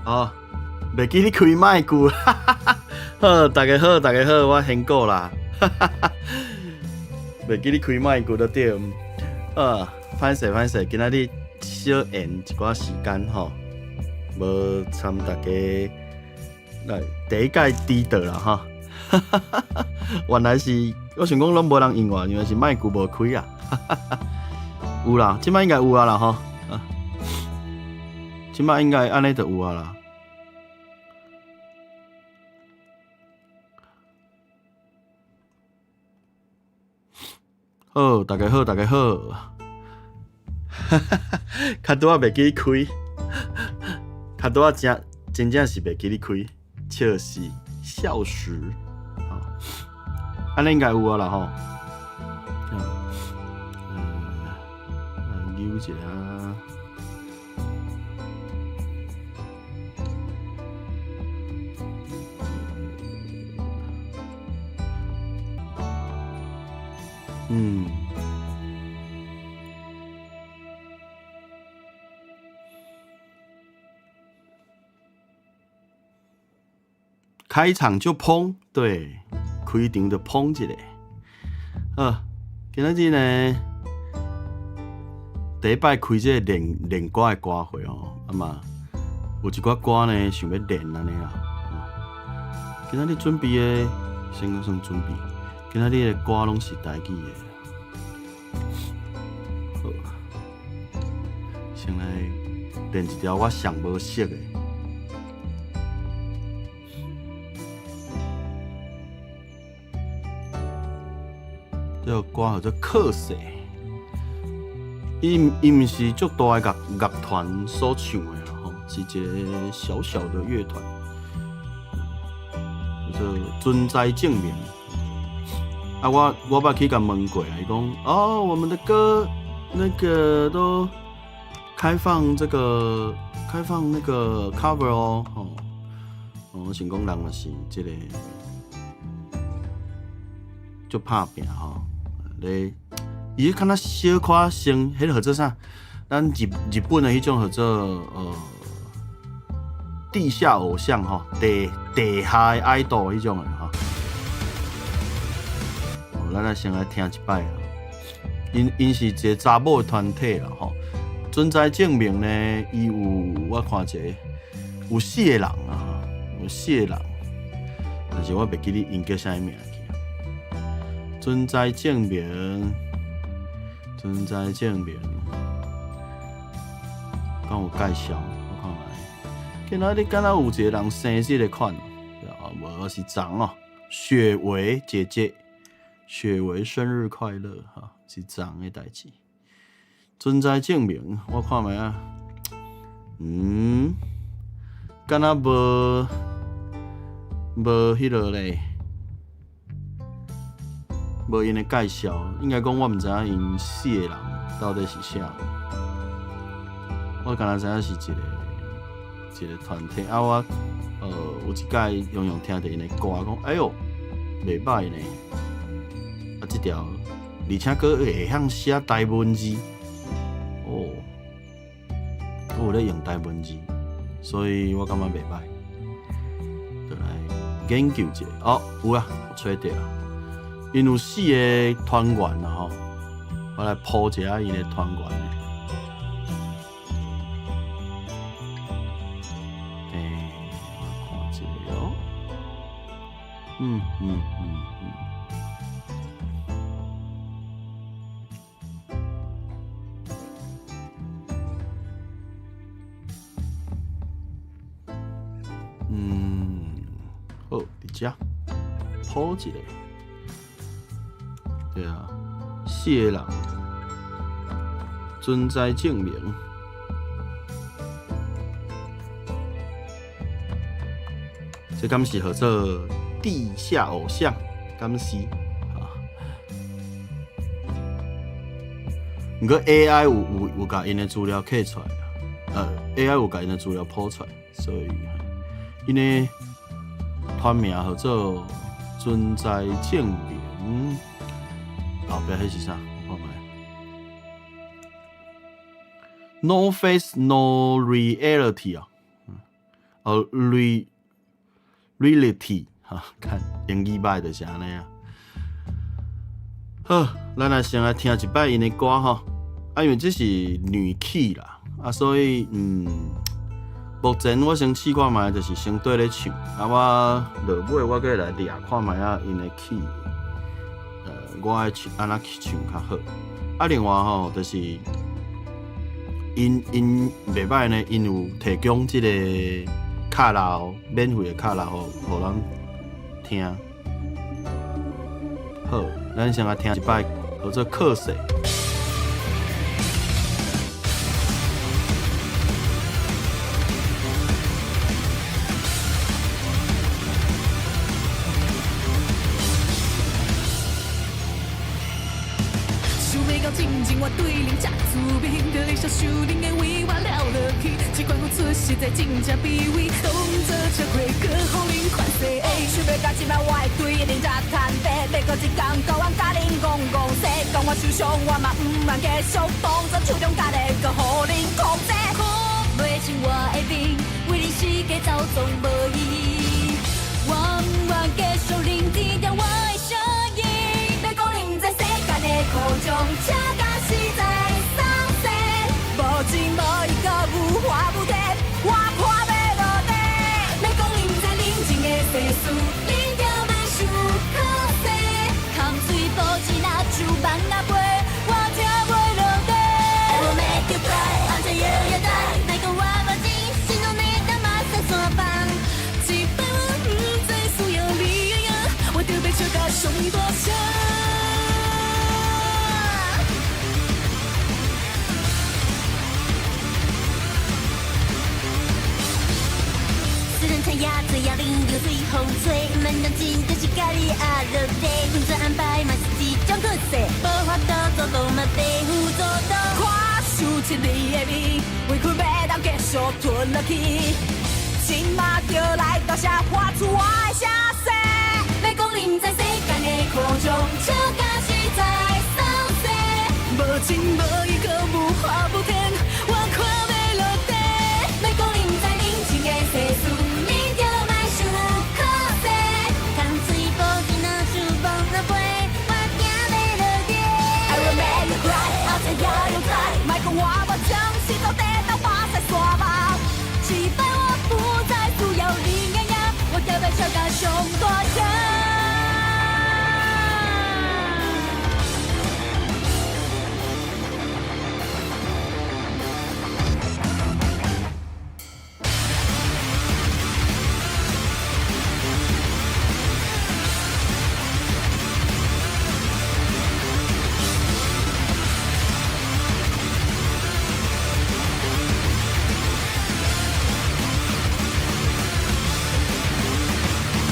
哦，袂記你開麥句，好，大家好，大家好，我賢哥啦，袂記你開麥句就對。啊，歹勢歹勢，今仔日小延一寡時間吼，無參大家來第一擺遲到啦吼。原來是我想講攏無人應我，原來是麥句無開啊。有啦，這擺應該有啊啦吼。啊，這擺應該按呢就有啊啦。好，大家好，大家好。較拄仔袂記開，較拄仔真真正是袂記你開，笑死，笑死。好，按呢應該有啊啦吼。扭一下。嗯，開場就砰，對，開場就砰一下。好，今仔日呢，第一擺開這個練練歌的歌會哦，啊嘛，有一寡歌呢想欲練按呢啦。今仔日準備的，先講算準備。今仔日的歌攏是台語的。好，先來練一條我上無熟的。這個歌號做《客舍》，伊伊毋是足大的樂樂團所唱的啦吼，是一個小小的樂團，叫做存在證明。啊，我我捌去共問過啊，伊講哦，我們的歌那個都開放這個開放那個 cover 哦，吼，我想講人嘛是這個足拍拚吼，咧伊敢若小可像彼個號做啥？咱日日本的彼種號做地下偶像吼，地地下的 idol 彼種的吼。咱來先來聽一擺啊，𪜶𪜶是一個查某的團體啦吼。存在證明呢，伊有我看一下，有四個人啊，有四個人，但是我袂記得𪜶叫啥物名去。存在證明，存在證明，敢有介紹？我看覓。今仔日敢若有一個人生這個款，啊，無是昨哦，雪薇姐姐。雪薇生日快樂！哈，是昨的代誌。存在證明，我看覓啊？嗯，敢若無無彼個咧，無𪜶的介紹，應該講我毋知影𪜶四個人到底是啥。我敢若知影是一個一個團體啊！我有一擺常常聽著𪜶的歌，講哎喲，袂䆀呢。啊，這條，而且閣會曉寫台文字，哦，閣有咧用台文字，所以我感覺袂䆀。就來研究一下，哦，有啊，我揣著啊，𪜶有四個團員啊吼，我來鋪一下𪜶的團員。欸，我看一下哦，嗯嗯嗯嗯。嗯，好，佇遮鋪一下，對啊，四個人存在證明，這敢是號做地下偶像？敢是？啊？毋過 AI 有有有共𪜶的資料揢出來，AI 有共𪜶的資料鋪出來，所以。𪜶的團名號做存在證明，後壁彼是啥？我看覓。No face, no reality 啊！哦，reality 哈，看英語䆀就是按呢啊。好，咱來先來聽一擺𪜶的歌吼。啊，因為這是女氣啦，啊，所以目前我先試看覓，就是先綴咧唱，啊，我落尾我閣來掠看覓仔𪜶的 key，我愛唱按怎去唱較好。啊，另外吼，就是𪜶𪜶袂䆀呢，𪜶有提供這個卡拉免費的卡拉，予咱聽。好，咱先來聽一擺，叫做《可惜》。想袂到真情我對恁這滋味，著你享受恁的為我了落去，這款付出實在真正卑微，當作笑話，閣予恁款勢。想袂到這擺我會對恁這坦白，欲閣一工到晚共恁戇戇說，講我受傷我嘛毋願繼續，當作手中鉸咧，閣予恁控制。看袂清我的面，為恁世界走總無意義，我毋願繼續聆聽著我的聲音。欲講恁毋知世間的苦衷，笑甲實在喪勢，無情無義閣無法無天，我看欲落地。欲講恁毋知冷靜的世事，恁就莫想可惜。空喙保持若像蠓仔飛，我聽袂落地。 I will make you cry until you you die。莫講我無情，心中的擔嘛使山放。這擺我毋再需要你的影，我著欲笑甲上大聲。私人菜鴨嘴鴨奶油隨風吹，毋免當真就是佮你壓落地，運作安排嘛是一種可惜，無法度做到嘛白付做到。看受親你的面，委屈欲當繼續吞落去，這馬就來大聲發出我的聲勢。欲講恁毋知世間的苦衷，笑甲實在喪勢。無情無義閣無法無天，我看欲落地。欲講恁毋知冷靜的世事，恁就莫想可惜。空喙保持若像蠓仔飛，我驚欲落地。 I will make you cry until you you die。莫講我無情，是做地當馬使山望。這擺我不再需要你的影，我就欲笑甲上大聲。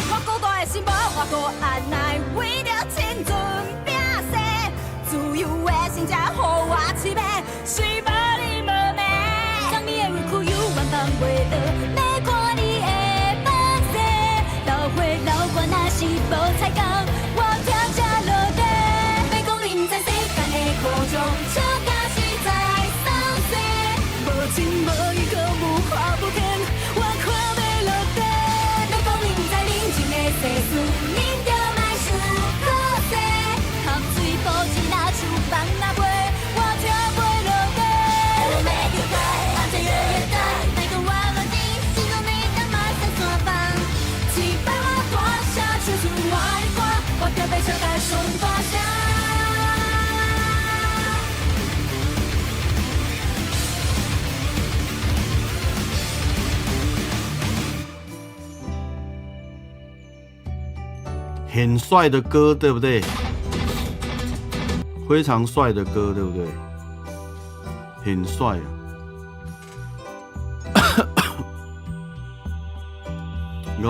我孤單的心無法度按捺，為著青春拼勢，自由的心才予我痴迷，是無你無命。啥物的委屈猶原放袂落，欲看你的放勢，老歲老官若是無彩工，我聽才落地。欲講恁毋知世間的苦衷，笑甲實在喪勢。無情無義閣無法無天，我看欲落地。欲講恁毋知冷靜的世事，恁就莫想可惜。空喙保持若像蠓仔飛，我聽袂落地。 I will make you cry until you you die。莫講我無情，心中的擔嘛使山放。這擺我大聲唱出我的歌，我就欲笑甲上大聲。很帥的歌，對不對？非常帥的歌，對不對？很帥啊！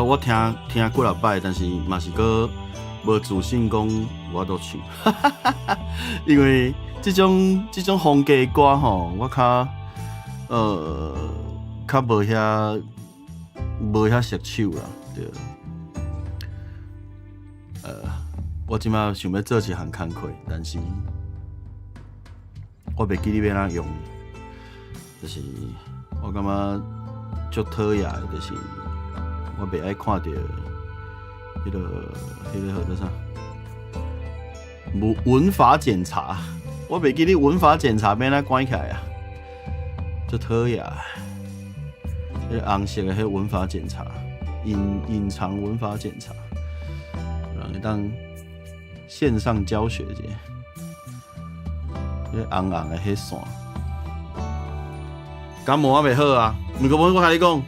我聽聽幾若擺，但是嘛是閣無自信講我都唱，因為這種風格的歌吼，我較無遐熟手啦，對。我這馬想欲做一項工課，但是我袂記得欲按怎用，就是我感覺足討厭的，就是我袂愛看著彼個號做啥？文法檢查，我袂記得文法檢查欲按怎關起來啊，足討厭。彼個紅色的彼文法檢查，隱藏文法檢查，人會當線上教學者，彼紅紅的彼線，感冒猶袂好啊。毋過我共你講，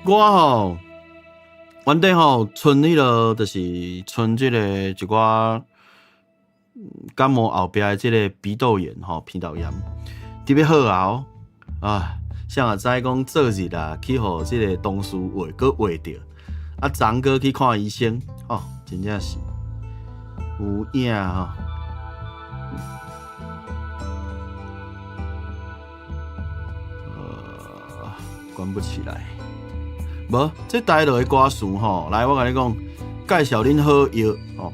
我吼原底吼賰彼個，就是賰這個一寡感冒後壁的這個鼻竇炎吼，鼻竇炎，特別好啊！啊，誰也知講做日啊，去予這個同事話，閣話著，啊，昨閣去看醫生，吼，真正是有影吼。關不起來，無，這台羅的歌詞吼，來，我共你講，介紹恁好藥吼。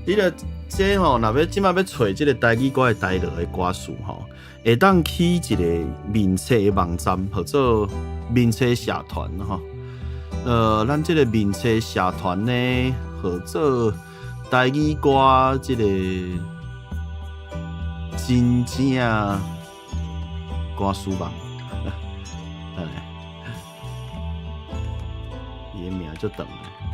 你著這吼，若欲這擺欲揣這個台語歌的台羅的歌詞吼，會當去一個面冊的網站，號做面冊社團吼。咱這個面冊社團呢，號做台語歌這個真正歌詞網。伊的名足長的，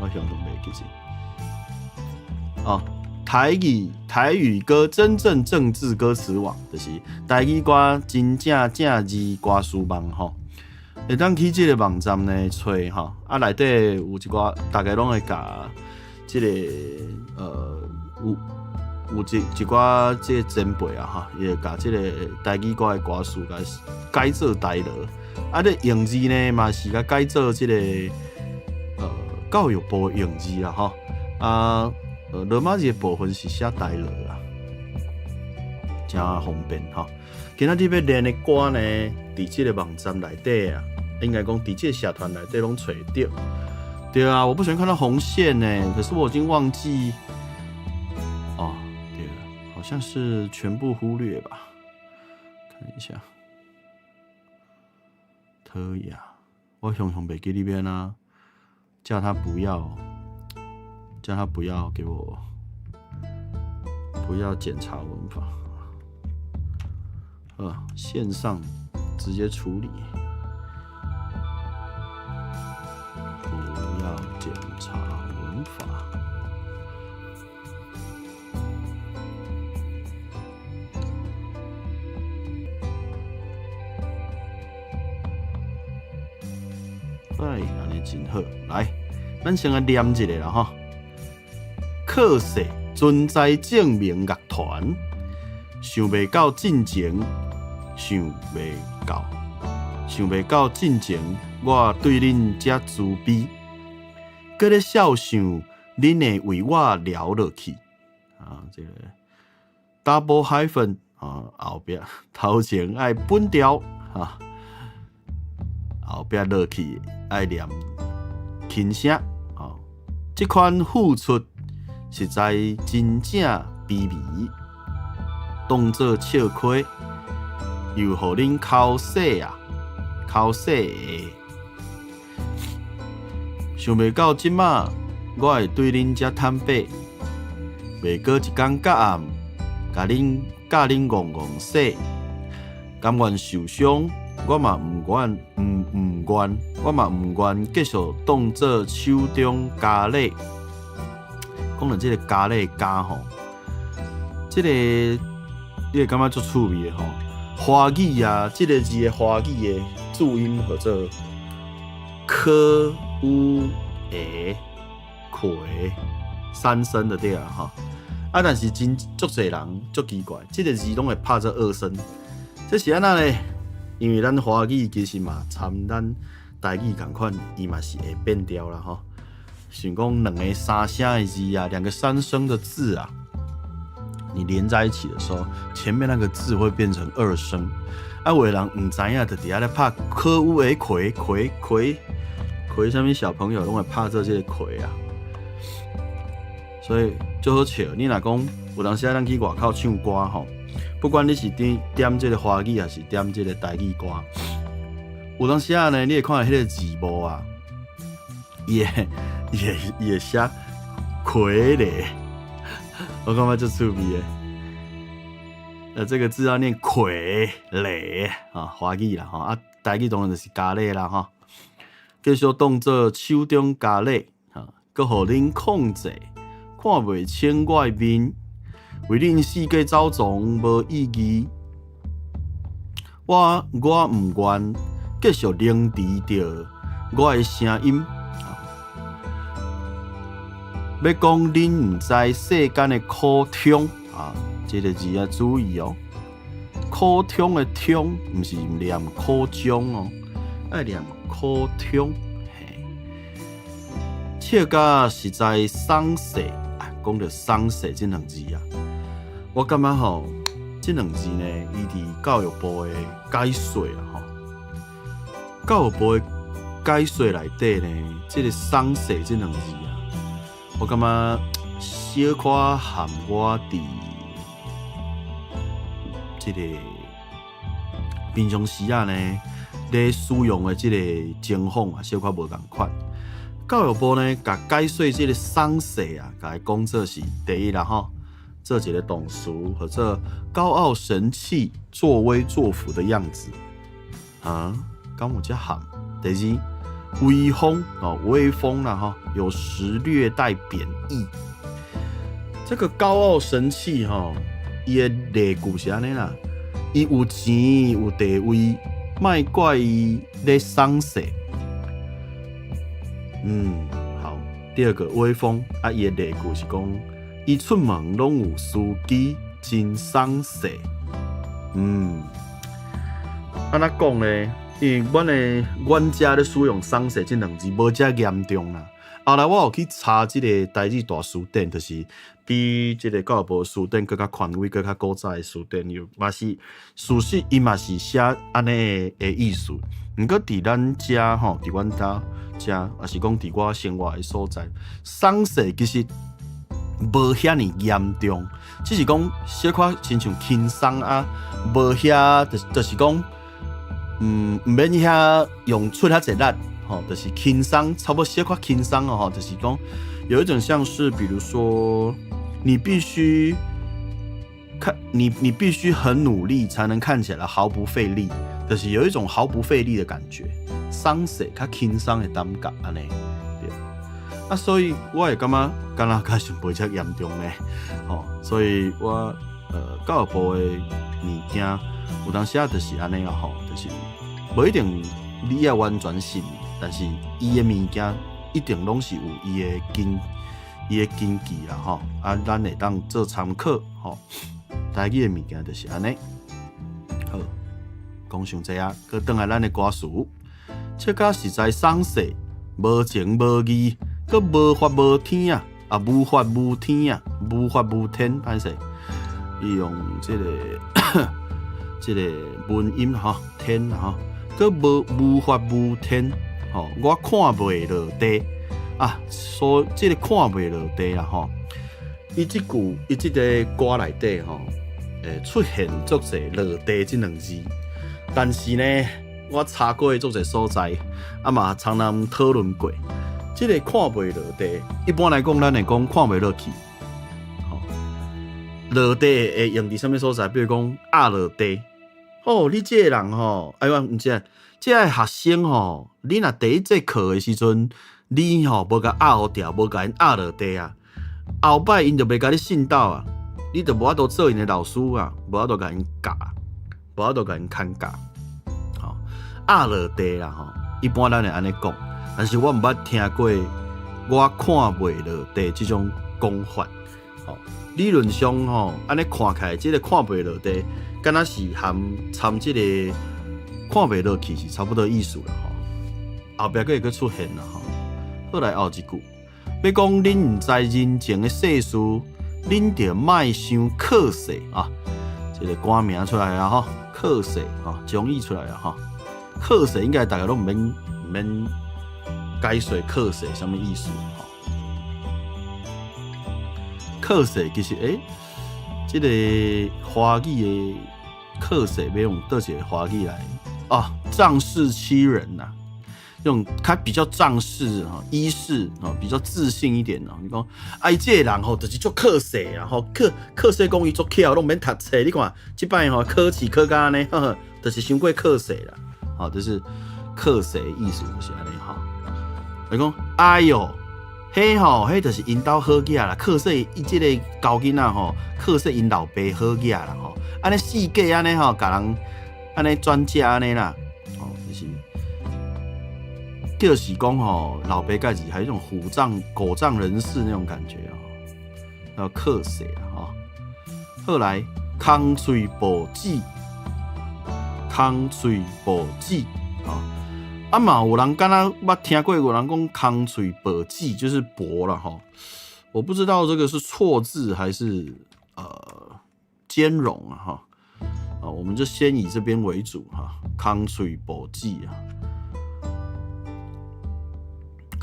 我相當袂記得。哦，台語歌真正政治歌詞網，就是台語歌真正正字歌詞網吼。會當去這個網站呢揣吼，啊內底有一寡，大家攏會共這個有一寡這個前輩啊吼，伊會共這個台語歌的歌詞共改做台羅，啊，這用字呢嘛是共改做這個教育部的用字啦吼，啊，羅馬字的部分是寫台羅啦，誠方便吼。今仔日欲練的歌呢，佇這個網站內底啊，應該講佇這個社團內底攏揣著。對啊，我不喜歡看到紅線呢，可是我已經忘記。哦，對了，好像是全部忽略吧？看一下，討厭，我雄雄袂記得欲按怎，叫他不要，叫他不要給我，不要檢查文法，線上直接處理，不要檢查文法。哎，按呢真好，來，咱先來念一下啦吼。靠勢存在證明樂團，想袂到進前，想袂到，想袂到進前，我對恁遮慈悲，閣咧笑想恁會為我撩落去。啊，這個 double hyphen 啊，後壁頭前愛分調啊，後壁落去愛念輕聲。啊，這款付出實在真正卑微，當做笑虧，又予恁剾洗啊，剾洗的。想袂到這馬，我會對恁遮坦白，袂過一工到暗，共恁教恁戇戇洗，甘願受傷，我嘛毋願，毋願，我嘛毋願繼續當做手中傀儡。講到這個傀儡加吼，這個你會感覺足趣味的吼。華語啊，這個字的華語的注音號做柯烏下葵三聲的對啊吼。啊，但是真足濟人足奇怪，這個字攏會拍做二聲，這是按怎咧？因為咱華語其實嘛參咱台語仝款，伊嘛是會變調啦吼。想講兩個三聲的字啊，兩個三聲的字啊，你連在一起的時候，前面那個字會變成二聲。啊，有的人毋知影，就佇遐咧拍柯烏下葵葵葵葵，啥物小朋友攏會拍做這個葵啊。所以足好笑。你若講有當時啊，咱去外口唱歌吼，不管你是點這個華語，還是點這個台語歌，有當時啊呢，你會看彼個字幕啊，伊會寫傀儡，我感覺足趣味的。這個字要念傀儡啊，華語啦吼，啊，台語當然就是傀儡啦吼。繼續當做手中傀儡，哈，閣予恁控制，看袂清我的面，為恁四界走傱無意義。我毋願繼續凌遲著我的聲音。欲講恁毋知世間的苦衷啊，這個字要注意哦。苦衷的衷，毋是念苦衷哦，愛念苦衷。嘿，笑甲實在鬆勢，講著鬆勢這兩字啊，我感覺吼，這兩字呢，伊佇教育部的解說啊，吼，教育部的解說內底呢，這個鬆勢這兩字啊，我感覺小可含我佇這個平常時啊呢，咧使用的這個情況啊，小可無仝款。教育部呢，共解說這個鬆勢啊，共伊講做是第一啦吼，做一個動詞，或者高傲神氣、作威作福的樣子啊，敢有遮含？第二，威風哦，威風啦吼，有時略帶貶義。這個高傲神氣吼，伊的例句是按呢啦，伊有錢有地位，莫怪伊咧鬆勢。好。第二個威風啊，伊的例句是講，伊出門攏有司機，真鬆勢。按怎講呢？因為阮遮咧使用鬆勢這兩字無遮嚴重啦。後來我有去查這個台語大辭典，就是比這個教育部辭典閣較權威、閣較古早的辭典，有嘛是事實，伊嘛是寫按呢的意思。毋過佇咱遮吼，佇阮兜遮，抑是講佇我生活的所在，鬆勢其實無遐爾嚴重，只是講小可親像輕鬆啊，無遐就是講，毋免遐用出遐濟力，吼，就是輕鬆，差不多小可輕鬆哦，吼，就是講有一種像是，比如說你必須看你你必須很努力才能看起來毫不費力，就是有一種毫不費力的感覺，鬆勢較輕鬆的感覺按呢，對。啊，所以我會感覺敢若較是袂遮嚴重呢，吼，所以我教育部的物件有當時啊就是按呢啊吼，就是無一定你愛完全信，但是伊的物件一定攏是有伊的根據啦吼，啊，咱會當做參考吼。台語的物件就是按呢。好，講傷濟啊，閣轉來咱的歌詞，笑甲實在鬆勢，無情無義，閣無法無天啊！啊，無法無天啊，無法無天，歹勢，伊用這個文音吼，天吼，閣無法無天吼，我看袂落地啊，所以這個看袂落地啦吼，伊這句伊這個歌內底吼，出現足濟落地這兩字，但是呢，我查過足濟所在，啊嘛常人討論過，這個看袂落地，一般來講，咱會講看袂落去，吼，落地會用佇啥物所在？比如講壓落地，哦，你這個人吼，哎呦，毋是，這個學生吼，你若第一節課的時陣，你吼無共壓予牢，無共𪜶壓落地啊，後擺𪜶就袂共你訓導啊，你就無法度做𪜶的老師啊，無法度共𪜶教，無法度共𪜶牽教，吼，壓落地啦吼，一般咱會按呢講，但是我毋捌聽過，我看袂落地這種講法，吼，理論上吼，按呢看起來，這個看袂落地，敢若是含參這個看袂落去是差不多意思啦吼。後壁閣會閣出現啦吼。好來後一句，欲講恁毋知人情的世事，恁著莫傷靠勢啊！這個歌名出來啊吼，靠勢吼，終於出來啊吼。靠勢應該大家攏毋免解說靠勢啥物意思吼。靠勢其實這個華語的靠勢欲用佗一個華語來啊？仗勢欺人吶。這種他比較仗勢哈，依勢啊，比較自信一點哦。你講，哎，這個人吼，就是足靠勢啊，吼，靠靠勢講伊足巧，攏毋免讀冊。你看，這擺吼考試考甲按呢，呵呵，就是傷過靠勢啦。吼，就是靠勢意思就是按呢吼。伊講，哎喲，彼吼，彼就是𪜶兜好囝啦，靠勢伊這個猴囡仔吼，靠勢𪜶老爸好囝啦吼。按呢四界按呢吼，共人按呢轉嫁按呢啦，哦，就是。就是講吼，老爸蓋子還有一種虎仗狗仗人勢那種感覺啊，要靠勢啊吼。後來空喙薄舌，空喙薄舌啊，啊嘛有人敢若捌聽過有人講空喙薄舌就是薄了哈，我不知道這個是錯字還是兼容啊哈，啊我們就先以這邊為主哈，空喙薄舌啊。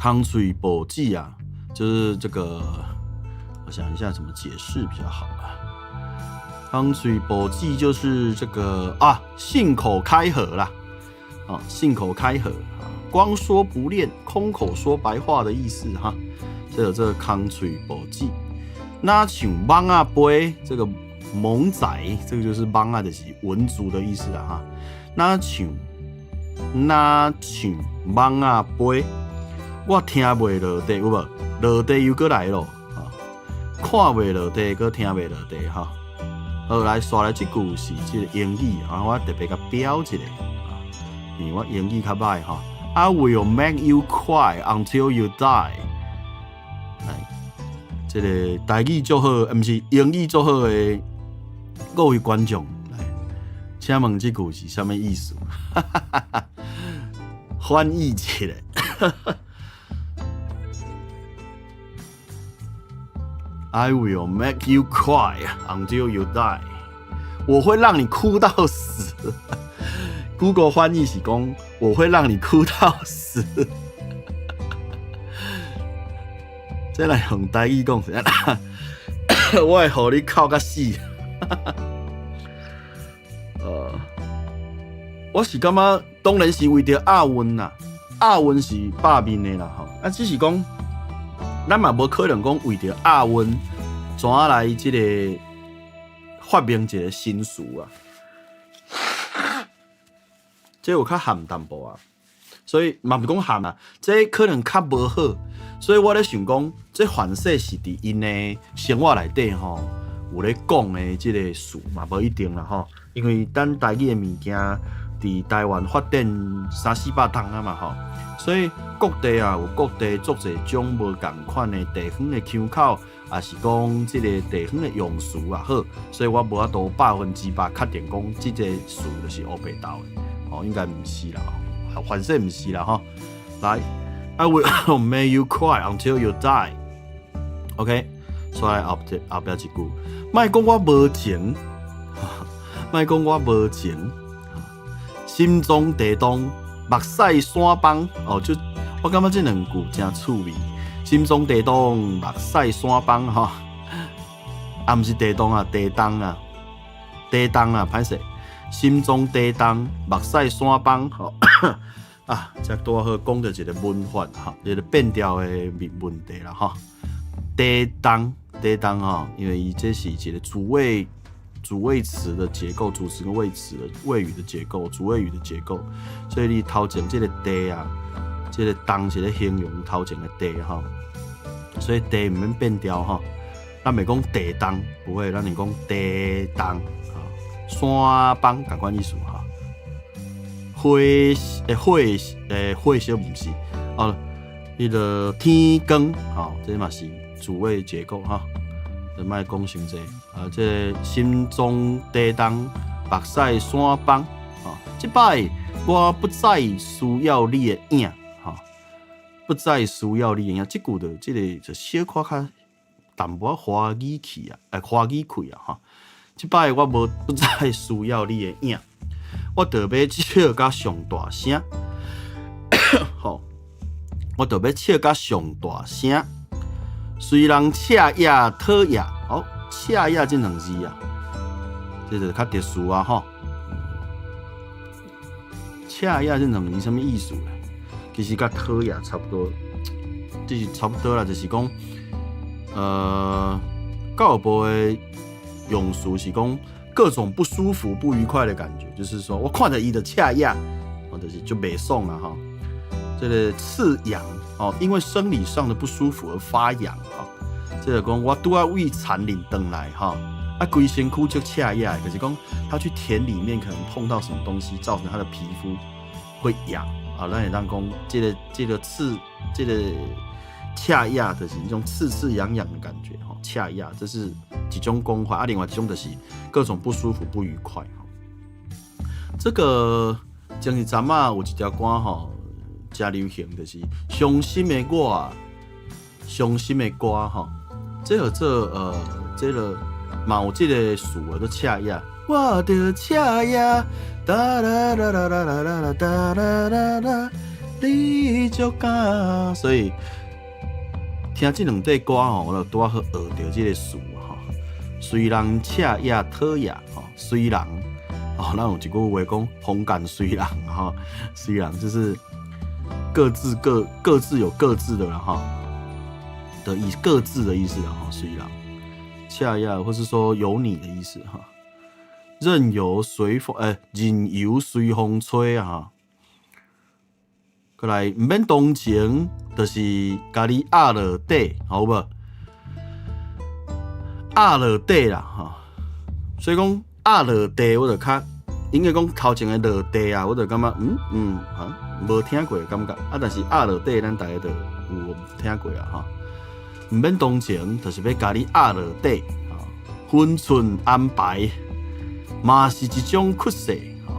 空喙薄舌啊，就是這個，我想一下怎麼解釋比較好啊。空喙薄舌就是這個啊，信口開河啦，啊，信口開河啊，光說不練，空口說白話的意思哈。這個這個空喙薄舌，若像蠓仔飛，這個猛仔，這個就是蠓仔就是蚊族的意思啊哈。若像蠓仔飛。我聽袂落地有無？落地又閣來咯，啊！看袂落地，閣聽袂落地，哈！好，來紲來這句是這個英語啊，我特別共標一下，啊，因為我英語較歹哈。I will make you cry until you die。來，這個台語足好，毋是英語足好的各位觀眾，來，請問這句是啥物意思？翻譯起來。I will make you cry until you die。我會讓你哭到死。Google 翻譯是講，我會讓你哭到死。這來用台語講是按怎？我會予你哭甲死。我是感覺，當然是為著押韻啦，押韻是百面的啦吼。啊，只是講，咱嘛無可能講為著押韻，怎來這個發明一個新詞啊？這有較譀淡薄啊，所以嘛毋是講譀啊，這可能較無好，所以我咧想講，這凡勢是佇𪜶的生活內底吼，有咧講的這個詞嘛，無一定啦吼，因為咱台語的物件佇台灣發展三四百冬啊嘛吼，所以各地啊有各地足濟種無仝款的地方的腔口，也是講這個地方的用詞也好，所以我無法度100%確定講這個詞就是烏白鬥的，哦，應該毋是啦，反正毋是啦吼。來，I will make you cry until you die。OK，所以後壁一句，莫講我無情，莫講我無情，心臟地動，目屎山崩。哦，就我感覺這兩句誠趣味。心臟地動，目屎山崩，吼，啊，毋是地動啊，地動啊，地動啊，歹勢。心臟地動，目屎山崩，吼啊，這拄好講著一個文法，吼，一個變調的問問題啦，吼。地動，地動吼，因為伊這是一個主謂詞的結構，主詞跟謂詞的謂語的結構，主謂語的結構，所以你頭前這個地啊，這個動是咧形容頭前的地吼，所以地毋免變調吼。咱袂講地動，不會，咱是講地動，山崩仝款意思吼。火火火燒毋是哦，彼個天光吼，這嘛是主謂結構吼。就莫講傷濟啊！這個心臟地動，目屎山崩吼。這擺我不再需要你的影吼，不再需要你的影。這句就這個就小可較淡薄仔華語氣啊，華語氣啊吼。這擺我無不再需要你的影，我著欲笑甲上大聲，吼！我著欲笑甲上大聲。雖人赤也討厭，哦，赤也這兩字啊，這就較特殊啊，吼。赤赤野這兩字啥物意思咧？其實佮討厭差不多，就是差不多啦，就是講，教育部的用詞是講各種不舒服、不愉快的感覺，就是說我看著伊就赤野，哦，就是就袂爽啦吼。這個刺癢哦，因為生理上的不舒服而發癢哈。這個講我拄仔為田裡轉來哈，啊，規身軀就赤野，就是講他去田裡面可能碰到什麼東西，造成他的皮膚會癢啊。咱會當講這個刺，這個赤野就是一種刺刺癢癢的感覺吼，赤野這是一種講法，啊，另外一種就是各種不舒服、不愉快哈。這個前一陣仔有一條歌吼，誠流行，就是傷心的我，傷心的歌吼，這個做這個嘛有這個詞叫做赤野，我著赤野，噠啦啦啦啦啦啦啦啦啦啦，你就敢，所以聽這兩塊歌吼，我就拄仔好學著這個詞吼。隨人赤野討厭吼，隨人哦，咱有一句話講，風干隨人吼，隨人就是各自有各自的啦哈的意各自的意思啦哈，隨人赤野，或是說有你的意思哈。任由隨風，任由隨風吹啊！過來，毋免同情，就是共你壓落底，好無？壓落底啦，吼。所以講壓落地，我就較應該講頭前的落地啊，我就感覺啊，無聽過的感覺啊。但是壓落底，咱大家就有聽過啊，吼。毋免同情，就是欲共你壓落底，分寸安排嘛是一種克制，吼。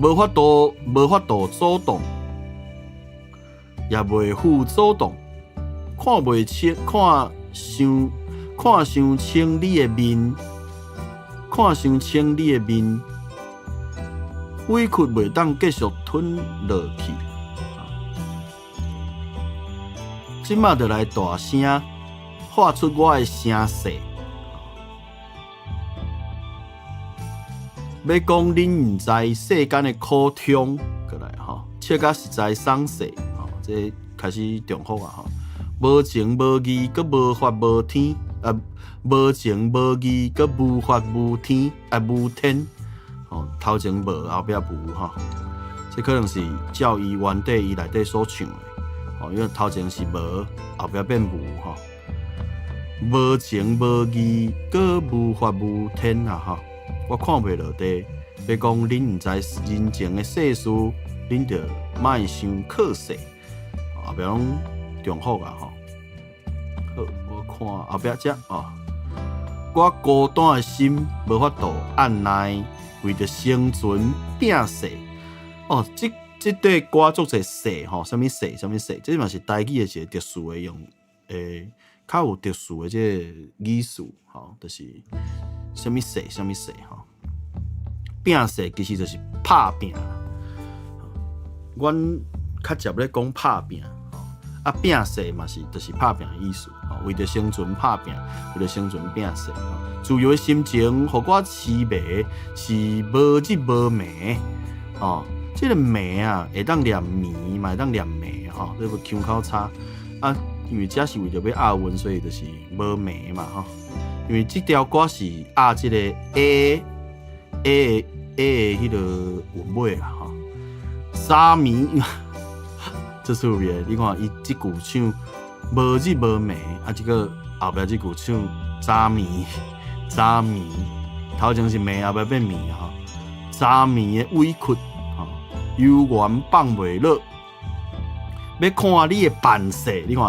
無法度阻擋，也袂赴阻擋，看袂清，看傷清你的面，看傷清你的面，委屈袂當繼續吞落去。這馬就來大聲喊出我的聲勢。欲講恁毋知世間的苦衷，過來吼，笑甲實在爽勢，吼，這開始重複啊吼。無情無義，閣無法無天，啊，無情無義，閣無法無天，啊，無天，吼，頭前無，後壁無吼，這可能是照伊原底伊內底所唱的，吼，因為頭前是無，後壁變無吼。無情無義，閣無法無天啊吼。我看袂落地，欲講恁毋知人情的世事，恁就莫傷可惜。後壁攏重複啊吼。好，我看後壁這哦。我孤單的心無法度按捺，為著生存拼勢。哦，這塊歌足濟勢吼，啥物勢，啥物勢，這嘛是台語的一個特殊的用，較有特殊的這個語詞吼，就是啥物勢，啥物勢吼。拼勢其實就是拍拚。阮較捷咧講拍拚，啊，拼勢嘛是就是拍拚的意思，吼，為著生存拍拚，為著生存拼勢。自由的心情，予我痴迷，是無日無暝。哦，這個暝啊，會當念暝，嘛會當念暝吼，這個腔口差啊，因為這是為著欲押韻，所以就是無暝嘛吼。因為這條歌是押這個 A A A 的彼個韻尾啦吼。三暝，這趣味的，你看伊這句唱無日無暝，啊，這個後壁這句唱早暝，早暝，頭前是暝，後壁變暝吼。早暝的委屈，吼，猶原放袂落。欲看你的扮勢，你看，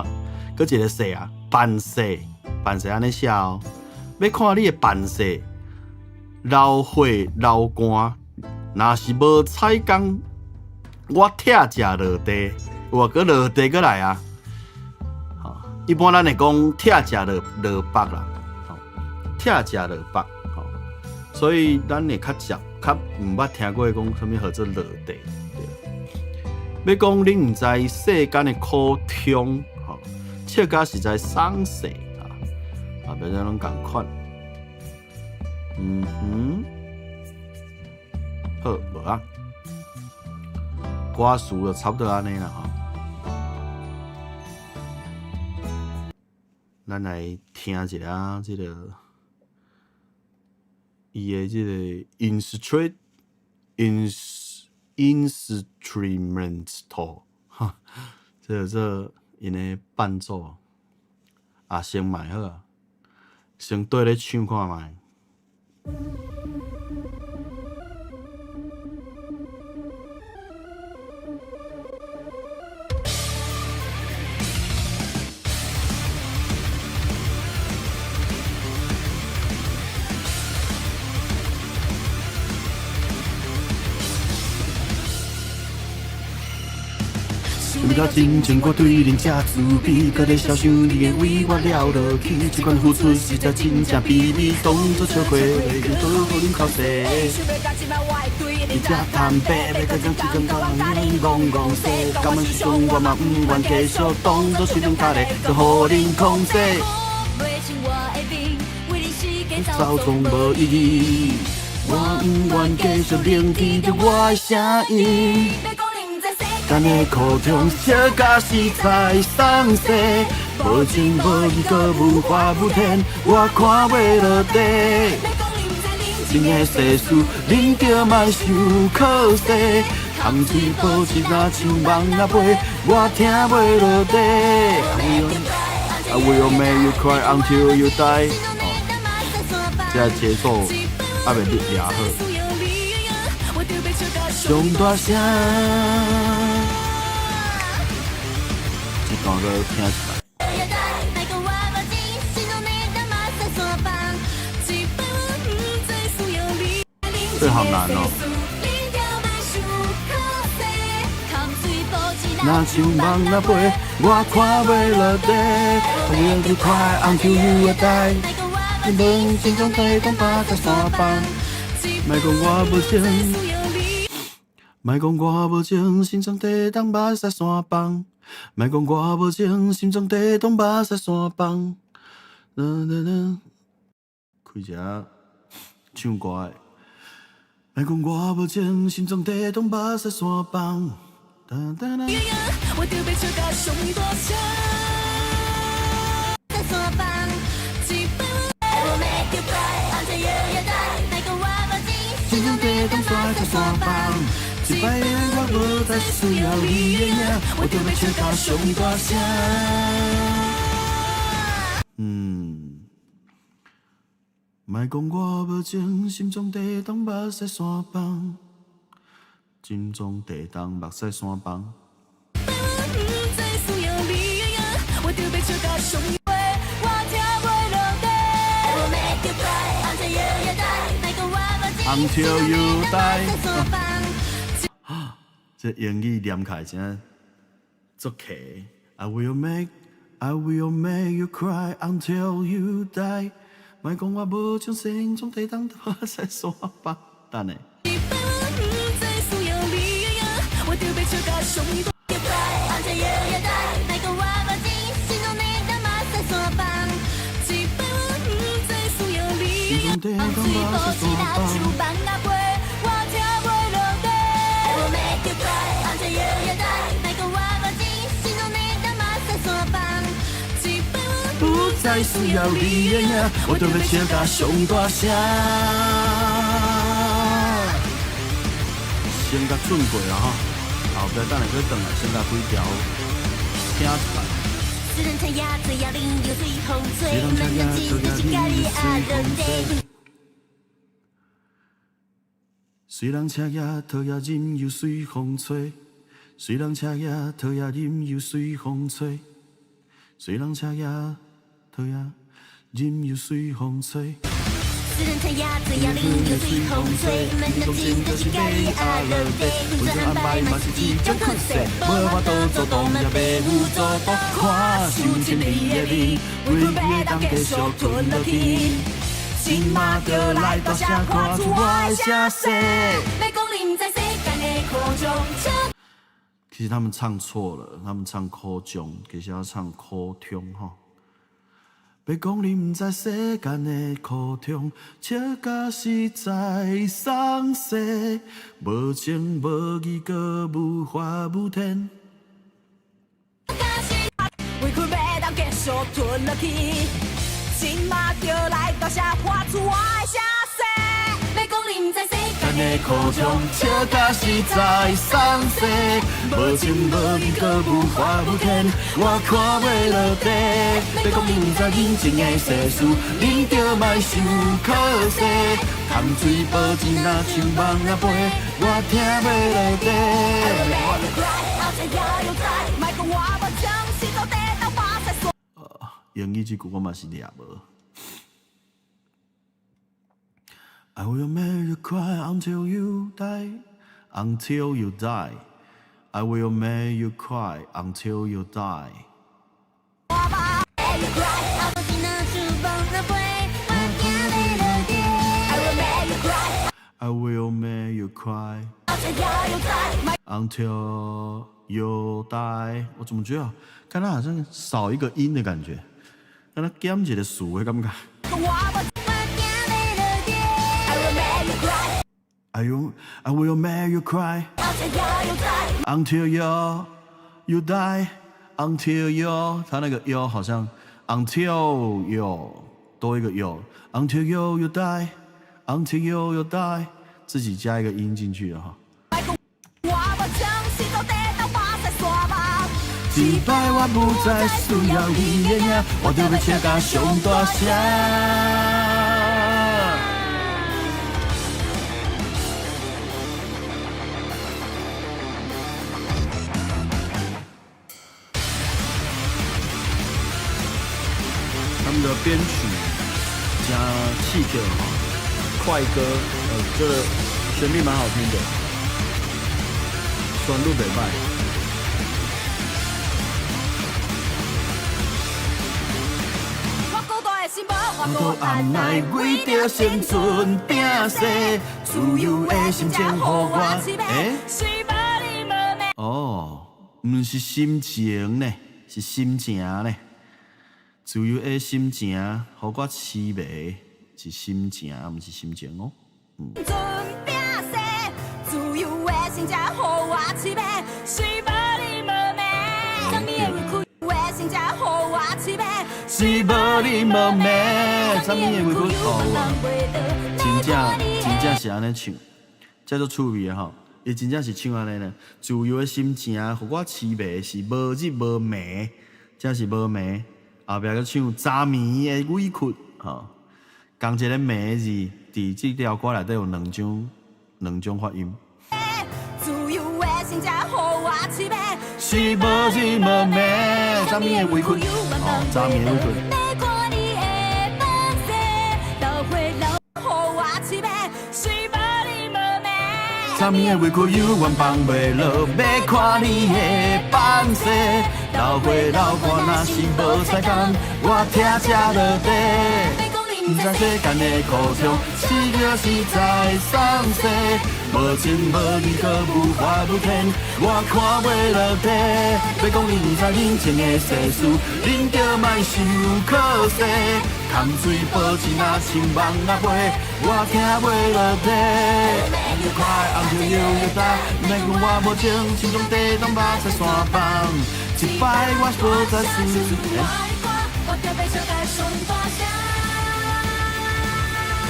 閣一個勢啊，扮勢，扮勢按呢寫哦。欲看你的扮勢，流血流汗，若是無彩工，我拆食落地，有啊，閣落地閣來啊。吼，一般咱會講拆食落落腹啦，吼，拆食落腹，吼，所以咱會較捷，較毋捌聽過講啥物號做落地。對。欲講恁毋知世間的苦衷，吼，笑甲實在爽勢，啊，啊，別陣攏仝款。嗯哼，好，無啊。歌詞就差不多按呢啦吼。咱來聽一下這个伊的這个 instrumental，哈，這个做𪜶的伴奏啊，先買好啊，先綴咧唱看覓。想欲到真情我對恁這自卑，閣咧痟想你會為我了落去，這款付出實在真正卑微，當作笑話，閣予恁剾洗。你這坦白，欲閣講這種講恁戇戇西，甘願受傷我嘛毋願繼續，當作心中卡咧，閣予恁控制。走總無意義，我毋願繼續聆聽著我的聲音。咱的苦衷小甲是在送世，無情無義閣無法無天，我看袂落地。恁的世事，恁著莫受可惜。空嘴保持若像蠓仔飞，我聽袂落地。I will make you cry until you die。哦，這个節奏還袂掠好。上大聲，這段閣聽一擺。這好難哦。若像蠓仔飛，我看袂落地。I will you cry until you die。你問心中地動目屎山崩，莫講我無情，莫講我無情，心中地動目屎山崩。莫講我無情，心中地動目屎山崩。開一下唱歌的。莫講我無情，心中地動目屎山崩。我著欲笑甲上大聲。心中地動煞在山崩，一擺我無再需要你的影，我著欲笑甲上大聲。嗯，莫講我無情，心中地動目屎山崩，心中地動目屎山崩。不再需要你的影，我著欲笑甲上。 Until you die。這英語念起來真正足奇。I will make you cry until you die。莫講我無情，心中地動目屎山崩。等下。不再需要你的影，我著欲笑甲上大。心中地動目屎山崩。不再需要你的影，我著欲笑甲上大聲。先共轉過啦吼，後壁等下閣轉來，先共幾條聽一擺。雖然雖然赤牙討厭啉隨風吹，雖然赤牙討厭任由隨風吹，雖然赤牙討厭任由隨風吹，雖然赤牙討厭任由隨風吹。雖然赤牙討厭任由隨風吹，毋當真就是佮意阿樂地，分手安排嘛是一種可惜，無法度阻擋也袂有阻擋，看傷親你的面，為袂當繼續吞落去。這馬就來大聲看出我的聲勢。其實他們唱錯了，他們唱苦衷，其實要唱苦衷吼。欲欲講你毋知世間的苦痛，笑甲實在送世，無情無義，閣無法無天。委屈袂當繼續吞落去，這馬就來大聲喊出我的聲勢。欲講你毋知世間的苦痛，笑甲實在送世，無情無義，閣無法無天，我看袂落地。欲講你毋知人情的世事，恁著莫傷可惜。空嘴保證若像蠓仔飛，我聽袂落地。莫講我無情，是到底斗馬賽煞。英語這句我嘛是掠無。I will make you cry until you die, until you die. I will make you cry until you die. 後一若像蠓仔飛，我驚欲落地。 I will make you cry until you die。我怎麼覺得剛才好像少一個音的感覺，敢若減一個詞的感覺。我驚欲落地。 I will make you cry until you die, until you，他那個 you 好像 until you 多一個 you until you die, until you die，自己加一個音進去了哈。我無情，是到底斗馬賽煞目。這擺我不再需要你的影，我著欲笑甲上大聲。他們的編曲加氣球哈，快歌，這個旋律蠻好聽的，旋律袂䆀。我孤單的心無法都度按捺為著生存拼勢，自由的心情予我。欸，是無日無暝。哦，毋是心情呢，是心情呢。自由的心情，予我痴迷，是心情，毋是心情哦。陣拼勢，自由的心情予我痴迷，是無日無暝。啥物的委屈的心情予我痴迷，是無日無暝，啥物的委屈予我？真正真正是按呢唱，這足趣味的吼。伊真正是唱按呢呢。自由的心情，予我痴迷，是無日無暝，這是無暝。後壁閣唱昨暝的委屈，吼。仝一個暝字，佇這條歌內底有兩種發音。自由的心情予我痴迷，是無日無暝，啥物的委屈？哦，昨暝的委屈。欲看你的放勢，老歲老予我痴迷，是無日無暝。啥物的委屈猶原放袂落，欲看你的放勢，老歲老寒若是無彩工，我疼才落地。毋知世間的苦痛，是叫實在送世，無情無義，閣無法無天，我看袂落地。欲講你毋知人情的世事，恁著莫傷可惜。空嘴保證若像蠓仔飛，我聽袂落地。You cry until you die，莫講我無情，心中地當目屎山崩。這擺我無再輸。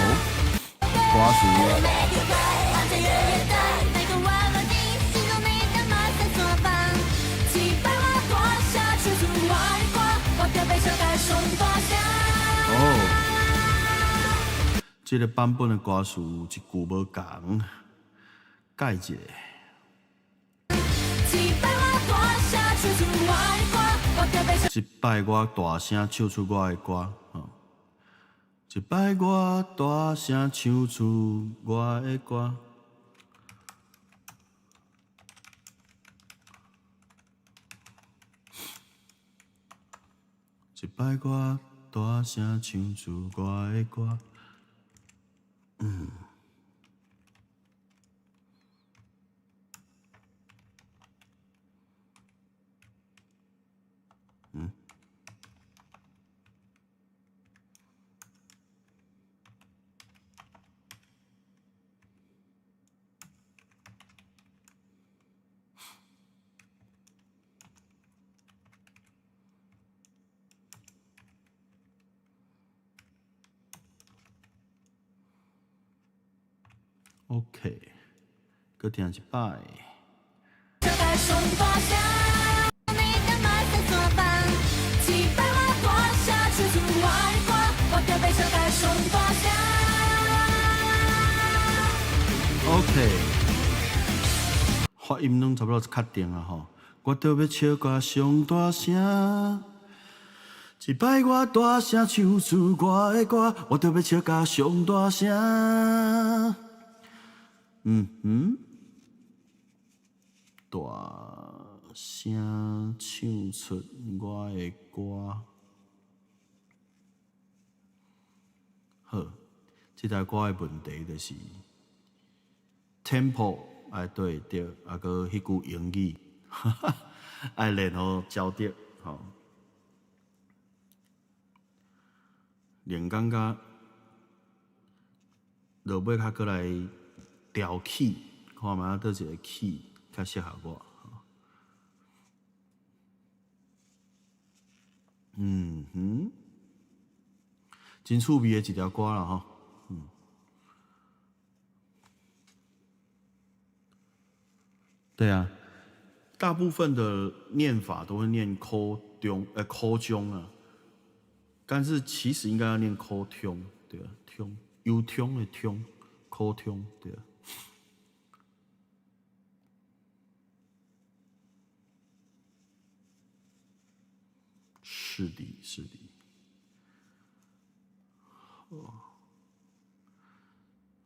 哦，歌詞。莫講我無情，心中的擔目屎山崩。這擺我大聲唱出我的歌，我著欲笑甲上大聲。哦，這個版本的歌詞一句無仝，改一下。這擺我大聲唱出我的歌，我著欲這擺我大聲唱出我的歌，吼！這擺我大聲唱出我的歌。這擺我大聲唱出我的歌。OK，閣聽一擺。笑甲上大聲，你的馬上山放，一擺我大聲唱出我的歌，我著欲笑甲上大聲。 OK，發音攏差不多確定啊吼。我著欲笑甲上大聲，一擺我大聲唱出我的歌，我著欲笑甲上大聲。嗯哼，大聲唱出我的歌。好，這台歌的問題就是 tempo 愛對著，啊閣彼句英語，愛練予焦著吼。練感覺落尾較閣來調 key，看覓佗一個 key 較適合我。嗯哼，真趣味的一條歌啦吼。嗯，對啊，大部分的念法都會念苦中，苦中啊，但是其實應該要念苦中，對啊，中，憂中的中，苦中，對啊。是的，是的。哦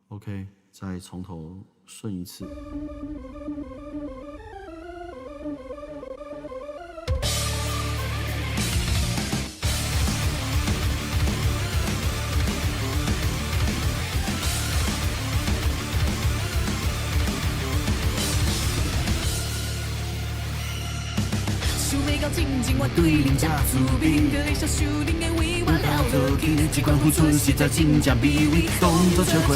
，OK，再從頭順一次。想欲到進前我對恁這滋味，著會享受恁的為我了落去。這款付出實在真正卑微，當作笑話，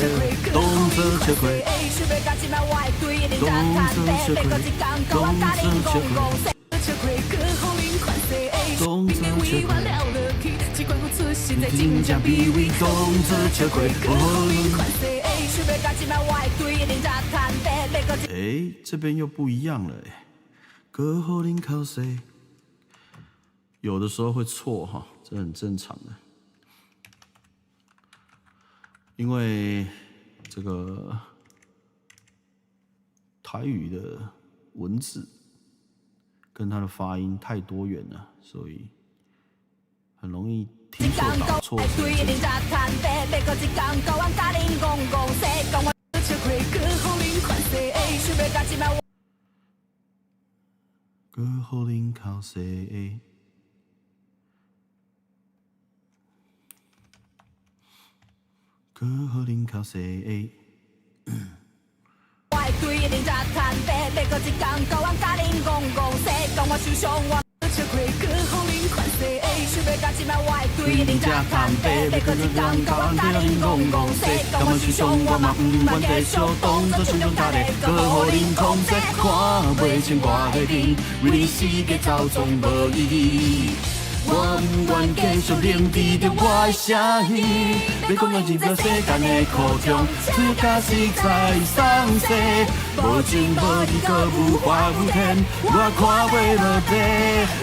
當作笑話。想欲到這擺我會對恁這坦白，欲閣一工到我佮恁講講笑話，閣予恁款勢。當恁的作笑為我話，了落去，這款付出實在真真正卑正卑微，微，當作笑話，閣予恁款勢。想欲到這擺我會對恁這坦白，欲閣一欸，這邊又不一樣了欸，閣予恁哭勢，有的時候會錯哈，這很正常的，因為這個台語的文字跟它的發音太多元了，所以很容易聽錯工打錯。會對恁這坦白，欲閣一工到阮佮恁講講說，講我笑話，閣予恁款勢。想欲到這擺我閣予恁哭勢，閣予恁哭勢。我會對恁這坦白，欲閣一工到阮佮恁講講說，講我受傷我笑話，閣予恁款勢。想欲到這擺我會對恁這坦白，欲閣一工到阮佮恁講講說，講我受傷我嘛毋願繼續當作心中他的，閣予恁控制，看袂清我的面，為你世界走總無意義。我毋願繼續冷佇著我的聲音，欲講我入了世間的苦衷，出家實在喪勢，無情無義閣無法無天，我看袂落地。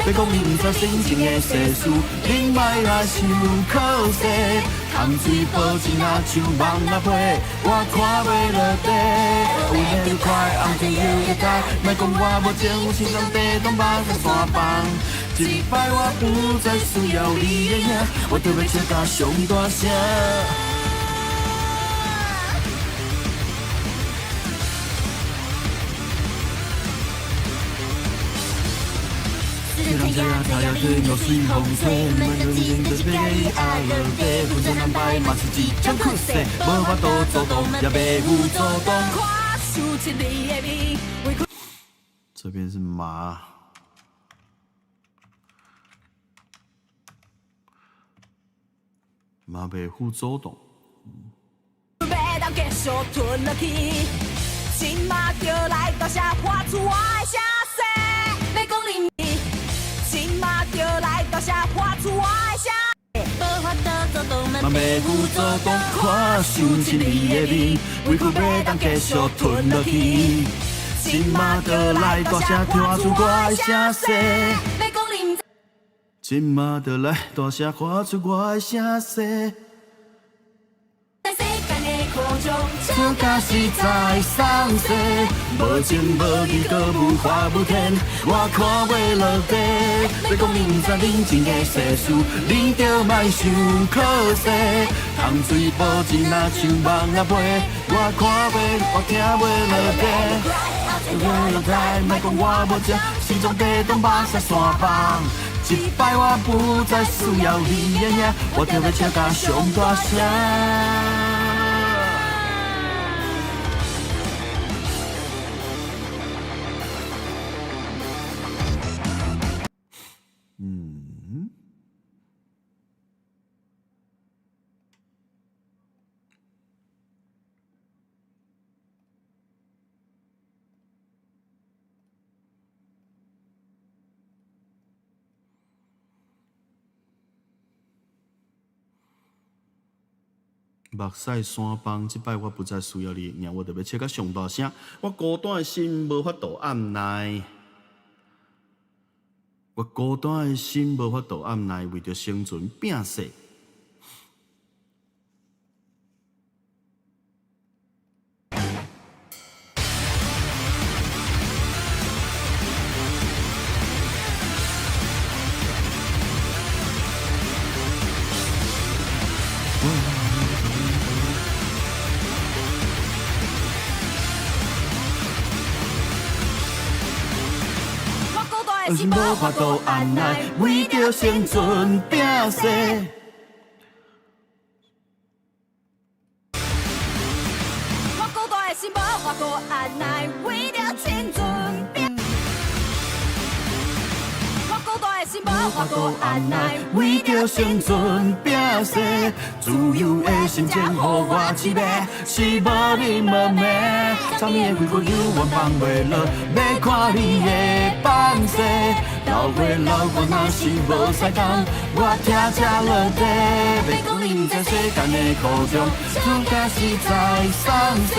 欲講你毋知心情的世事，恁莫來傷可惜。潭水薄情若像網仔皮，我看袂落地。有緣快 until you get tired，莫講我無情，有心臟地動目屎山崩。這擺我不再需要你的影，我著欲笑甲上大聲。四人聽太陽對流水風吹，毋免認真就是欲愛落地，分手難擺嘛是一種苦勢，無法度阻擋，也袂有阻擋。看受一你的面，為這邊是馬，馬袂赴走動。欲當繼續吞落去，這馬就來大聲發出我的聲勢。欲講恁，這馬就來大聲發出我的聲。無法度阻擋，度嘛嘛袂赴阻挡，看伤亲你的面，委屈袂当继续吞落去。这马就来大声喊出我的声势。欲讲你毋知。这马就来大声喊出我的声势。世间的苦衷，笑甲实在送世，无情无义，阁无法无天，我看袂落地。欲讲你毋知人情的世事，恁著莫伤可惜。香水布真若像梦仔飞，我看袂，我听袂落地。袂落台，莫讲我无情，心脏地动目屎山崩。这摆我不再需要你的影，我著欲笑甲上大声。嗯。目屎山崩，這擺我不再需要你的影，我著欲笑甲上大聲。我孤單的心無法度按捺，我孤單的心無法度按捺，為著生存拼勢。我孤單的心无法度按捺，為著生存拼勢。我孤單的心無法度按捺，為著青春拼。我孤單的心無法度按捺，為著生存拼勢，自由的心情予我痴迷，是無你無迷。昨暝的委屈猶原放袂落，欲看你的放勢。老歲老歌若是無相仝，我聽才落地。欲講你毋知世間的苦衷，輸甲實在送世。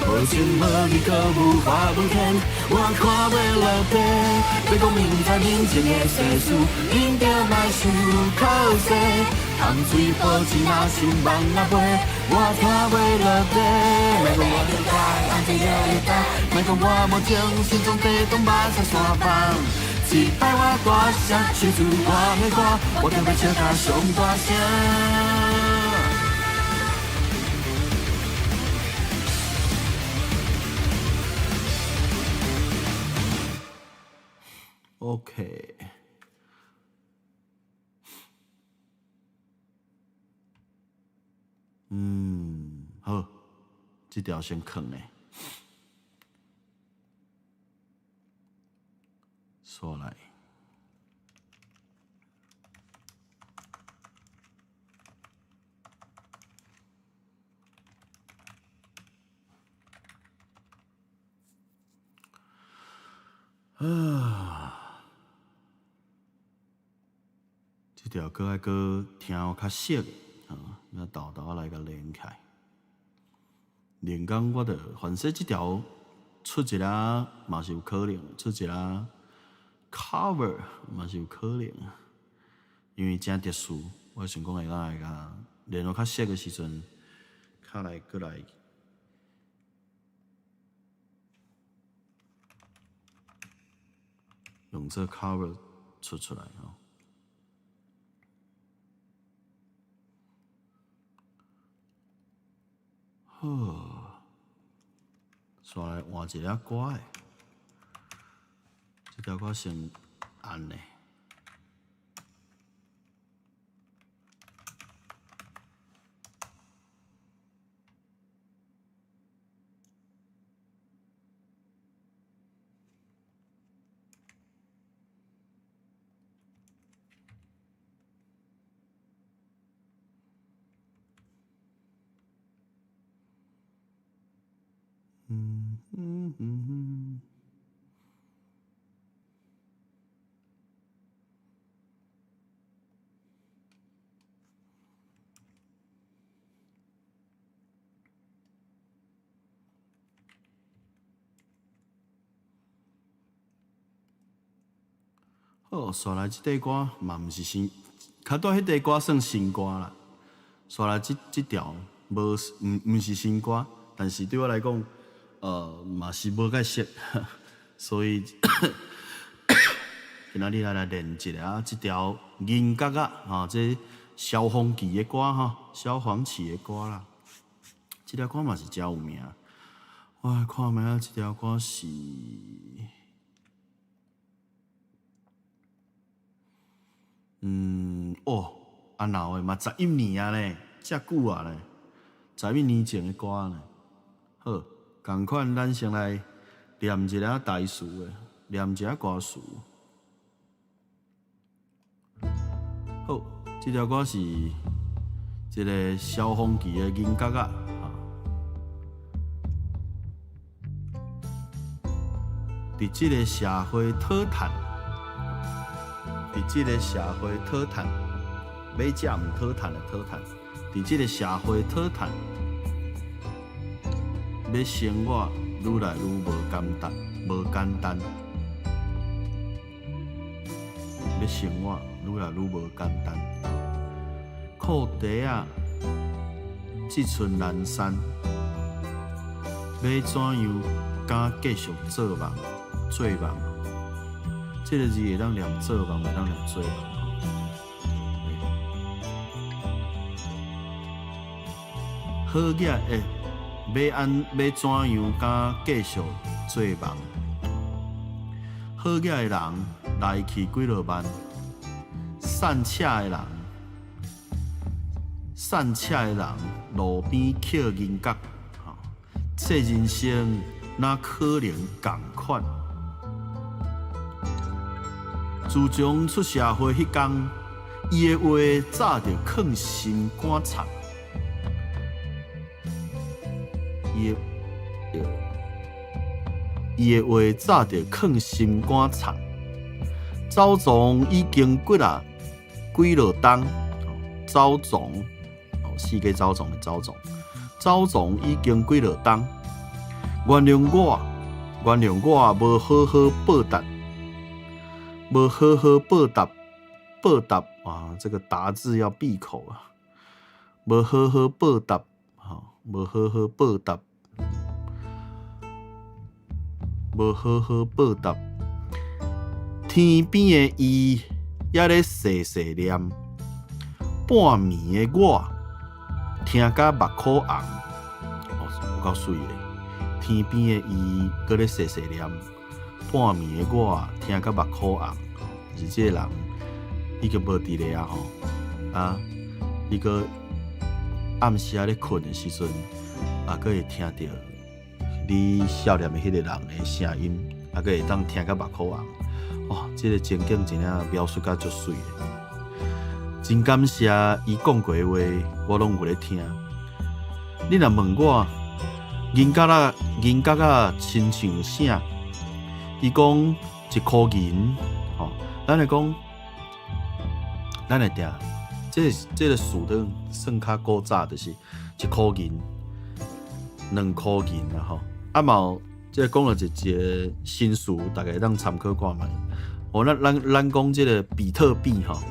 無情無義，閣無法無天，我看袂落地。欲講你毋知人情的世事，恁著莫傷可惜。香水布真若像夢仔飛，我聽袂落地。莫講我了解，莫講我無情，心臟地動目屎山崩。這擺我大聲唱出我的歌，我著欲笑甲上大聲。OK。嗯，好，這條先囥咧。煞來。啊，這條閣愛閣聽較熟的，啊，咱沓沓來共連起來。連講我著，凡勢這條出一下嘛是有可能，出一下 cover 嘛是有可能，因為誠特殊，我想講會當來共聯絡較熟的時陣，較來閣來。用這 cover 出出來吼。好，煞來換一个歌的，這條歌先按咧。嗯嗯嗯嗯。好，紲來這塊歌嘛毋是新，較拄彼塊歌算新歌啦。紲來這條無毋是新歌，但是對我來講，嘛是無介熟，所以今仔日來練一下這條銀角仔吼，這蕭煌奇的歌吼，蕭煌奇的歌啦。這條歌嘛是誠有名。我來看覓仔，這條歌是。哦，啊老的嘛11年啊呢，遮久啊呢，11年前的歌呢。好，仝款咱先來念一下台詞的，念一下歌詞。好，這條歌是一個蕭煌奇的銀角仔。佇這個社會討趁。佇這個社會討趁，欲食毋討趁的討趁。佇這個社會討趁，欲生活愈來愈無簡單，無簡單。欲生活愈來愈無簡單。褲袋仔這陣難產，欲怎樣敢繼續做夢？做夢？這個字會當念做夢，會當念做夢。好額欸，欲按欲怎樣敢繼續做夢？好額的人來去幾落萬，散赤的人，散赤的人路邊抾銀角，吼，這人生哪可能仝款？自從出社會彼工，伊的話早就囥心肝藏。伊的話早就囥心肝藏。走傱已經幾落冬，走傱，四界走傱的走傱，走傱已經幾落冬。原諒我，原諒我無好好報答。無好好報答，報答啊！這個答字要閉口啊！無好好報答，吼，無好好報答，無好好報答。天邊的伊猶咧細細念，半暝的我聽甲目箍紅，哦，有夠媠的。天邊的伊閣咧細細念。半暝的我聽甲目箍紅，是這個人已經無佇咧啊吼！啊，伊閣暗時仔咧睏的時陣，啊，閣會聽著你少年的彼個人的聲音，啊，閣會當聽甲目箍紅。哇，這個情景真正描述甲足媠的。真感謝伊講過的話，我攏有咧聽。你若問我銀角仔，銀角仔親像啥？伊講一箍銀，吼，咱來講，咱來定，這個這個數都算較古早，就是一箍銀、兩箍銀啦，吼。啊嘛有，這個講了一個新詞，大家會當參考看覓。哦，咱講這個比特幣，吼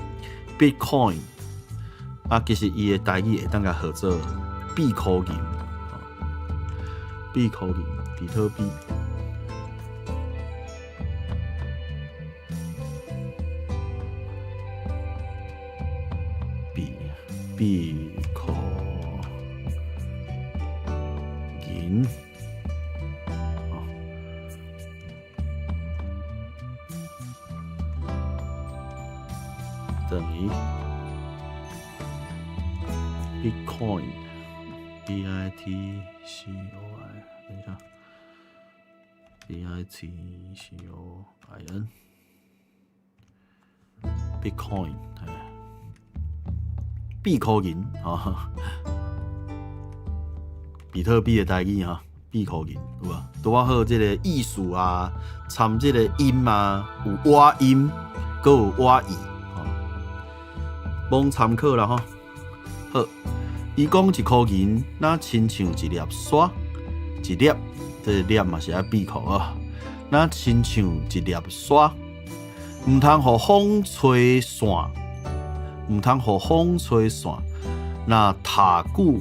，Bitcoin，啊，其實伊的台語會當共號做幣箍銀，幣箍銀，比特幣。幣箍銀，等於 Bitcoin，B I T C O I，等一下，B I T C O I N，Bitcoin，幣箍銀啊，比特幣的台語哈，幣箍銀有無？拄仔好這個意思啊，參這個音啊，有倚音，閣有倚意，吼，罔參考啦吼。好，伊講一箍銀，若親像一粒沙，一粒，這個粒嘛是愛閉口啊，若親像一粒沙，毋通予風吹散，毋通予風吹散。若塔久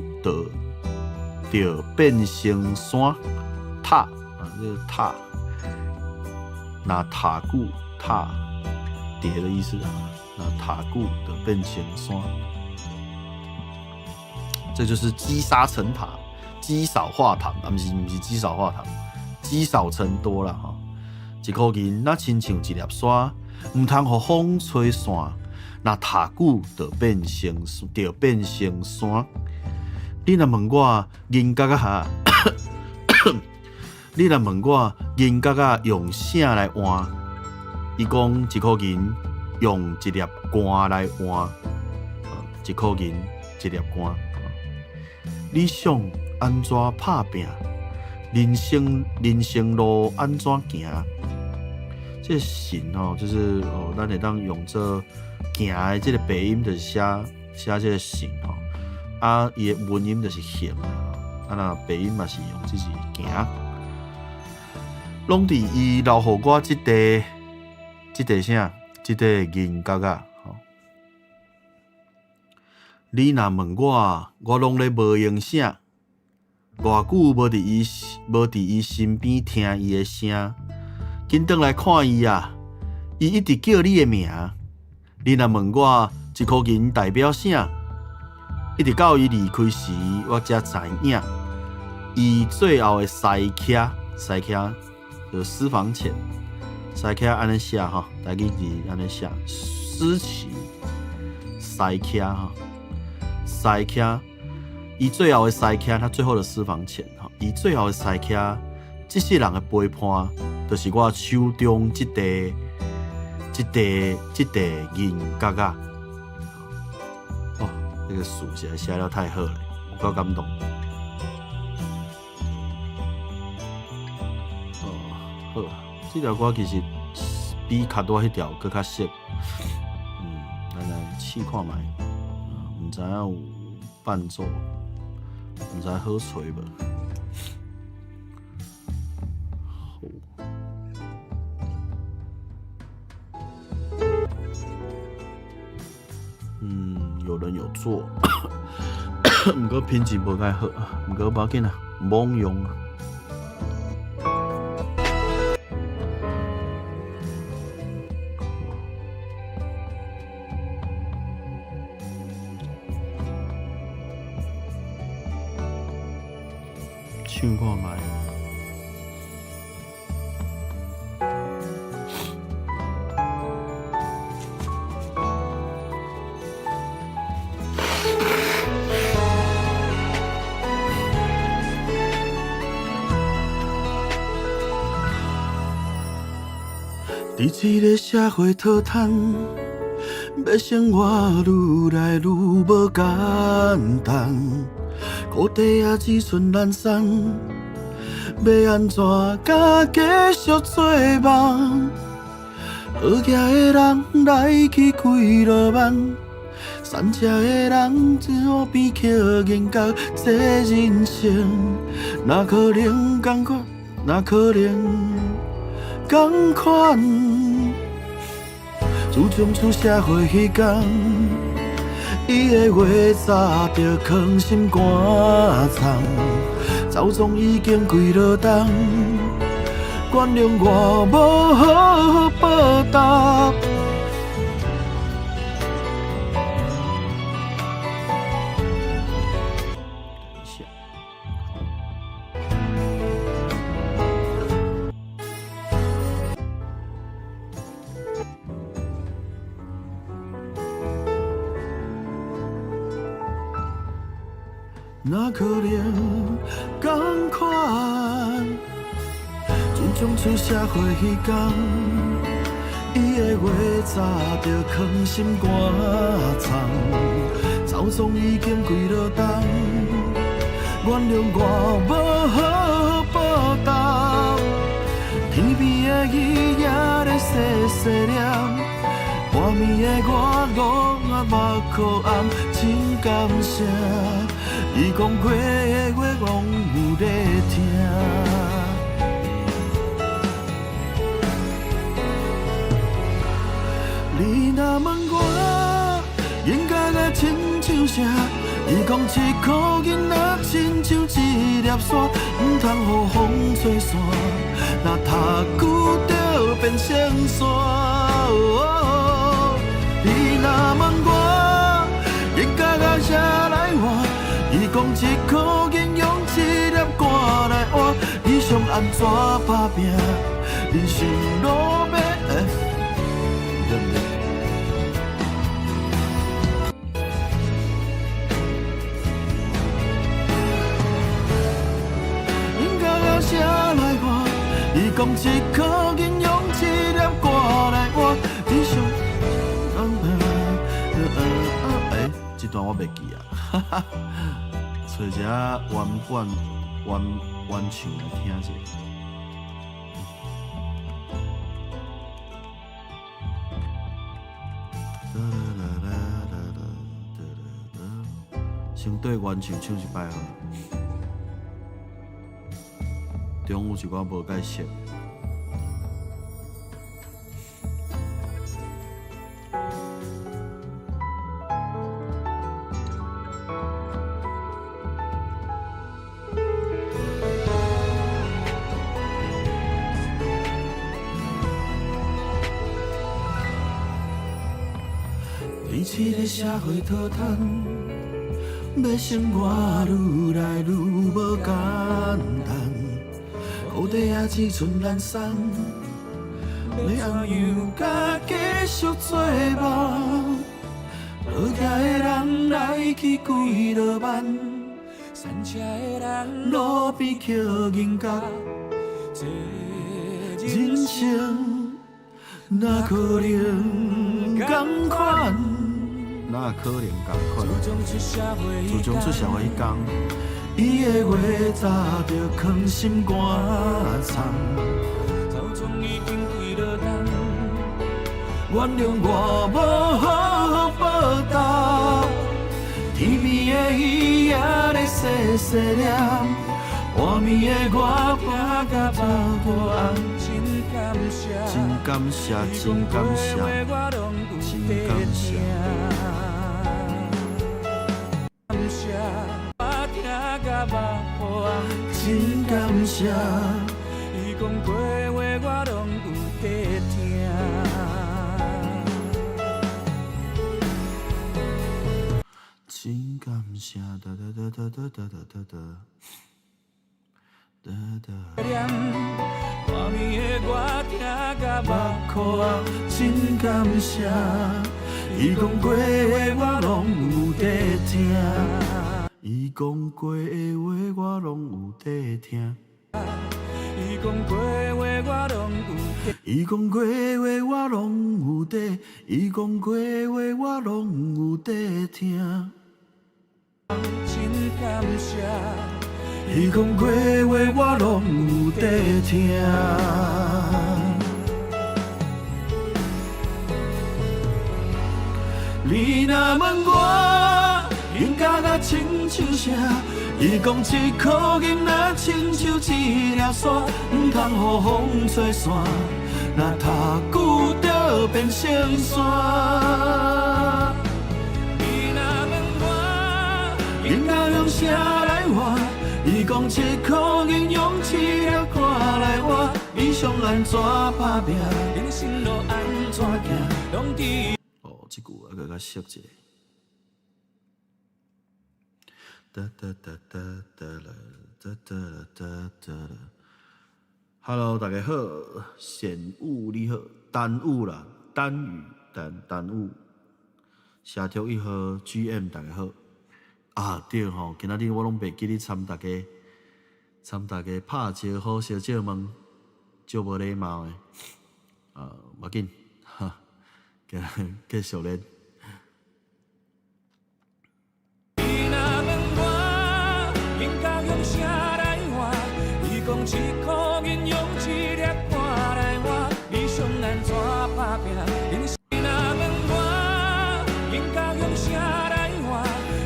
就變成山塔啊，這個塔，若塔久塔疊的意思啊，若塔久就變成山，這就是積沙成塔，積少化痰啊，毋是積少化痰，積少成多啦吼。一箍銀若親像一粒沙，毋通予風吹散。若塔久就變成山。你若問我銀角仔，你若問我銀角仔用啥來換？伊講一箍銀用一粒肝來換，一箍銀一粒肝。你想按怎拍拚？人生路按怎行？這個行吼，就是哦，咱會當用做行的這個白音，就是寫這個行吼。啊，伊的文音就是行啊，若白音嘛是用這是行。攏佇伊留予我這塊啥？這塊銀角仔吼。你若問我，我攏咧無閒啥？偌久無佇伊身邊聽伊的聲，緊轉來看伊啊！伊一直叫你的名。你若問我一箍銀代表啥？一直到伊離開時，我才知影。伊最後的私卡，私卡就私房錢，私卡按呢寫吼，台語字按呢寫，私錢，私卡吼，私卡。伊最後的私卡，他最後的私房錢吼，伊最後的私卡，這世人的陪伴，就是我手中這塊銀角仔。哦，這個詞實在寫了太好了，有夠感動。哦，好，這條歌其實比較拄仔彼條閣較熟。咱來試看覓，毋知影有伴奏。毋知好揣無？好。有人有做，毋過品質無蓋好，毋過無要緊啊，罔用啊。唱看覓。佇這个社會討趁，欲生活愈來愈無簡單，土地也一寸難産，欲按怎敢繼續做夢？好額的人來去幾落萬，散赤的人在路邊抾銀角，這人生哪可能仝款？哪可能仝款？自從出社會彼工，伊的話早就囥心肝藏，走總已經幾落冬，原諒我無好好報答。等一下，哪可能仝款？自從出社會彼工，伊的話早就囥心肝藏，走總已經幾落冬，原諒我無好好報答。天邊的伊也咧細細念，半暝的我攏啊目眶红，真感謝伊講過的話攏有咧聽。你若問我，應該來親像啥？伊講一箍銀仔親像一粒沙，毋通予風吹散。若讀久就變成沙。你若問我，應該用啥來換？伊講一箍銀用一粒肝來換。理想按怎打拚？人生路欲對毋對？應該用啥來換？伊講一箍銀用一粒肝來換。理想欸，這段我袂記啊，揣一下原版原原唱來聽者。先對原唱唱一擺好。中有一寡無解釋。佇這个社會討趁，欲生活愈來愈無簡單，土地也一寸難送，欲按樣佮繼續做夢？落崎的人來去幾落萬，山車的人路邊捡銀角，這人生哪可能仝款？哪可能仝款？自從出社會自從出社會彼工，伊的話早就囥心肝藏。頭鬃已經幾落冬，原諒我無好好報答。天邊的魚也咧細細念，外面的我拚甲目眶紅。真感謝，真感謝，真感謝，真感謝。感謝，我聽甲目眶紅。真感謝，伊講過話我攏有佇聽。真感謝，噠噠噠噠噠噠噠噠噠噠。外面的我聽甲目目眶紅，真感謝，伊講過的話我攏有佇聽，伊講過的話我攏有佇聽，伊講過話我攏有佇，伊講過的話我攏有佇，伊講過的話我攏有佇聽。真感謝，伊講過的話我攏有佇聽。你若問我，應該甲親像啥？伊講一箍銀仔親像一粒沙，毋通予風吹散，若讀久就變成沙。你若問我，應該用啥來換？伊講一箍銀用一粒肝來換，理想按怎打拚？人生路按怎行，攏佇。哦，這句愛閣較熟一下。噠噠噠噠噠啦，噠噠噠噠啦。Hello，大家好，玄武你好，丹武啦，丹羽丹丹武，社畜一號 GM 大家好。啊對吼，今仔日我攏袂記得參大家，參大家拍招呼相借問，足無禮貌的。啊，無要緊，哈，繼續練。你若問我，應該用啥來換？伊講一箍銀用一粒肝來換，理想按怎打拚？你若問我，應該用啥來換？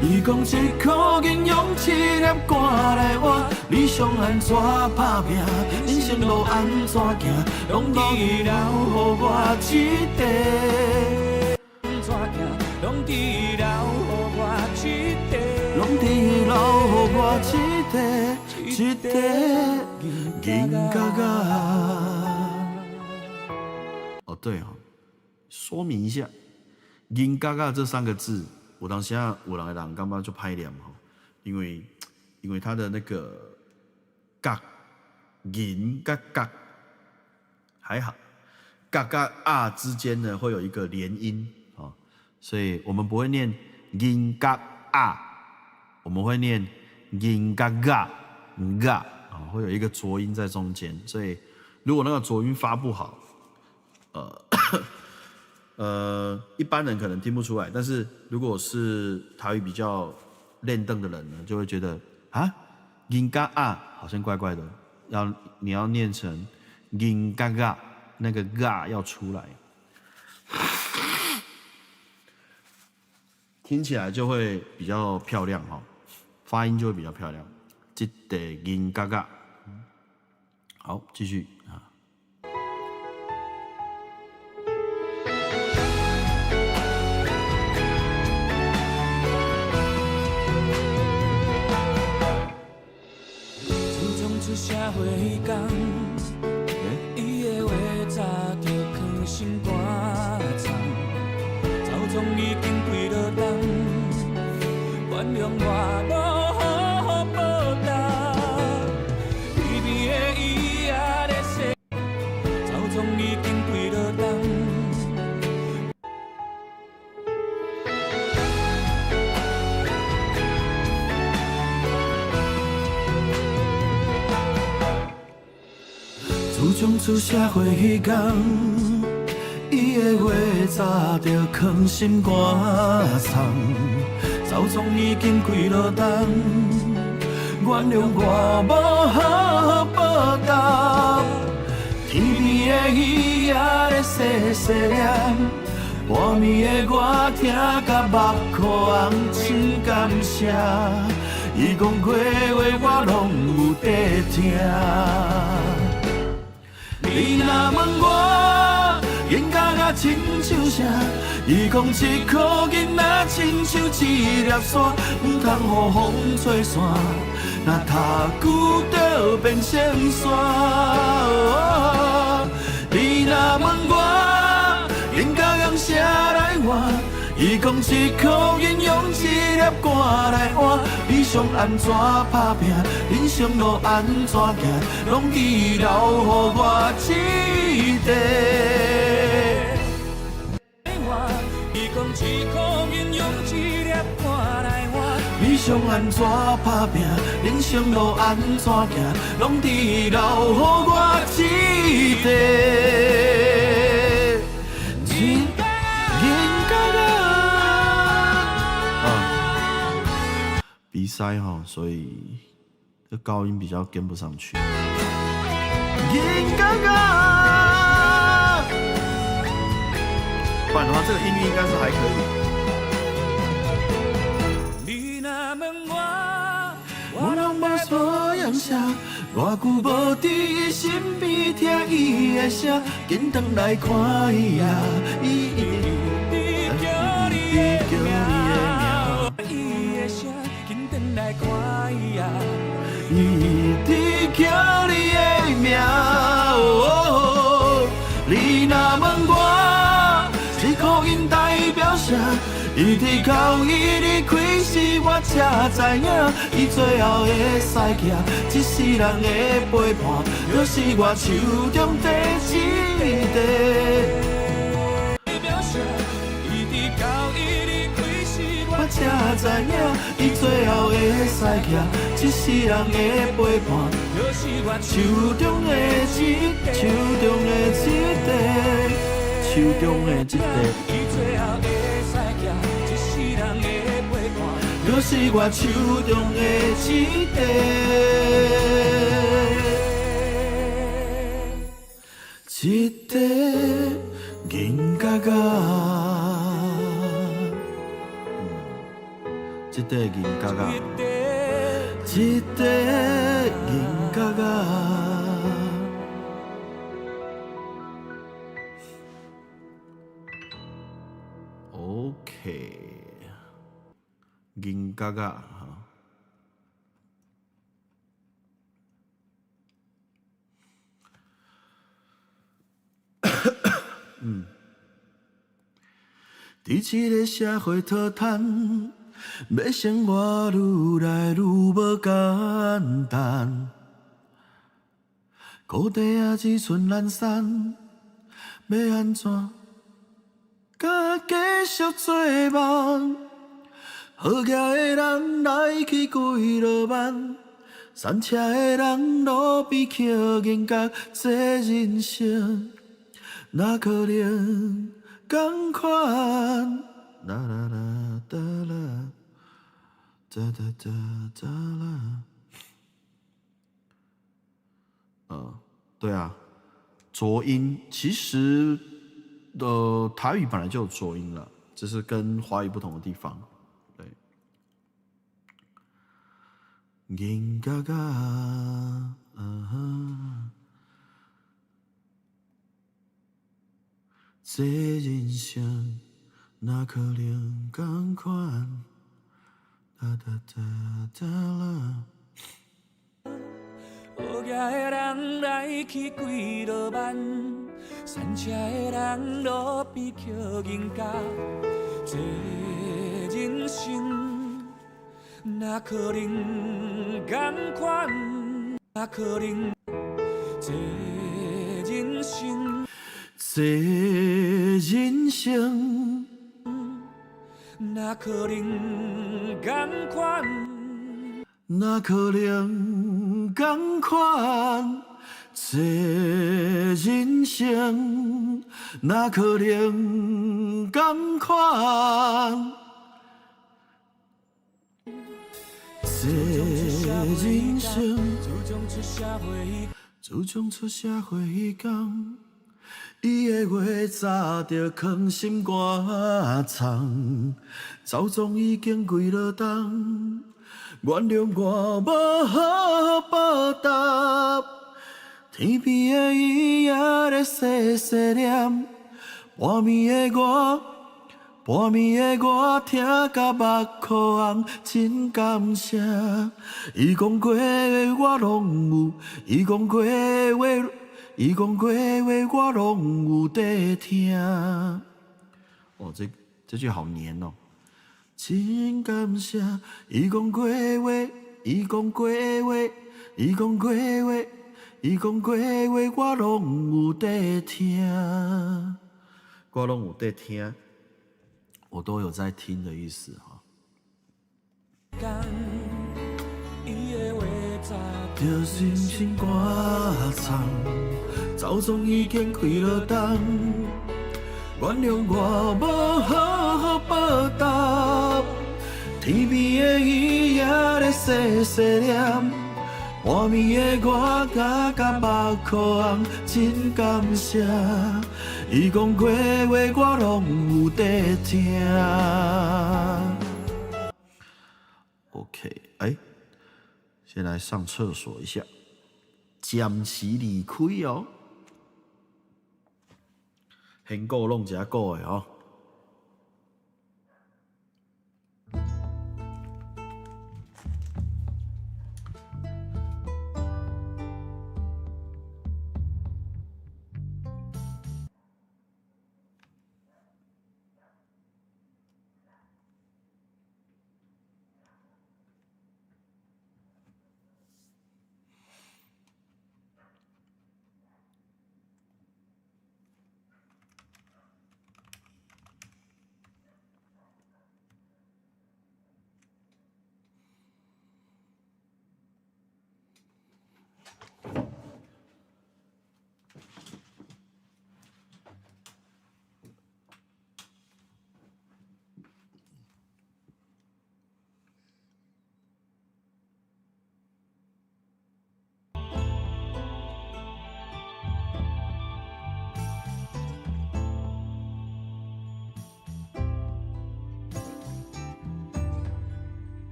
伊講一箍銀用一粒肝來換，理想按怎拍拚，人生路按怎行，攏佇伊留予我一塊。怎行，攏佇留予我一塊。攏佇伊留予我一塊，一塊銀角仔。哦，對哦，說明一下，銀角仔這三個字，有當時啊有人的人感覺足歹念吼，因為他的那個角銀佮角還好，角佮啊之間呢會有一個連音哦，所以我們不會念銀角啊，我們會念銀角嘎嘎啊，會有一個濁音在中間，所以如果那個濁音發不好，一般人可能聽不出來，但是如果是台語比較練鄧的人呢，就會覺得啊，銀角啊，好像怪怪的，你要念成銀角仔，那個嘎要出來，聽起來就會比較漂亮哈，發音就會比較漂亮。這塊銀角仔，好，繼續啊。出社會彼工，伊的話早就囥心肝藏，走創已經幾落冬，原諒我無好好報答。天邊的伊也咧說，走創已經幾落冬。自從出社會彼工，伊的話早就囥心肝藏，走創已經幾落冬，原諒我無好好報答。天邊的伊也咧細細念，半暝的我聽甲目眶紅，真感謝。伊講過話我攏有在聽。你若問我銀角仔親像啥？伊講一箍銀仔親像一粒沙，毋通予風吹散，若讀久就變成沙。你若問我銀角用啥來換？伊講一箍銀用一粒肝來換，理想按怎拍拚，人生路按怎行，攏伊留予我一塊。伊講一箍銀用一粒肝來換，理想按怎拍拚，人生路按怎行，攏伊留予我一塊。鼻塞哈，所以這高音比較跟不上去。銀角仔，不然的話，這個音域應該是還可以。你若問我，我攏無所用啥，偌久無佇伊身邊聽伊的聲，緊轉來看伊啊，伊一直叫你的名，伊的聲，緊轉來看伊啊，伊一直叫你的名。你若問我，一箍銀代表啥？伊直到伊離開時，我才知影，伊最後會使行，這世人的陪伴，就是我手中第一塊。我才知影，伊最後會使行，這世人的陪伴，就是我手中的一，手中的一塊，手中的一塊。伊最後會使行，這世人的陪伴，就是我手中的一塊，一塊銀角仔。這塊銀角仔，這塊銀角仔。OK，銀角仔哈。嗯，佇這个社會討趁，欲生活愈來愈無簡單。苦短仔一寸難產，欲按怎閣繼續做夢？好額的人來去幾落萬，散車的人路邊抾銀角，這人生哪可能仝款？啦啦啦噠啦，噠噠噠噠啦。對啊，濁音其實台語本來就有濁音了，這是跟華語不同的地方。對，銀角仔，啊，這人生哪可能仝款？噠噠噠噠啦。好額的人來去幾落萬，散車的人路邊抾銀角，這人生哪可能仝款？哪可能？這人生，這人生哪可能仝款？哪可能仝款？這人生哪可能仝款？這人生，自從出社會彼工，伊的話早就囥心肝藏，走總已經幾落冬。原諒我無好報答，天邊的伊猶咧細細念，半暝的我，半暝的我聽甲目眶紅，真感謝。伊講過的話我攏有，伊講過的話，伊講過的話我攏有佇聽。哦，這句好黏哦。真感謝，伊講過話，伊講過話，伊講過話，伊講過話，我攏有佇聽，我攏有佇聽，我都有在聽的意思哈。著心心肝藏，走總已經幾落冬。原諒我無好好報答，天邊的伊猶咧細細念，半暝的我聽甲目眶紅，真感謝。伊講過話我攏有佇聽。OK，哎，先來上廁所一下，暫時離開哦。先顧弄一下顧的哦。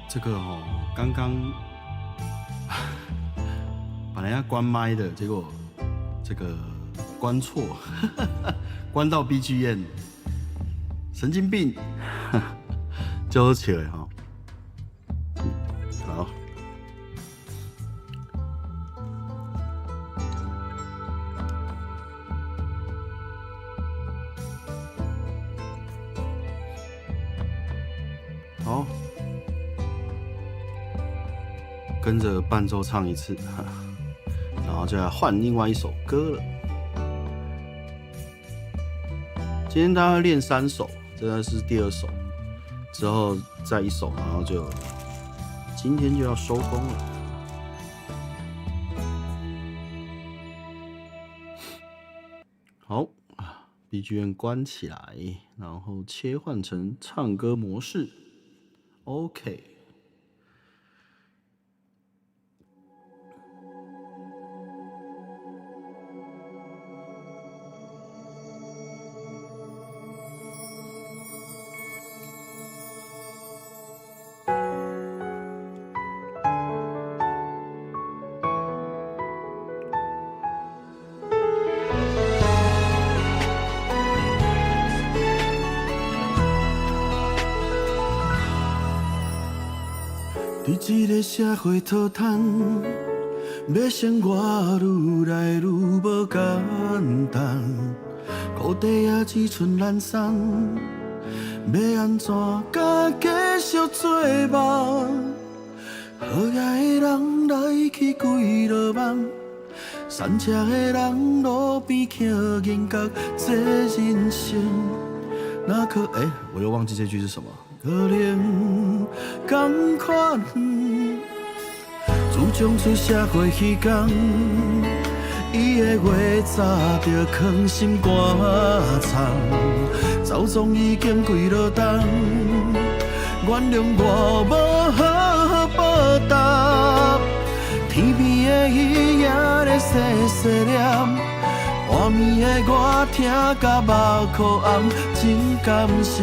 這個哦，剛剛本來要關麥的，結果這個關錯，關到 BGM，神經病，就好笑的吼。好，好，跟着伴奏唱一次，然後就要換另外一首歌了。今天大家練三首，這個是第二首，之後再一首，然後就今天就要收工了。好，BGM 關起來，然後切換成唱歌模式。OK。佇這个社會討趁，欲生活愈來愈無簡單，土地也只剩懶散，欲按怎敢繼續做夢？好額的人來去幾落網，散赤的人路邊徛銀角，這人生哪可？欸，我又忘記這句是什麼。可能仝款。自從出社會彼工，伊的話早就囥心肝藏，走總已經幾落冬，原諒我無好好報答。天邊的伊也咧細細念，半暝的我聽甲目眶紅，真感謝。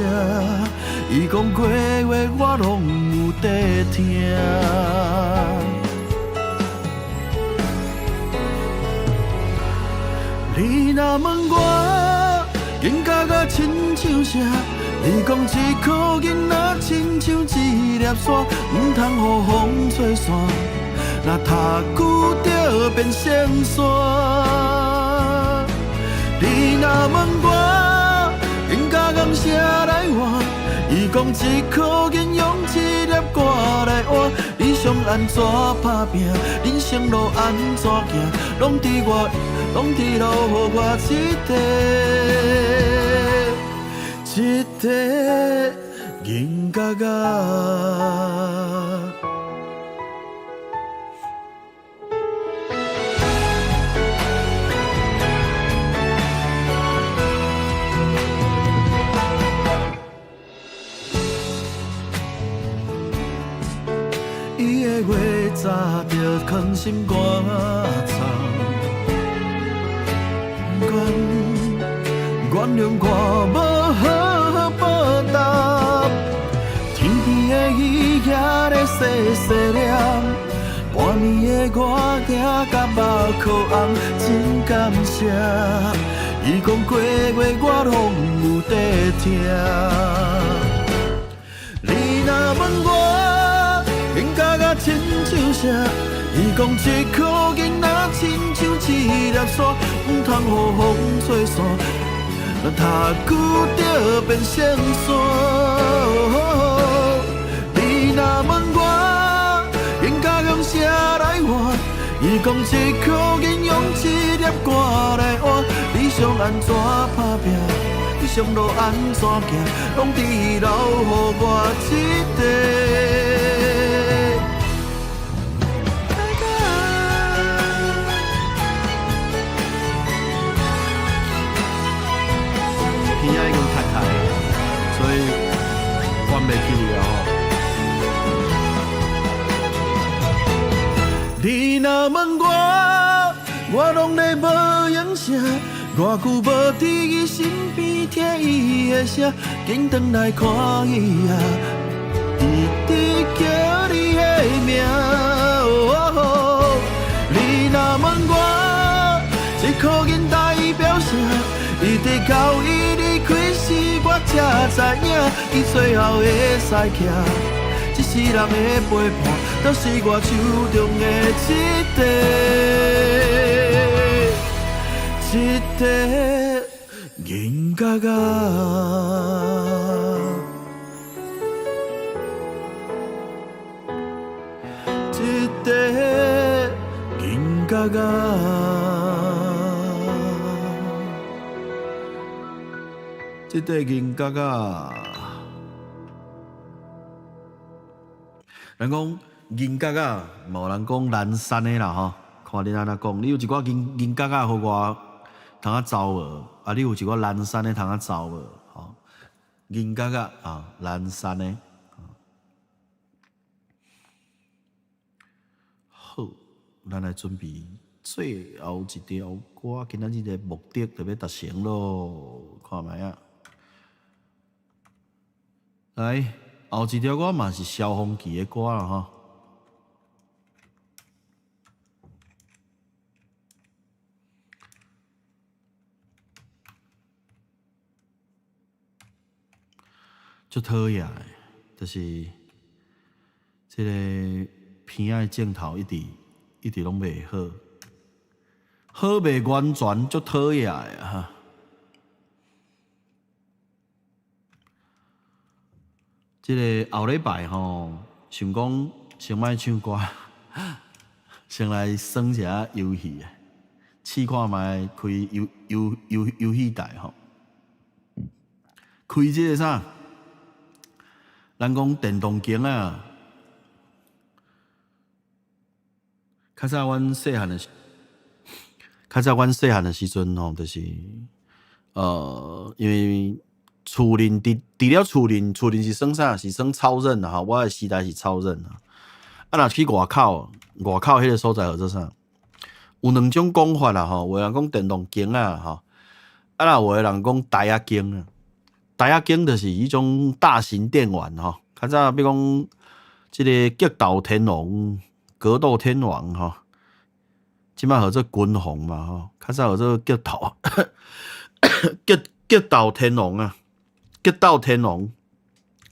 伊講過話我攏有在聽。你若問我，囡仔甲親像啥？伊講一箍銀仔親像一粒沙，毋通予風吹散，若讀久就變成沙。你若問我，囡仔用啥來換？伊講一箍銀用一粒肝來換，理想按怎打拼，人生路按怎行，攏佇我，攏佇留予我一塊一塊銀角仔。伊的話早就囥心肝藏，原諒我無好好報答。天邊的伊也咧細細念，半暝的我行甲目眶紅，真感謝。伊講過話我攏有在聽。你若問我，囡仔甲親像啥？伊講一箍銀仔親像一粒沙，毋通予風吹散，若讀久就變成沙。你若問我，囡仔用啥來換？伊講一箍銀用一粒肝來換，理想按怎打拼？理想路按怎行？攏佇留予我一塊。天已經塌開，所以關袂起了吼。你若問我，我攏咧無閒啥，偌久無佇伊身邊聽伊的聲，緊轉來看伊啊，直直叫。名。你若问我，这箍银代表啥？一直到伊离开时，我才知影，伊最後會使徛。這世人的陪伴，就是我手中的這塊，這塊銀角仔。這塊銀角仔，這塊銀角仔。人講銀角仔，嘛有人講南山的啦吼，看你按怎講。你有一寡銀銀角仔予我通啊走無？啊，你有一寡南山的通啊走無？吼，銀角仔啊，南山的。好，咱來準備最後一條歌，今仔日的目的就欲達成囉，看覓仔。來，後一條歌嘛是蕭煌奇的歌啦吼。足討厭的，就是這个片仔的鏡頭一直一直攏袂好，好袂完全，足討厭的哈。這个後禮拜吼，想講先莫唱歌，先來耍一下遊戲，試看覓開遊遊遊遊戲台吼，開這个啥？人講電動間啊，較早阮細漢的時，較早阮細漢的時陣吼，就是因為厝裡佇佇了厝裡，厝裡是耍啥？是耍超人啊！吼，我的時代是超人啊。啊，若去外口，外口彼个所在號做啥？有兩種講法啦吼，有的人講電動間啊吼，啊若有的人講台仔間啊。台仔間就是彼種大型電玩吼，較早比如講這个格鬥天王、格鬥天王吼，這擺號做拳皇嘛吼，較早號做格鬥格格鬥天王啊，格鬥天王、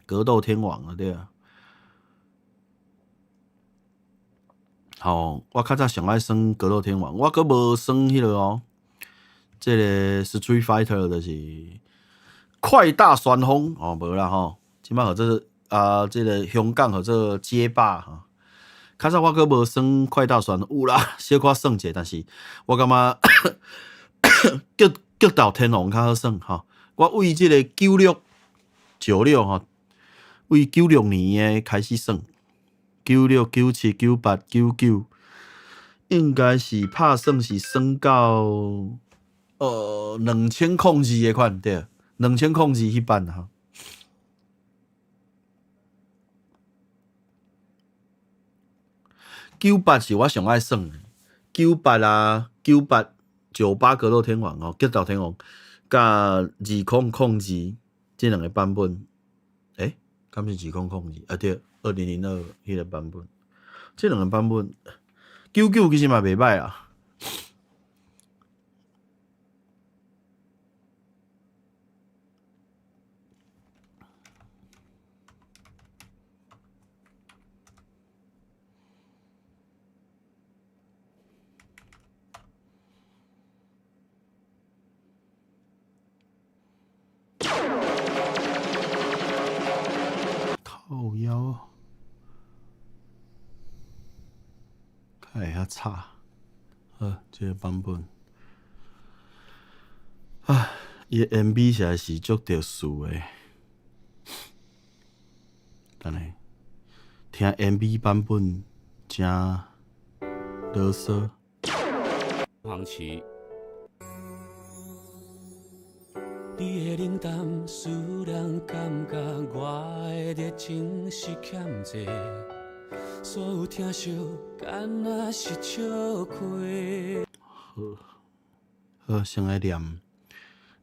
格鬥天王啊對啊。吼，我較早上愛耍格鬥天王，我閣無耍彼个哦，這个 Street Fighter 就是快大旋風哦，無啦吼，這擺號做啊，這个香港號做街霸吼。較早我閣無耍快大旋，有啦，小可耍者，但是我感覺格格鬥天王較好耍吼。我為這个9696吼，為96年的開始耍，96、97、98、99，應該是拍算是耍到2002的款對。2002彼版吼，98是我上愛耍的，98啊，9898格鬥天王吼，格鬥天王，佮2002這兩个版本，欸，敢是2002？啊對，2002彼个版本，這兩个版本，99其實嘛袂䆀啊。靠腰，較會較差，好，這个版本，啊，伊的 MV 實在是足特殊的，等下聽 MV 版本誠囉嗦。黃芪。你的冷淡使人感覺我的熱情是欠債，所有疼惜敢若是笑話。好，好，先來念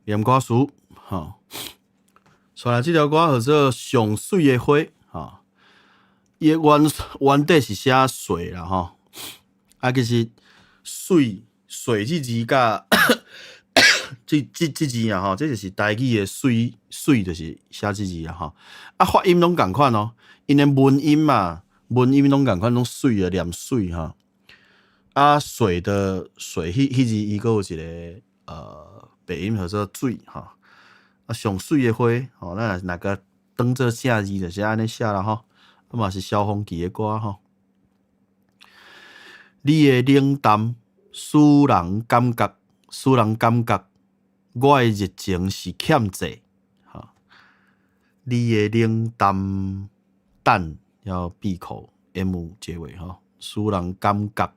念歌詞，吼。紲來這條歌號做《上媠的花》，吼。伊的原底是寫水啦吼，啊，其實水水這字佮這字啊吼，這就是台語的媠媠，就是寫這字啊吼。啊，發音攏仝款哦，𪜶的文音嘛，文音攏仝款，攏媠啊，念媠吼。啊，水的水，彼字伊閣有一个白音叫做水吼。啊，上媠的花吼，咱若共當做正字就是按呢寫啦吼。啊嘛是蕭煌奇的歌吼。你的冷淡使人感覺，使人感覺我的熱情是欠債。吼，你的冷淡，淡要閉口，M 結尾吼，使人感覺，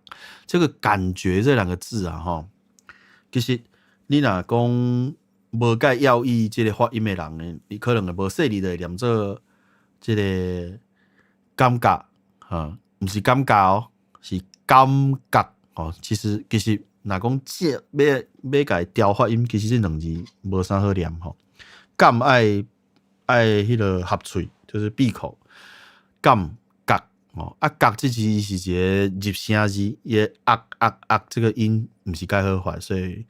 這個感覺這兩個字啊吼，其實你若講無介要意這個發音的人呢，你可能會無細膩就會念做這個感覺，哈，毋是感覺哦，是感覺哦。其實若講這欲共伊調發音，其實這兩字無啥好念吼。感愛彼個合喙，就是閉口。感覺哦，啊覺這字是一個入聲字，伊的啊啊啊這個音毋是介好發，所以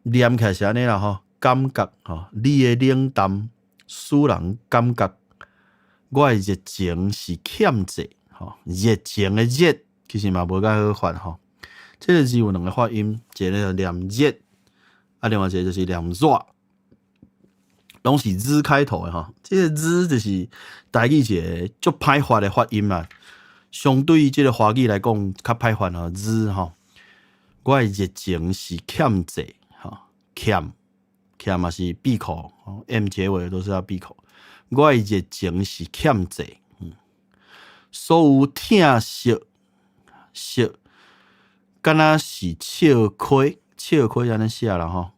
念起來是按呢啦吼。感覺吼，你的冷淡使人感覺我的熱情是欠債吼，熱情的熱其實嘛無介好發吼。這個字有兩個發音，一個念熱，啊，另外一個就是念熱，攏是日開頭的吼。這個日就是台語一個足歹發的發音啦，相對這個華語來講較歹發吼，日吼。我的熱情是欠債吼，欠欠嘛是閉口，M 結尾都是要閉口。我的熱情是欠債，所有疼惜惜，敢若是笑虧，笑虧按呢寫啦吼，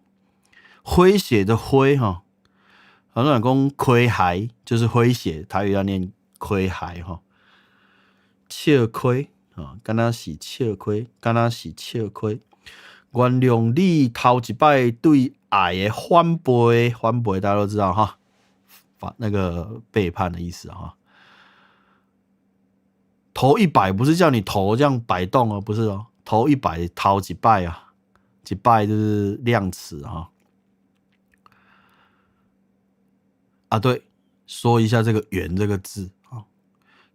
詼諧的詼吼，很多人講詼諧就是詼諧，台語要念詼諧吼，笑虧啊，敢若是笑虧，敢若是笑虧。原諒你頭一擺對愛的反背，反背大家都知道哈，反那個背叛的意思哈。頭一擺不是叫你頭這樣擺動哦，不是哦，頭一擺頭一擺啊，一擺就是量詞哈。啊對，說一下這個“緣”這個字啊，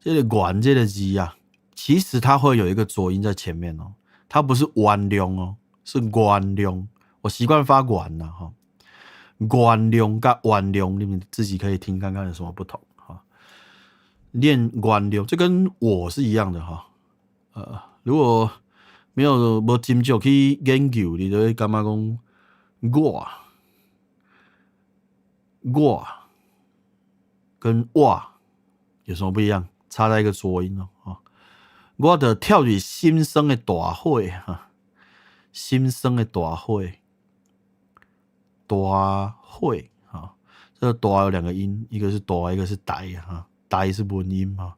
這個“緣”這個字啊，其實它會有一個濁音在前面哦，它不是原諒哦。是原諒，我習慣發原啦哈。原諒佮原諒，你們自己可以聽看看有什麼不同哈。念原諒，這跟我是一樣的哈。如果沒有無斟酌去研究，你就會感覺講我我跟我有什麼不一樣？差在一個濁音哦。我就跳入心酸的大火哈。心酸的大火，大火啊！這個“大”有兩個音，一個是“大”，一個是“呆”哈。呆是文音哈。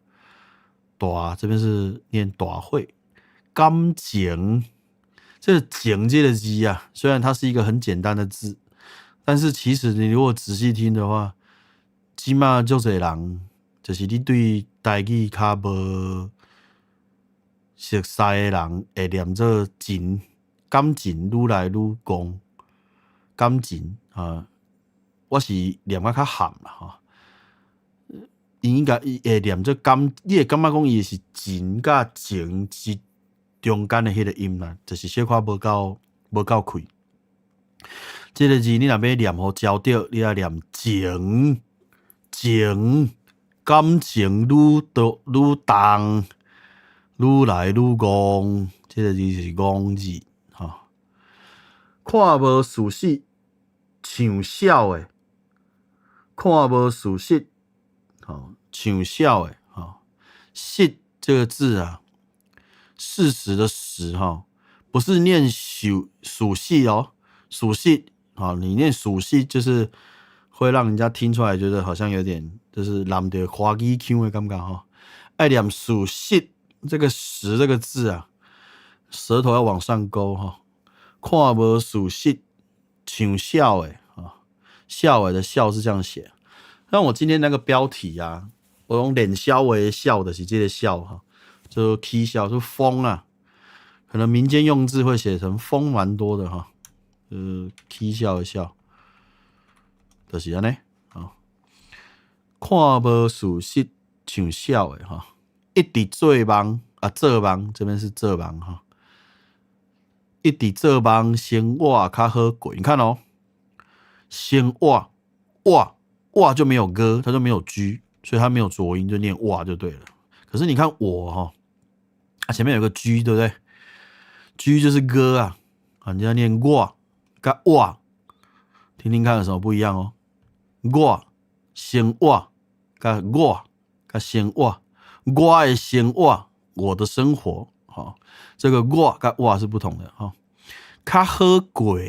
大這邊是念大火。感情，這個“情”這個字啊，雖然它是一個很簡單的字，但是其實你如果仔細聽的話，這馬足濟人，就是你對台語較無熟悉的人，會念做情。感情愈來愈戇，感情啊，我是念甲較含啦吼。伊應該伊會念做感，你會感覺講伊是情佮情之中間的彼個音啦，就是小可無夠開。這個字你若欲念予焦著，你愛念情情，感情愈多愈重，愈來愈戇，這個字是戇字。看無事實，像痟的；看無事實，吼，像痟的，吼。實這個字啊，事實的實，哈，不是念屬屬實哦，屬實，啊，你念屬實就是會讓人家聽出來，覺得好像有點就是南著華語腔的感覺，哈。愛念事實這個實這個字啊，舌頭要往上勾，哈。看無事實，像痟的啊，痟的的痟是這樣寫。那我今天那個標題啊，我我講練痟話的痟就是這個痟哈，就起痟就瘋啊，可能民間用字會寫成瘋蠻多的哈，起痟的痟，就是按呢，啊，看無事實像痟的哈，一直做夢啊做夢，這邊是做夢哈，一直做夢生活較好過，你看哦，生活活活就沒有 G，它就沒有 G。所以它沒有濁音，就念哇就對了。可是你看我哈，啊前面有個 G，對不對？G 就是歌啊，啊你要念我佮活，聽聽看有什麼不一樣哦。我生活佮我佮生活，我的生活，我的生活，哈，這個我佮活是不同的哈。較好過，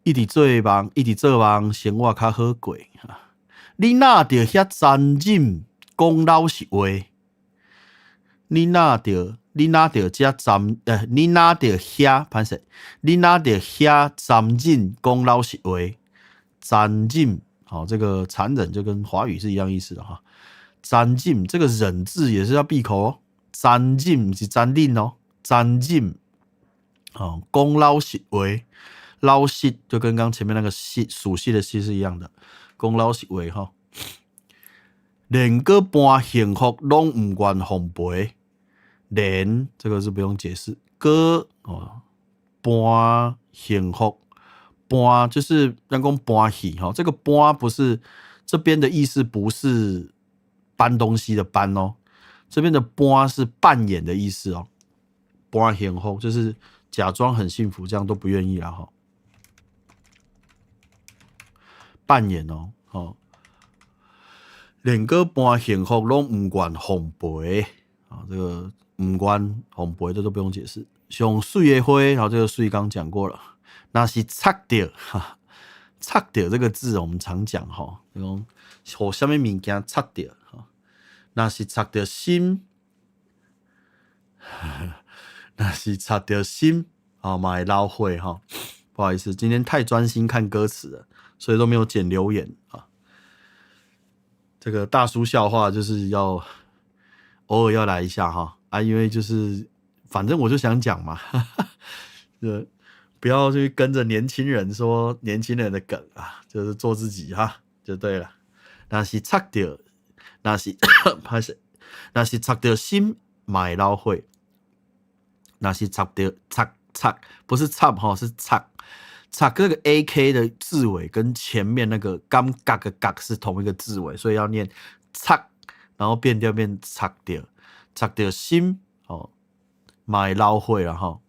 一直做夢，一直做夢，生活較好過哈。你若著遐殘忍，講老實話。你若著，你若著遮殘，你若著遐歹勢，你若著遐殘忍，講老實話。殘忍，好，這個殘忍就跟華語是一樣意思的哈。殘忍這個忍字也是要閉口哦。殘忍毋是殘忍哦，殘忍，哦，講老實話，老實就跟剛前面那個實熟悉的實是一樣的。講老實話吼，連閣扮幸福攏毋願奉陪，連這個是不用解釋，閣哦扮幸福，扮就是咱講扮戲吼，這個扮不是這邊的意思，不是搬東西的搬哦，這邊的扮是扮演的意思哦，扮幸福就是假裝很幸福，這樣都不願意了哈。扮演哦，哦，連閣扮幸福攏毋願奉陪啊，這個毋願奉陪，這都不用解釋。上媠的花，然後這個媠剛講過了，若是插著，哈，插著這個字我們常講哈，這種予啥物物件插著，哈，若是插著心，若是插著心，啊，嘛會流血哈。不好意思，今天太專心看歌詞了，所以都沒有剪留言啊。這個大叔笑話就是要偶爾要來一下哈啊，因為就是反正我就想講嘛，不要去跟着年輕人說年輕人的梗啊，就是做自己哈就對了。若是插著，若是歹勢，若是插著心嘛會流血，若是插著插插不是插哈，是插。插這個 A K 的字尾跟前面那個感覺的覺是同一個字尾，所以要念插，然後變掉變插著，插著心哦，嘛會流血了哈，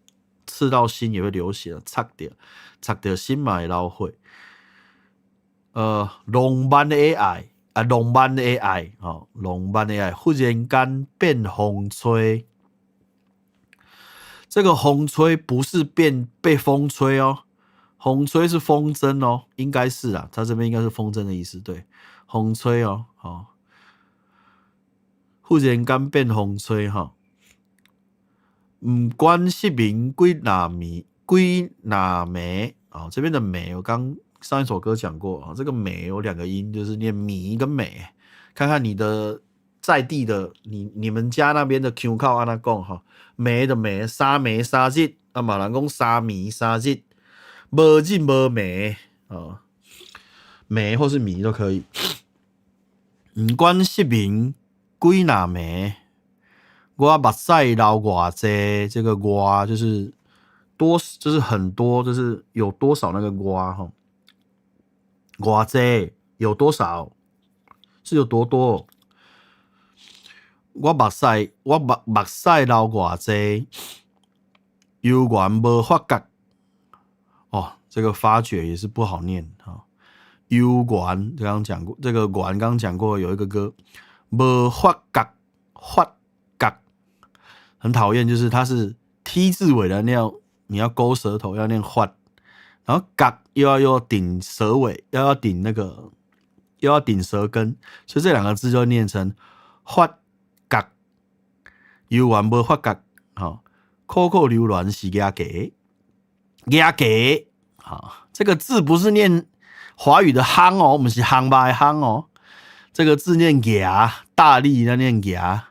刺到心也會流血，插著，插著心嘛會流血。浪漫的愛啊，浪漫的愛哦，浪漫的愛忽然間變風吹，這個風吹不是變被風吹哦。風吹是風箏哦，應該是啊，他這邊應該是風箏的意思，對，風吹哦，好，忽然間變風吹哈，毋管失眠幾若暝，幾若暝啊，這邊的暝我剛上一首歌講過啊，這個暝有兩個音，就是念米跟美，看看你的在地的你們家那邊的腔口按怎講哈，暝就暝，三暝三日，啊嘛人講三暝三日。無日無暝啊，暝或是暝都可以。毋管失眠幾若暝，我目屎流偌濟，這個偌就是多，就是很多，就是有多少那個偌哈。偌濟有多少？是有多多？我目屎流偌濟，猶原無發覺。哦，這個發覺也是不好念哈。猶原剛剛講過，這個原剛剛講過有一個歌，無發覺，發覺很討厭，就是它是 T 字尾的，你要勾舌頭，要念發，然後覺又要頂舌尾，又要頂那個又要頂舌根，所以這兩個字就念成發覺，猶原無發覺，好，苦苦流連是蜈蚣。蜈蚣，好，這個字不是念華語的夯哦，毋是烘肉的烘哦，這個字念牙，大力那念牙，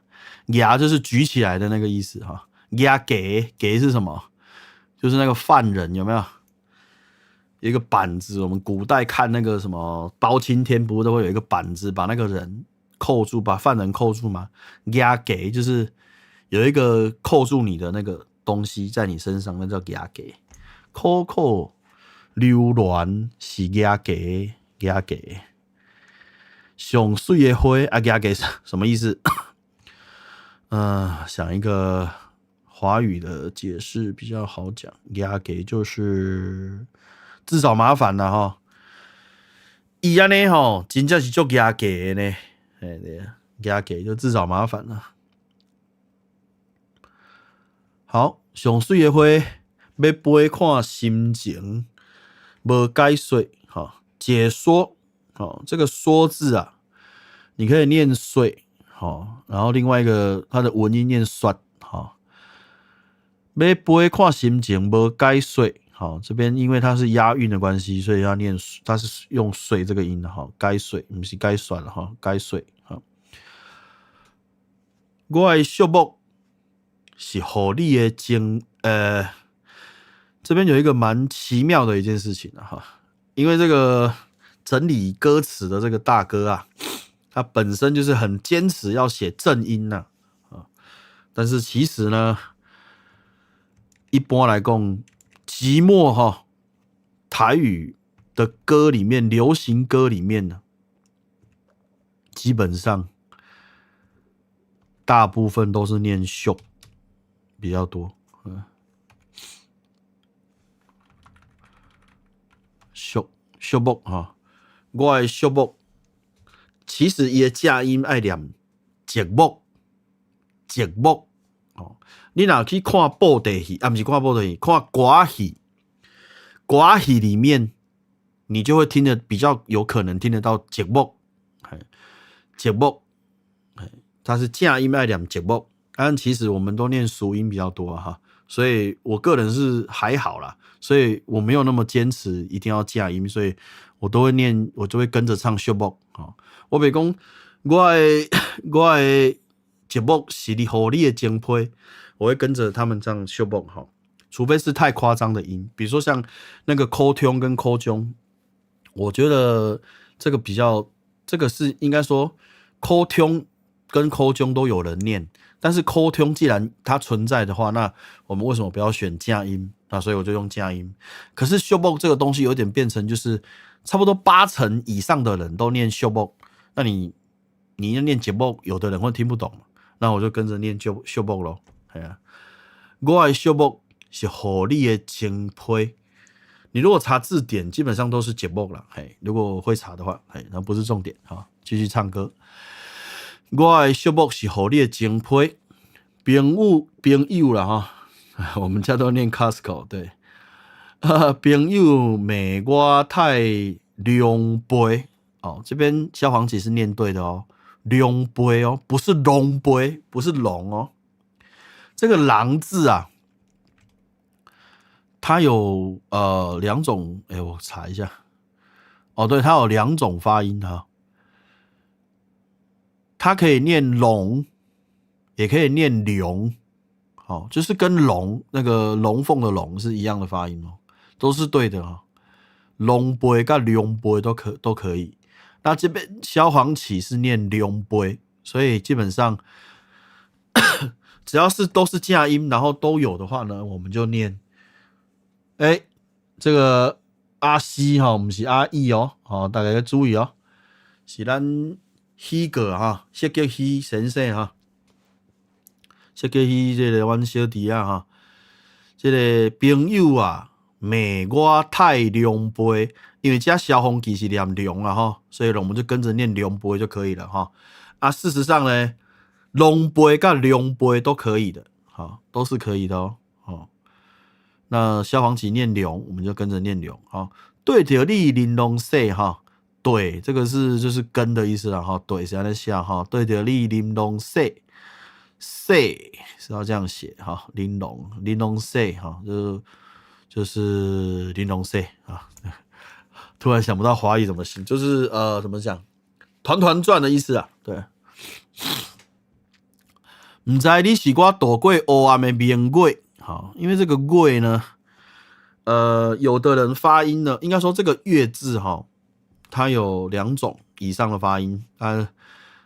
牙就是舉起來的那個意思哈。牙給給是什麼？就是那個犯人有沒有？一個板子，我們古代看那個什麼包青天，不是都會有一個板子把那個人扣住，把犯人扣住嗎？牙給就是有一個扣住你的那個東西在你身上，那叫牙給。苦苦流連是牙給牙給。上媠的花啊，牙給什麼意思？想一個華語的解釋比較好講，牙給就是自找麻煩啦吼。伊按呢吼，真正是足牙給的呢。哎對，牙給就自找麻煩啦。好，上媠的花欲飛看心情，無解說哈。解說，好，這個說字啊，你可以念水，好，然後另外一個它的文音念說，好。欲飛看心情，無解說，好，這邊因為它是押韻的關係，所以要念，它是用水這個音的哈，解說毋是解說哈，解說，好。我的寂寞是予你的情，這邊有一個蠻奇妙的一件事情哈，因為這個整理歌詞的這個大哥啊，他本身就是很堅持要寫正音吶，啊，但是其實呢，一般來講，寂寞哈，台語的歌裡面，流行歌裡面呢，基本上大部分都是念秀比較多，嗯，寂寂寞哈，我的寂寞，其實伊的正音愛念寂寞，寂寞。哦，你若去看布袋戲，啊，毋是看布袋戲，看歌戲，歌戲裡面，你就會聽得比較有可能聽得到寂寞，嘿，寂寞，嘿，它是正音愛念寂寞，但其實我們都念俗音比較多哈，所以我個人是還好啦，所以我沒有那麼堅持一定要正音，所以我都會念，我就會跟着唱寂寞，哦，我袂講我的寂寞是你予你的情批，我會跟着他們這樣寂寞哈，除非是太誇張的音，比如說像那個苦衷跟苦衷，我覺得這個比較，這個是應該說苦衷跟苦衷都有人念，但是苦衷既然它存在的話，那我們為什麼不要選正音？那所以我就用正音。可是寂寞這個東西有點變成就是差不多8成以上的人都念寂寞，那你要念寂寞，有的人會聽不懂。那我就跟着念就寂寞咯，係啊。我的寂寞是予你的情批。你如果查字典，基本上都是寂寞了，嘿。如果會查的話，嘿，那不是重點，好，繼續唱歌。我的寂寞是予你的情批，朋友朋友啦哈，我們家都念 Costco，對。朋友罵我太狼狽，哦，這邊蕭煌奇是念對的哦。狼狽哦，不是龍狽，不是龍哦。這個狼字啊，它有兩種，哎，我查一下。哦，對，它有兩種發音哈。它可以念龍，也可以念龍，好，就是跟龍那個龍鳳的龍是一樣的發音哦，都是對的哈。狼狽跟狼狽都可以。那這邊蕭煌奇是念狼狽，所以基本上只要是都是正音，然後都有的話呢，我們就念。哎，這個阿西哈，毋是阿義哦，好，大家要注意哦，是咱希哥哈，謝杰希先生哈，謝杰希這個阮小弟啊哈，這個朋友啊罵我太狼狽。因為這蕭煌奇是念龍啊哈，所以我們就跟着念狼狽就可以了哈。啊，事實上呢，狼狽跟狼狽都可以的，好，都是可以的哦。好，那蕭煌奇念龍，我們就跟着念龍。好，對著你玲瑯說哈，對，這個是就是跟的意思了哈。對，是按呢寫哈，對著你玲瑯說，說是要這樣寫哈，玲瑯玲瑯說哈，就是玲瑯說啊。突然想不到華語怎麼寫，就是怎麼講？团团转的意思啊。對，毋知你是我度過黑暗的明月，好，因為這個月呢，有的人發音呢，應該說這個月字哈，它有兩種以上的發音，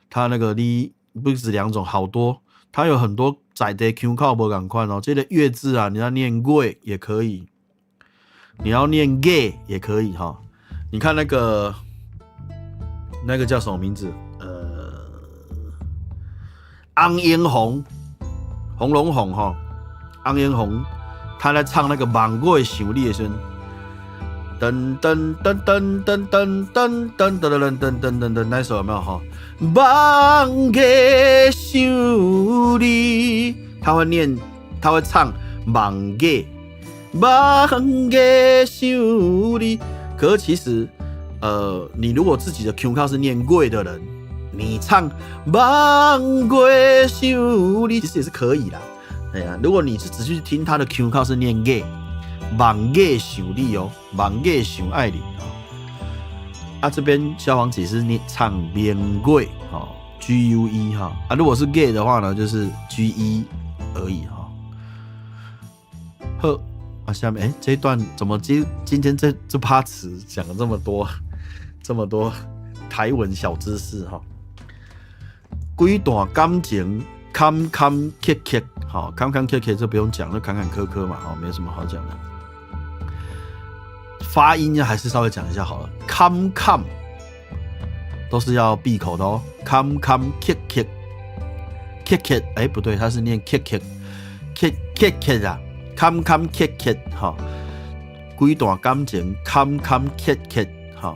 它那個你不止兩種，好多，它有很多在地腔口無仝款哦。這個月字啊，你要念月也可以，你要念月也可以哈。你看那個叫什麼名字？翁英紅，洪榮宏哈，翁英紅，他在唱那個望月想你的時陣，噔噔噔噔噔噔噔噔噔噔噔噔噔噔，那首有沒有哈？望月想你，他會念，他會唱望月，望月想你。可是其實，你如果自己的腔口是念月的人，你唱望月想你，其實也是可以啦。哎呀，如果你是只去聽他的腔口是念月，望月想你哦，望月想愛你哦。啊，這邊蕭煌奇是念唱明月哦，G U E 哈。啊，如果是 gay 的話呢，就是 G E 而已哈。好，啊，下面這一段怎麼今天這趴詞講了這麼多，這麼多台文小知識哈。幾段感情坎坎坷坷，好，坎坎坷坷這不用講，就坎坎坷坷嘛，好，沒什麼好講的。發音還是稍微講一下好了，坎坎都是要閉口的哦，坎坎坷坷，坷坷，哎，不對，它是念坷坷，坷坷坷啊，坎坎坷坷，哈，幾段感情坎坎坷坷，哈，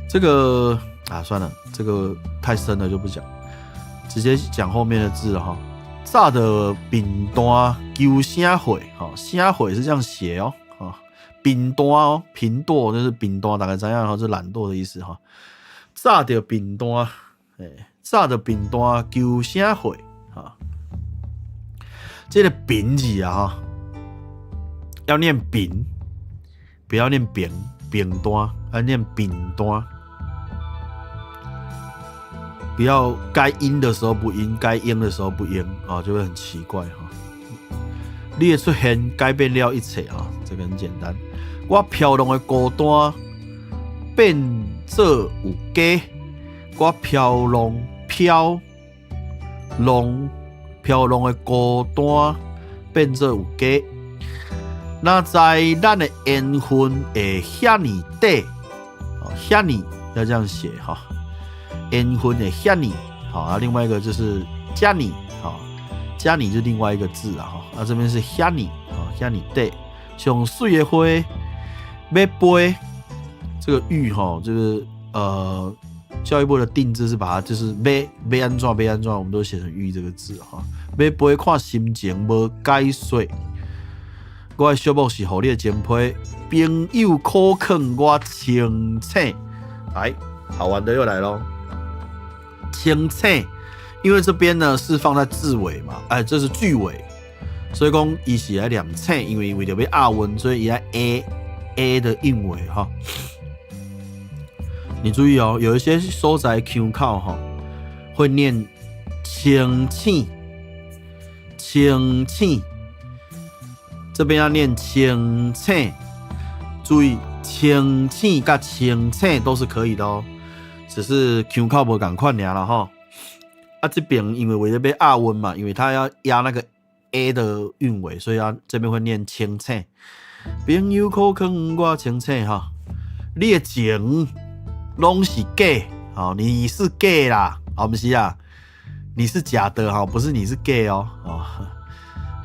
這個啊，算了，這個太深了就不講，直接講後面的字了哈。早著貧惰求啥貨？哈，啥貨是這樣寫哦，哈，貧惰哦，貧惰就是貧惰，大概怎樣？哈，是懶惰的意思哈。早著貧惰，哎，早著貧惰求啥貨？哈，這個貧字啊，哈，要念貧，不要念平，貧惰，要念貧惰。不要該陰的時候不陰，該陰的時候不陰啊，就會很奇怪哈。你的出現改變了一切啊，這個很簡單。我飄浪的孤單變做有家，我飄浪飄浪飄浪的孤單變做有家。哪知咱的緣分會遐爾短，哦，遐爾要這樣寫哈。緣分的遐爾，好啊，另外一個就是遮爾，好，遮爾是另外一個字啊，哈，啊這邊是遐爾，好，遐爾短，上媠的花欲飛，這個欲哈，就是教育部的定制是把它就是欲欲按怎欲按怎，我們都寫成欲這個字哈，欲飛看心情無解說，我的寂寞是予你的情批，朋友苦勸我清醒，來，好玩的又來咯。清醒，因為這邊呢是放在字尾嘛，哎，這是句尾，所以講伊是來念醒，因為為著欲押韻，所以伊愛 A A 的韻尾哈。你注意哦，有一些所在腔口哈，會念清醒，清醒，這邊要念清醒，注意清醒佮清醒都是可以的哦。只是腔口無仝款爾啦吼，啊這邊因為為著欲押韻嘛，因為他要壓那個 A 的韻尾，所以啊這邊會念清醒。朋友苦勸我清醒哈，你的情攏是假，哦，你是 gay 啦，哦毋是啊，你是假的哈，不是你是 gay 哦，哦，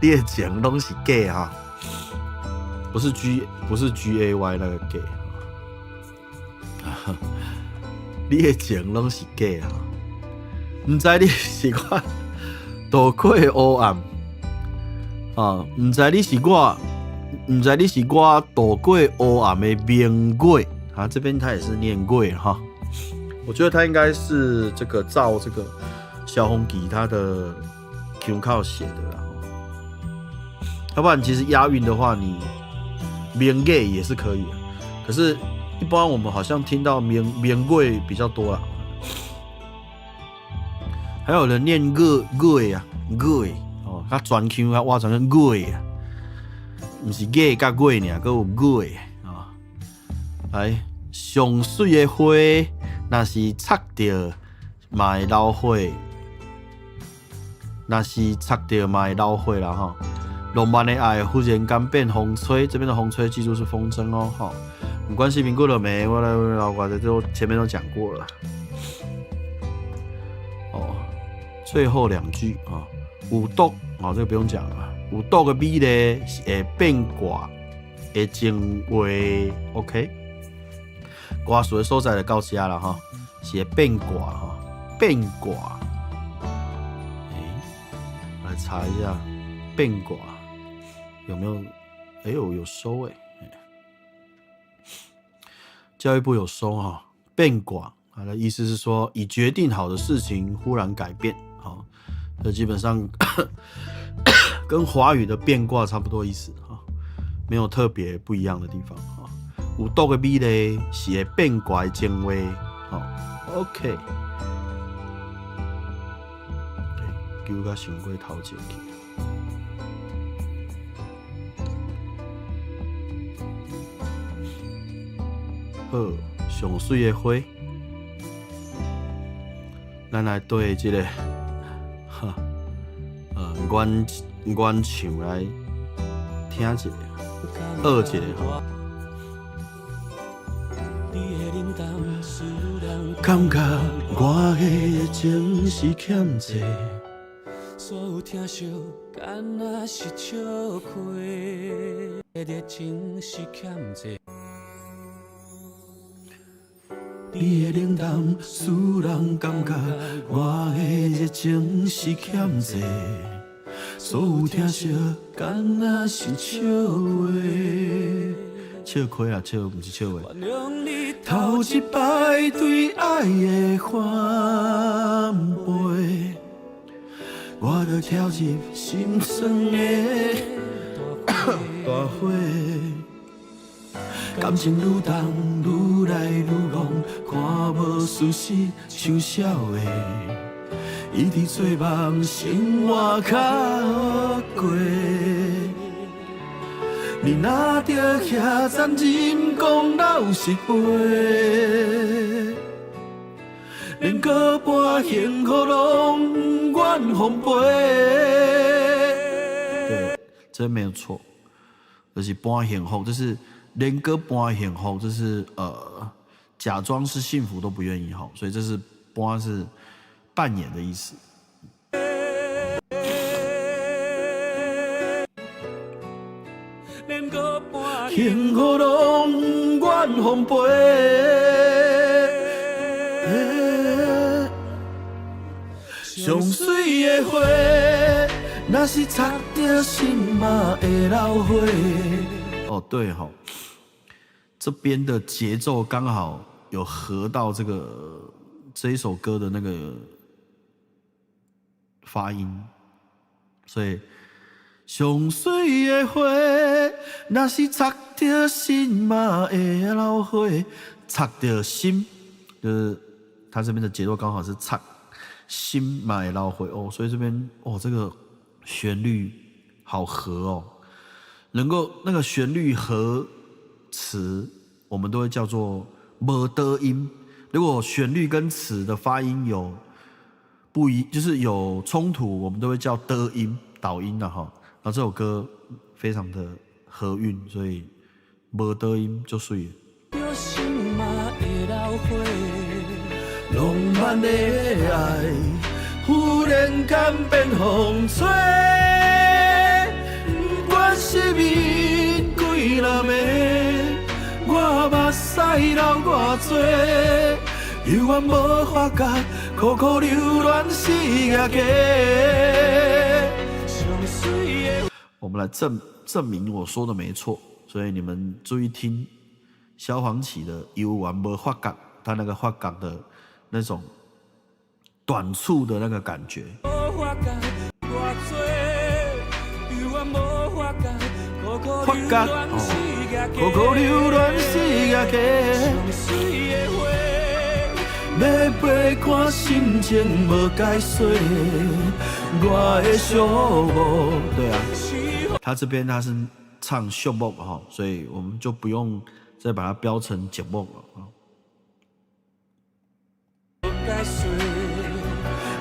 你的情攏是假哈，不是 G 不是 G A Y 那個 gay。你的情攏是假啊！毋知你是我度過的黑暗啊！毋知你是我，毋知你是我度過黑暗的明月啊！這邊他也是念月哈，我覺得他應該是這個照這個蕭煌奇他的腔口寫的啦。要不然其實押韻的話，你明月也是可以的，可是一般我們好像聽到明明月比較多啦。還有人念月月啊，月哦，較專腔較倚全月啊，毋是月佮月爾，閣有月啊。來，上媠的花，若是插著嘛會流血，若是插著嘛會流血啦吼。浪漫的愛忽然間變風吹，這邊的風吹記住是風箏哦，吼。毋管視頻過了沒？我來老瓜子都前面都講過了。哦，最後兩句啊，有毒哦，這個不用講了。有毒的美麗是會變卦的情話，OK。歌詞的所在就到這啦哈，是會變卦哈，變卦。欸，我來查一下變卦有沒有？哎呦，有收欸。教育部有收哈，變卦，它的意思是說，已決定好的事情忽然改變，好，這基本上跟華語的變卦差不多意思哈，沒有特別不一樣的地方哈。有毒的美麗是會變卦的情話，好，OK。糾甲傷過頭前去。好，上媠的花，咱來對這個，哈，原原唱來聽一下，學一下吼。感覺我的情是欠債，所有疼惜敢若是笑話，熱情是欠債。你的冷淡使人感覺我的熱情是欠債，所有疼惜敢若是笑話。笑虧啊，笑毋是笑話。頭一擺對愛的反背，我就跳入心酸的大火。感情愈重，愈來愈戇，看無事實像痟的，伊佇做夢，生活較好過。你若著遐殘忍講老實話，連閣搬幸福攏毋願奉陪。對，這沒有錯，就是搬幸福，就是連閣搬幸福，就是假裝是幸福都不願意哈，所以這是搬是扮演的意思。幸福攏毋願奉陪。上媠的花，若是插著心嘛會流血。哦，對吼，這邊的節奏剛好有合到這一首歌的那個發音，所以。上媠的花，若是插著心嘛會流血。插著心，就是他這邊的節奏剛好是插心嘛會流血哦，所以這邊哦，這個旋律好合哦，能夠那個旋律和詞，我們都會叫做無倒音。如果旋律跟詞的發音有不一，就是有衝突，我們都會叫倒音、倒音的哈。然後這首歌非常的合韻，所以無倒音就媠。浪漫的愛，忽然間變風吹，不管是面幾若暝，我目屎流偌濟，猶原無發覺，苦苦留戀是假。我們來證明我說的沒錯，所以你們注意聽蕭煌奇的《猶原無發覺》，他那個發覺的那種短促的那個感覺。發覺哦，苦苦留戀是假。欲飞，看心情无解说，我的寂寞。对啊，他这边他是唱寂寞哈，所以我们就不用再把它标成寂寞了啊。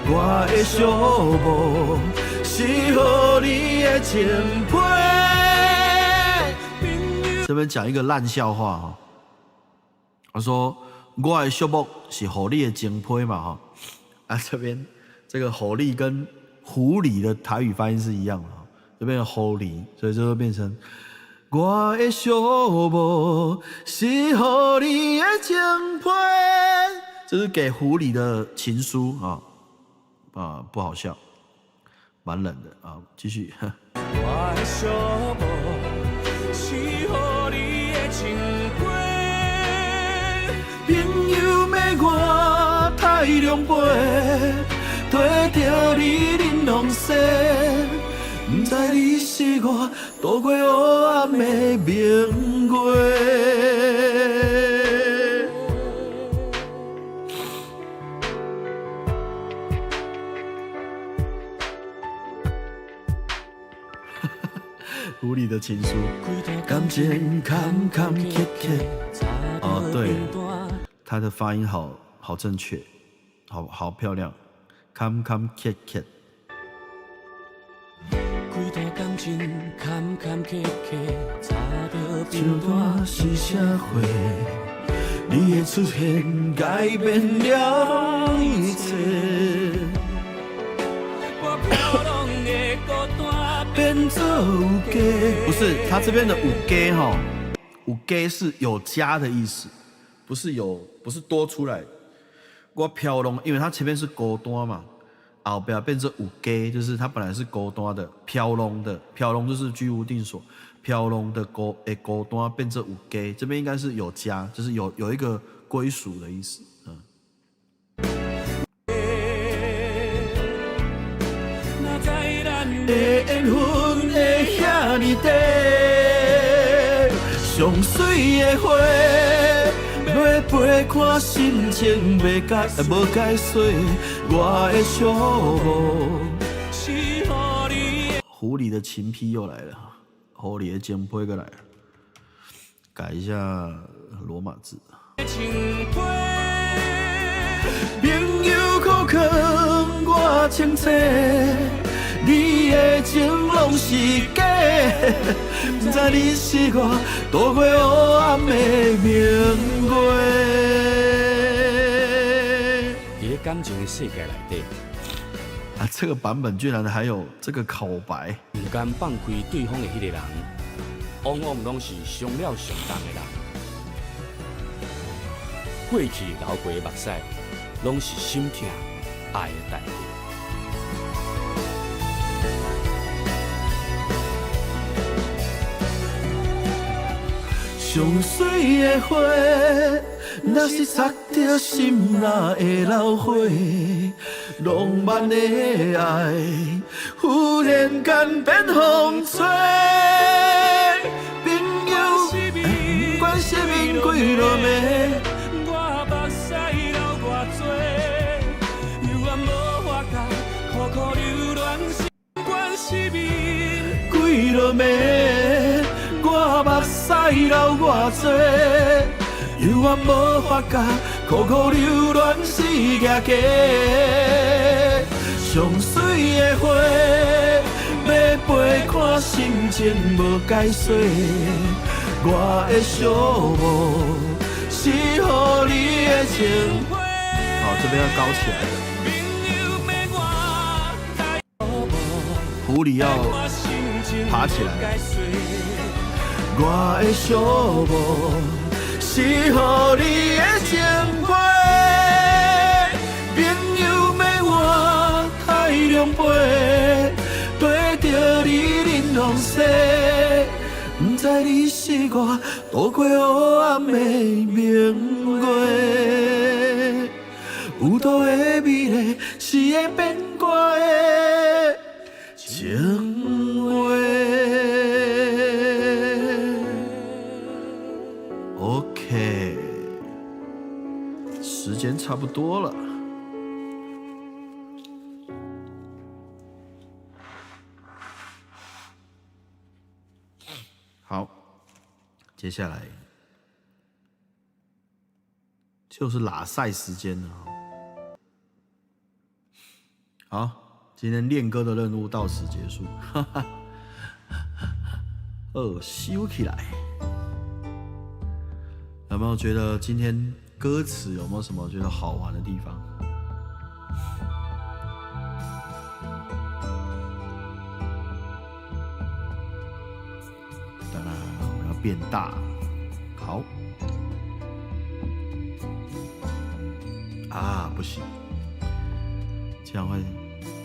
我的寂寞是予你的情批。这边讲一个烂笑话哈，我说我的寂寞是予你的情批嘛哈，啊这边这个予你跟狐狸的台语发音是一样的哈，这边狐狸，所以就会变成我的寂寞是予你的情批，这是给狐狸的情书啊啊，不好笑，蛮冷的啊，继续。我的寂寞是予你的情批。朋友欲我太狼狈，对著你冷拢洗，毋知你是我度过黑暗的明月。狐狸的情书，感情坎坎坷坷。哦，对，他的发音好好正确，好好漂亮，坎坎坷坷。感情坎坎坷坷，擦著像单是社会，你的出现改变了一切。我飘浪的孤单变做有家。不是，他这边的有家哈，有家是有家的意思，不是有，不是多出来。我飘浪，因为他前面是孤单嘛。后边变成有家，就是他本来是孤单的，飘浪的，飘浪就是居无定所，飘浪的孤单变成有家，这边应该是有家，就是有一个归属的意思。嗯。的缘分会遐尼短，上水的花，欲飞看心情袂解，无解说，我的寂寞。狐狸的情批又来了，狐狸的情批又来了，改一下罗马字。朋友苦藏我清醒，你的情拢是假，不知你是我度过黑暗的明月。伫咧感情的世界内底，啊，这个版本居然还有这个口白。毋甘放开对方的彼个人，往往拢是伤了上重的人。过去流过的目屎，拢是心疼爱的代价。上水的花，若是插著心内会流血，浪漫的爱，忽然间变风吹。朋友，不管生命几落暝，我目屎流偌济，犹原无法甲苦苦留恋，心甘失眠几落暝。我目屎流偌济，犹原无法甲苦苦留恋死行过。上水的花，欲飞看心情无解说，我的寂寞是予你的情。好，这边要高起来的。狐狸要爬起来。我的寂寞是予你的情批，朋友欲我太狼狈，对著你冷拢洗，不知你是我度过黑暗的明月，有毒的美丽是会变我的情话。OK，时间差不多了。接下來就是拉賽時間了。好，今天練歌的任務到此結束。哈哈，哦，收起來。有沒有覺得今天歌詞有沒有什麼覺得好玩的地方？當然，我要變大。好。啊，不行，這樣會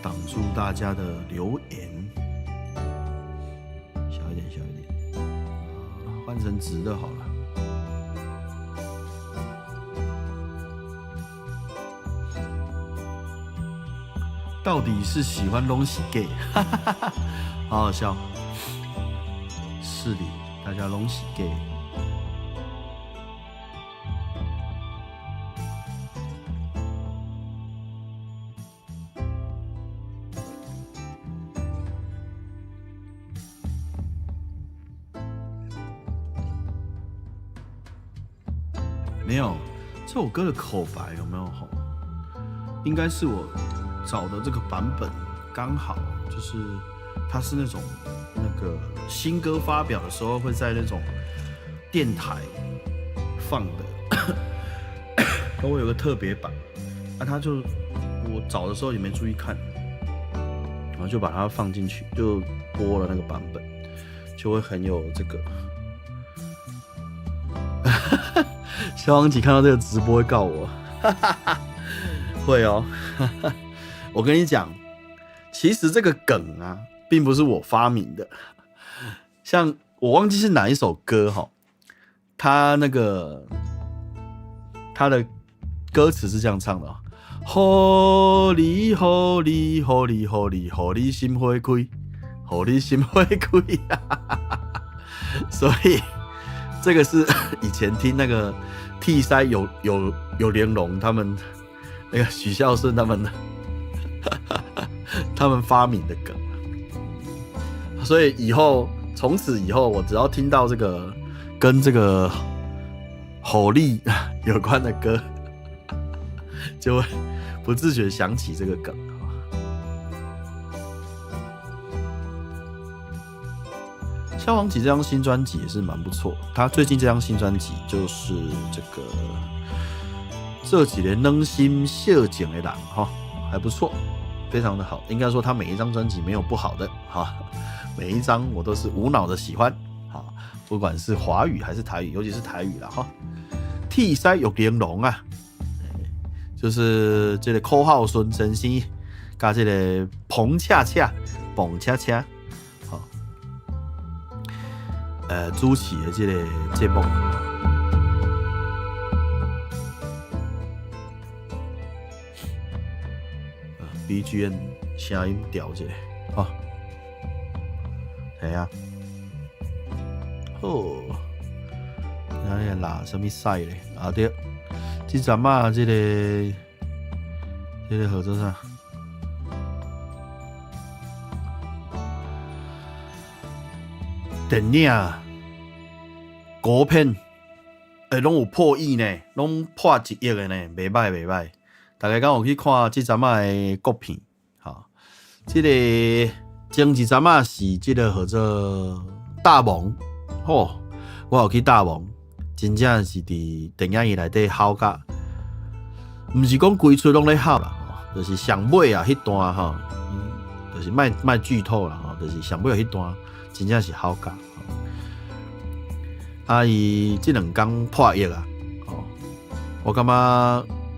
擋住大家的留言。小一點，小一點，換成直的好了。到底是喜歡攏是假？好好笑。是的，大家攏是假。沒有，這首歌的口白有沒有吼？應該是我找的這個版本剛好，就是它是那種那個新歌發表的時候會在那種電台放的，都會有個特別版。啊，他就我找的時候也沒注意看，然後就把它放進去，就播了那個版本，就會很有這個。蕭煌奇看到這個直播會告我，會哦。我跟你講，其實這個梗啊，並不是我發明的。像我忘記是哪一首歌哈，他那個他的歌詞是這樣唱的：予你予你予你予你予你心花開，予你心花開。所以這個是以前聽那個替塞有連龍他們那個許孝順他們他們發明的梗，所以以後從此以後，我只要聽到這個跟這個吼力有關的歌，就會不自覺想起這個梗。蕭煌奇這張新專輯也是蠻不錯，他最近這張新專輯就是這個這幾年軟心惜情的人哈，還不錯，非常的好。應該說他每一張專輯沒有不好的哈，每一張我都是無腦的喜歡，不管是華語還是台語，尤其是台語啦哈。鐵獅玉玲瓏啊，就是這個柯孝順先生佮這個彭恰恰、彭恰恰。主持的這個節目，BGM 聲音調一下，吼，係啊，好，今日拉啥物賽咧？啊對，這陣仔這個號做啥？電影、國片，攏有破億呢，攏破1億的呢，袂䆀袂䆀。大家敢有去看這陣仔的國片？吼，這個前一陣仔是這個號做大王，吼，我有去大王，真正是佇電影院內底吼甲，毋是講規齣攏咧吼啦，就是上尾啊彼段吼，就是莫莫劇透啦吼，就是上尾彼段。真正是好價，啊！伊這兩工破億啊，哦，我感覺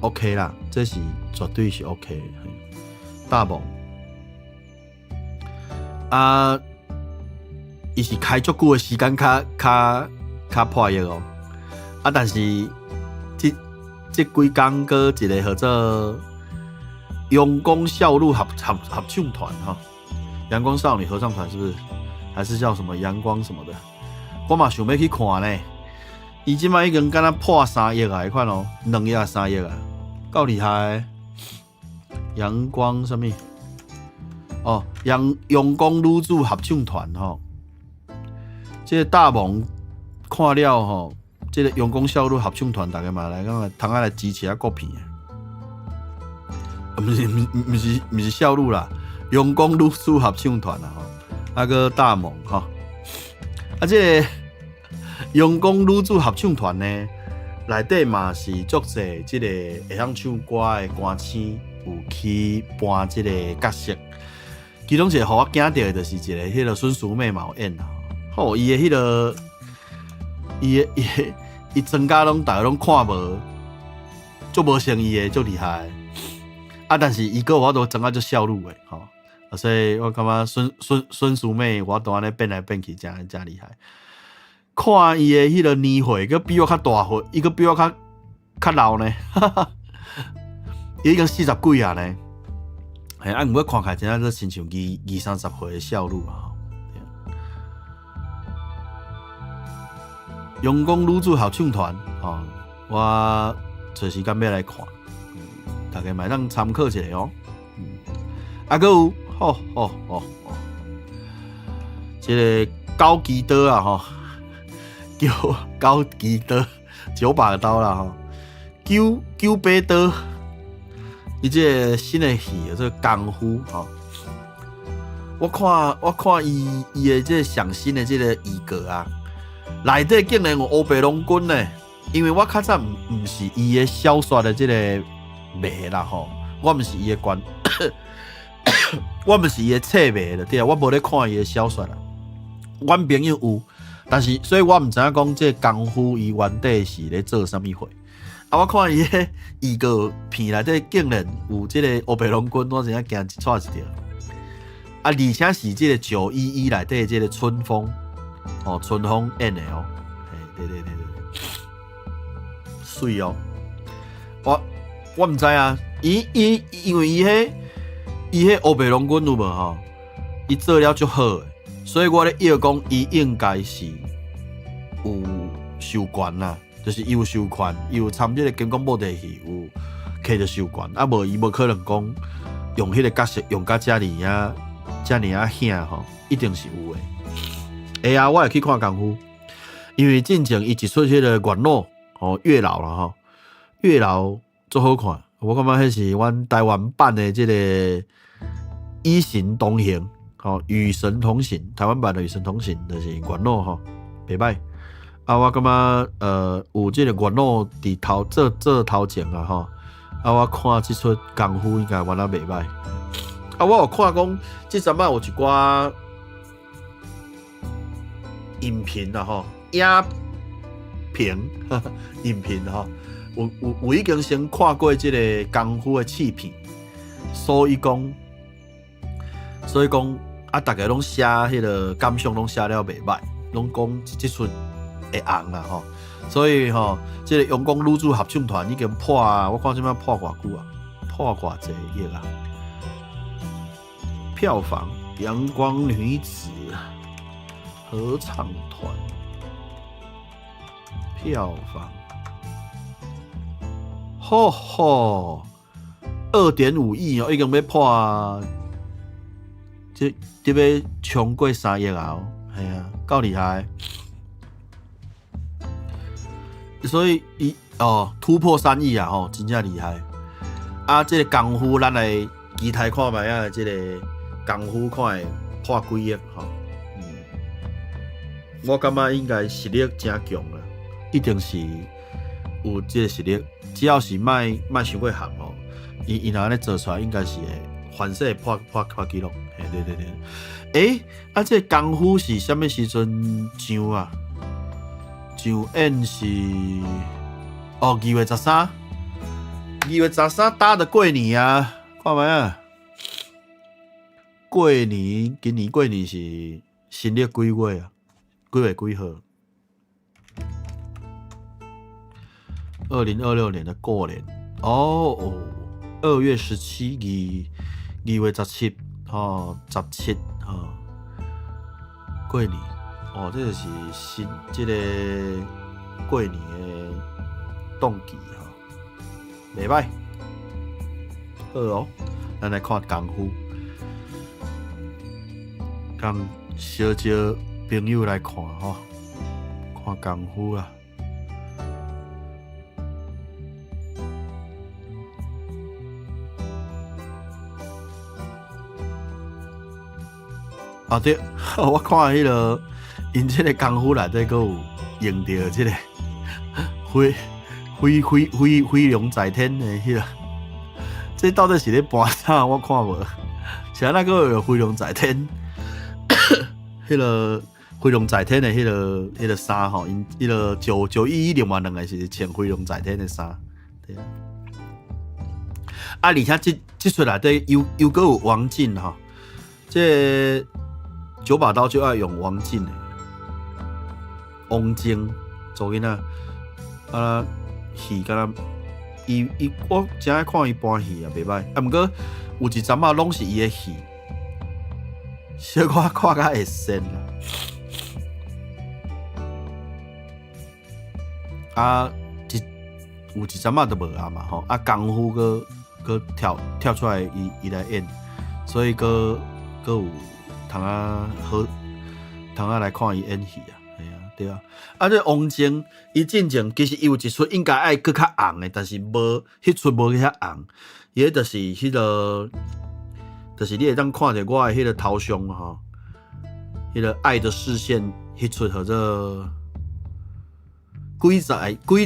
OK 啦，這是絕對是 OK 的。大夢啊，伊是開足久的時間，較較較破億哦。啊，但是這這幾工閣一個號做陽光少女合唱團吼，陽光少女合唱團是不是？還是叫什麼陽光什麼的，我嘛想欲去看呢。伊這擺已經敢若破3億啊，彼款哦，2億3億啊，夠厲害。陽光啥物？哦，陽光女子合唱團吼，這個大夢看了吼，這個陽光少女合唱團，逐家嘛來講，通仔來支持下國片。毋是毋毋是毋是少女啦，陽光女子合唱團啦吼，啊閣大猛吼，啊這個陽光女子合唱團呢，內底嘛是足濟這個會曉唱歌的歌星有去扮這個角色，其中一個予我驚著的，就是一個彼個孫淑媚嘛有演啊，吼，伊的彼個，伊的伊的伊妝甲攏逐家攏看無，足無誠意的，足厲害。啊！但是伊閣有法度裝甲足少女的吼，啊，所以我感覺孫淑媚我都按呢變來變去，誠誠厲害。看伊的彼個年歲，閣比我較大歲，伊閣比我較老呢。伊已經四十幾啊呢。嘿，啊，毋過看起來真正做親像二三十歲的少女啊。陽光女子合唱團，吼，我找時間欲來看。大家嘛會當參考一下哦。啊，閣有，吼吼吼吼，這個高級刀啊，吼，叫高級刀，九把刀啦，吼，九把刀，伊這個新的戲叫做功夫，吼。我看伊的這個上新的這個預告啊，內底竟然有烏白龍軍呢，因為我較早毋是伊的小說的這個迷啦吼，我毋是伊的觀，我毋是伊的冊迷啦，對啊，我無咧看伊的小說啦。阮朋友有，但是所以我毋知影講這個功夫伊原底是咧做啥物貨。啊，我看伊彼預告片內底竟然有這個烏白龍軍，我真正驚一掣一著。啊，而且是這個911內底這個春風，哦，春風演的哦，嘿，對對對對對，媠哦，我毋知啊，伊伊因為伊彼烏白龍軍有無吼？伊做了足好的，所以我咧臆講伊應該是有授權啦，就是伊有授權，伊有參這個金剛布袋戲有摕著授權，啊無伊無可能講用彼個角色用甲遮爾仔遮爾仔險吼，一定是有的。會啊，我會去看功夫，因為進前伊一出彼個月老吼，月老啦吼，月老足好看，我感覺彼是阮台灣版的這個與神同行，吼，與神同行，台灣版的與神同行就是月老吼，袂歹。啊，我感覺有這個月老佇頭做做頭前啊吼，啊，我看這齣功夫應該原來袂歹。啊，我有看講這陣仔有一寡影評啦吼，影評影評吼。有已經先看過這個功夫的試片，所以講啊，逐家攏寫彼個感想，攏寫了袂歹，攏講這齣會紅啦吼。所以吼，這個陽光女子合唱團已經破，我看這擺破偌久啊？破偌濟億啊？票房《陽光女子合唱團》票房。吼吼，2.5億哦，已經欲破，這欲衝過3億啊！嘿啊，夠厲害。所以伊哦突破3億啊！吼，真正厲害。啊，這個功夫咱來期待看覓啊！這個功夫看會破幾億吼。嗯，我感覺應該實力誠強啊，一定是有這個實力。只要是莫莫傷過譀吼，伊若按呢做出來，應該是會反勢破紀錄。嘿，對對對。欸，啊，這個功夫是啥物時陣上啊？上演是哦，2月13，2月13搭的過年啊，看覓啊？過年，今年過年是新曆幾月啊？幾月幾號？2026年的過年哦，2月17，2月17，吼，十七，吼，過年哦，這個是新這個過年的檔期吼，袂歹，好哦，咱來看功夫，共小招朋友來看吼，看功夫啦。啊對，我看彼个𪜶這个功夫內底閣有用著這个飛飛飛飛飛龍在天的彼个，這到底是咧搬啥？我看無，是按怎閣有飛龍在天？彼个飛龍在天的彼个衫吼，𪜶彼个911另外兩个是穿飛龍在天的衫，對啊。啊，而且這齣內底又閣有王靜吼，這個九把刀就愛用王靜的，王靜查某囡仔，啊戲敢若伊伊我誠愛看伊搬戲啊，袂䆀，啊毋過有一陣仔攏是伊的戲，小可看甲會仙啦。啊，有一陣仔就無啊嘛吼，啊功夫閣閣跳出來伊來演，所以閣有通啊好通啊來看伊演戲啊，嘿啊，對啊。啊，這王晶伊進前其實伊有一齣應該愛閣較紅的，但是無，彼齣無遐紅。伊彼就是彼个，就是你會當看著我的彼个頭像吼，彼个愛的視線，彼齣號做鬼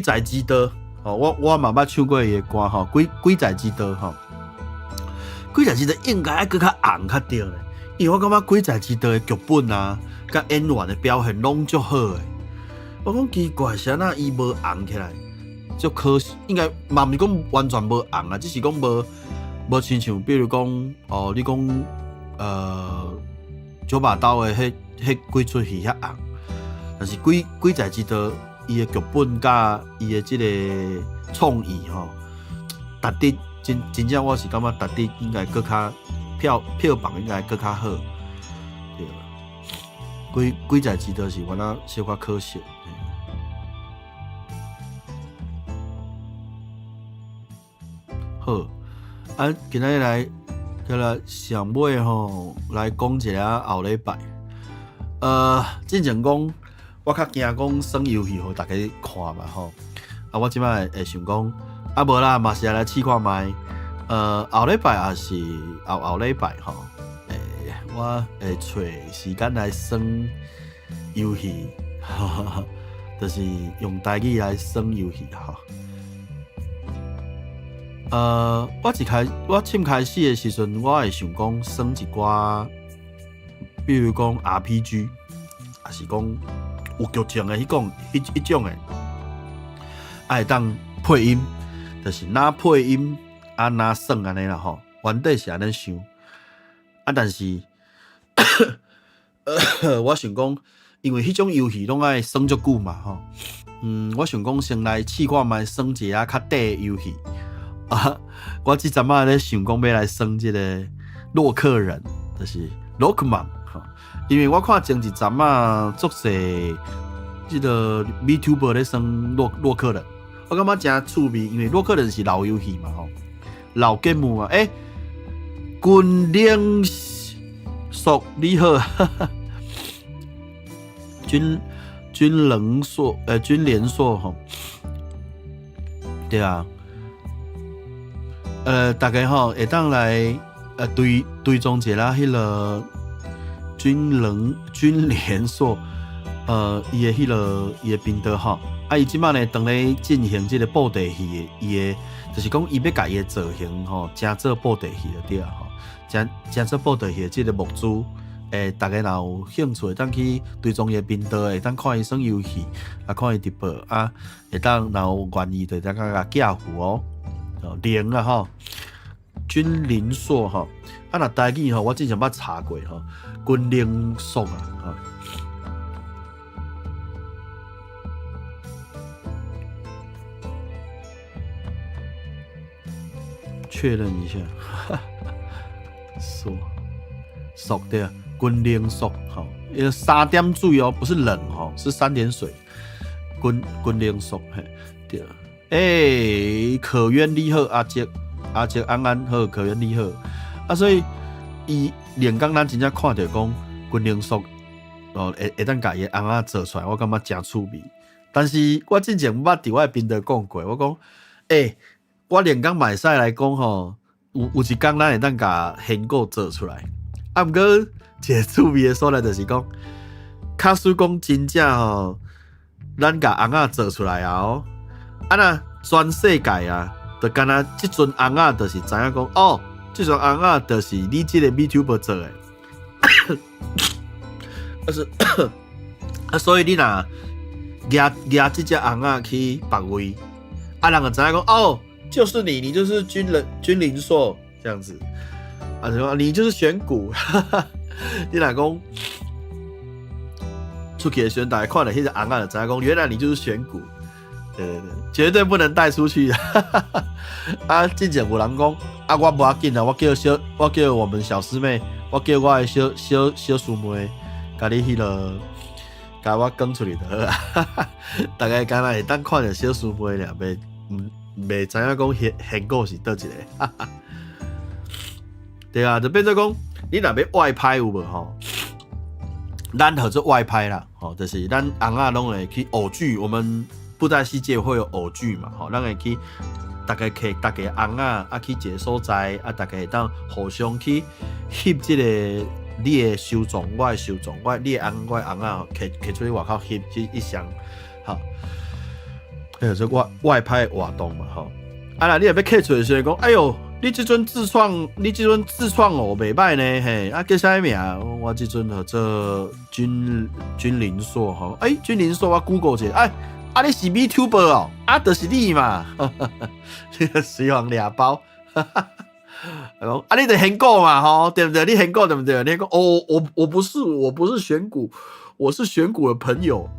才之刀。吼，我嘛捌唱過伊的歌吼，鬼才之刀吼，鬼才之刀應該愛閣較紅較對咧，因為我感覺鬼才之刀的劇本啊，佮演員的表現攏足好的。我講奇怪，是按怎伊無紅起來？足可惜，應該嘛毋是講完全無紅啊，只是講無親像，比如講哦，你講九把刀的彼幾齣戲遐紅，但是鬼才之刀伊的劇本佮伊的這個創意吼，值得真正我是感覺值得應該閣較票房應該閣較好，對。鬼才之刀是原來小可可惜。好，啊，今仔日來，來上尾吼，來講一下後禮拜。之前講我較驚講耍遊戲予大家看嘛吼，啊，我這擺會想講，啊無啦，嘛是來試看覓。後禮拜也是後後禮拜吼，我會揣時間來耍遊戲，就是用台語來耍遊戲吼。我凊開始的時陣，我會想講耍一寡，比如講 RPG，抑是講有劇情的彼種的，啊會當配音，就是若配音啊若耍按呢啦吼，原底是按呢想，啊但是，我想講，因為彼種遊戲攏愛耍足久嘛吼，我想講先來試看覓耍一下較短的遊戲。啊！我這陣仔咧想講欲來耍這個洛克人，就是洛克曼吼，因為我看前一陣仔足濟這個 VTuber 咧耍洛克人，我感覺誠趣味，因為洛克人是老遊戲嘛吼，老 game 啊，欸，軍令索你好，軍能碩，軍聯碩吼，對啊。大家吼會當來追蹤一下彼个軍聯碩，伊的彼个伊的頻道吼，啊，伊這擺呢當咧進行這個布袋戲的，伊的就是講伊欲共伊的造型吼，成做布袋戲就對啊吼，成做布袋戲的這個募資，大家若有興趣，會當去追蹤伊的頻道，會當看伊耍遊戲，啊，看伊直播，啊，會當若有願意，就會當共寄付哦。連啊吼，軍林碩吼，啊若台語吼，我之前捌查過吼，軍林碩啊，吼。確認一下，碩碩對啊，軍林碩吼，三點水哦，不是冷吼，是三點水，軍林碩嘿，對。欸，可淵你好，阿杰，阿杰安安好，可淵你好。啊，所以伊連講咱真正看著講軍令碩，哦，會當共伊的尪仔做出來，我感覺誠趣味。但是我之前捌佇我的頻道講過，我講，欸，我連工嘛會使來講吼，有一工咱會當共現果做出來。啊，毋過一个趣味的所在就是講，假使講真正吼，咱共尪仔做出來啊哦，啊若全世界啊，就敢若這陣尪仔就是知影講，哦，這陣尪仔就是你這个 VTuber 做的。啊是啊，所以你若舉舉這隻尪仔去別位，啊，人就知影講，哦，就是你，你就是軍林碩這樣子，啊，什麼你就是選股，你若講出去的時陣，大家看著彼隻尪仔就知影講，原來你就是選股，對對對，絕對不能帶出去。啊，之前有人講，啊，我無要緊啊，我叫我們小師妹，我叫我的小師妹，共你彼個，共我講出去就好啊。大家敢若會當看著小師妹爾，袂知影講現果是佗一个。對啊，就變做講，你若欲外拍有無吼？咱號做外拍啦，吼，就是咱尪仔攏會去偶聚，我們布袋戲界會有偶聚嘛，吼，咱會去逐家摕逐家尪仔啊去一个所在，啊，逐家會當互相去翕這個你的收藏，我的收藏，你的尪，我的尪仔，摕出去外口翕這一箱，吼，彼叫做外拍活動嘛，吼。啊，若你若欲摕出來時陣講，哎喲，你這陣自創哦，袂䆀呢，嘿，啊叫啥物名？我這陣號做軍林碩吼，欸，軍林碩我 Google 一下，哎，啊你是 VTuber 哦，啊就是你嘛，你個隨予掠包，講啊你就現果嘛，吼，對不對？你現果對不對？你講哦，我不是選股，我是選股的朋友，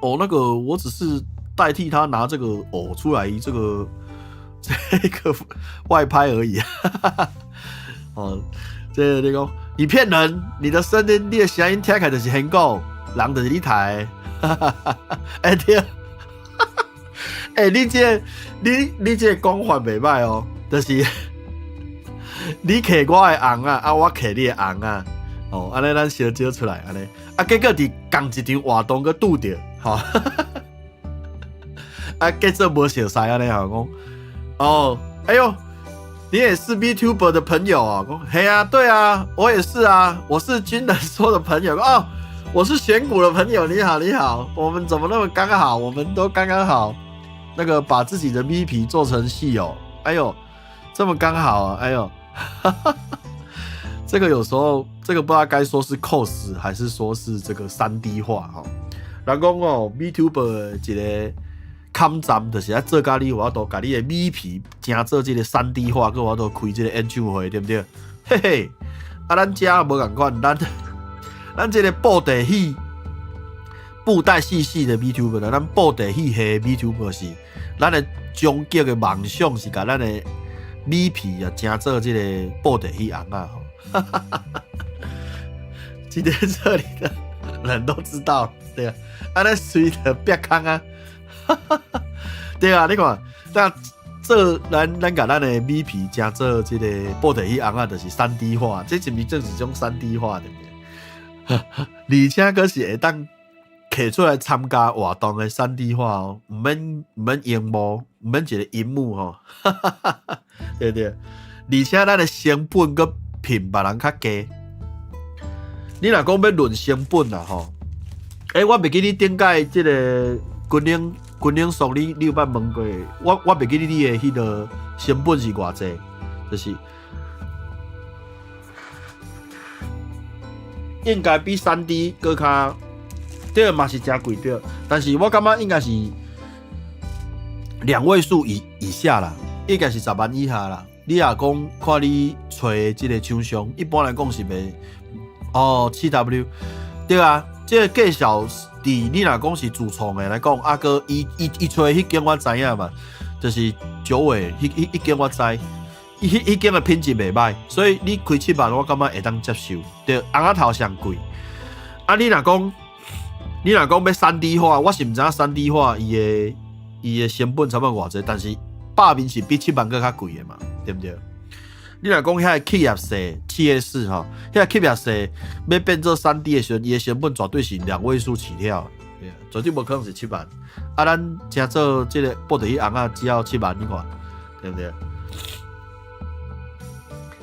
哦，那個我只是代替他拿這個偶出來，這個外拍而已，哦，這個你講你騙人，你的聲音，你的聲音聽起來就是現果，人就是你刣的，欸對，欸你這個你這個講法袂䆀哦，就是你摕我的尪仔，啊我摕你的尪仔，哦，按呢咱相招出來，按呢，啊結果佇仝一場活動閣拄著，吼，啊結做無熟似按呢吼講。哦，哎呦，你也是 VTuber 的朋友啊？嘿啊，對啊，我也是啊，我是軍人說的朋友哦，我是選股的朋友，你好，你好，我們怎麼那麼剛好？我們都剛剛好，那個把自己的 V 皮做成戲友，哎呦，這麼剛好啊，哎呦，哈哈，這個有時候這個不知道該說是 cos 還是說是這個3D 化哈。人講哦，VTuber 一个坎站就是愛做甲你有法度，共你的米皮成做這个3D 化，閣有法度開這个演唱會，對毋對？嘿嘿，啊，咱遮無仝款，咱這个布袋戲系的 VTuber 啦，咱布袋戲系 VTuber 是咱的終極的夢想是共咱的米皮啊，成做這个布袋戲尪仔吼。今天這裡的人都知道，對啊，按呢隨著煏空啊。對啊，你看，那做咱共咱的米皮成做這个布袋戲尪仔，就是3D 化，這是毋是正是種3D 化，對毋對？而且閣是會當摕出來參加活動的3D 化哦，毋免螢幕，毋免一个螢幕吼，對對？而且咱的成本閣聘別人較低。你若講欲論成本啦吼，欸，我袂記你頂擺這个軍領叔，你有捌問過？我袂記得你的彼个成本是偌濟，就是應該比3D閣較對嘛是誠貴對，但是我感覺應該是兩位數以下啦，應該是10萬以下啦。你若講看你揣的這个廠商，一般來講是袂哦7W 對啊，這個介紹佇你若講是自創的來講，啊閣伊揣彼間我知影嘛，就是九尾，彼間我知，彼間的品質袂䆀，所以你開7萬，我感覺會當接受。對，尪仔頭上貴。啊，你若講欲3D 化，我是毋知影3D 化伊的成本差不多偌濟，但是百面是比7萬閣較貴的嘛，對毋對？你若講遐个企業稅、企業稅吼，遐個企業稅欲變做3D 的時陣，伊的成本絕對是兩位數起跳，對啊，絕對無可能是七萬。啊，咱成做這個布袋戲尪仔只要七萬，你看對毋對？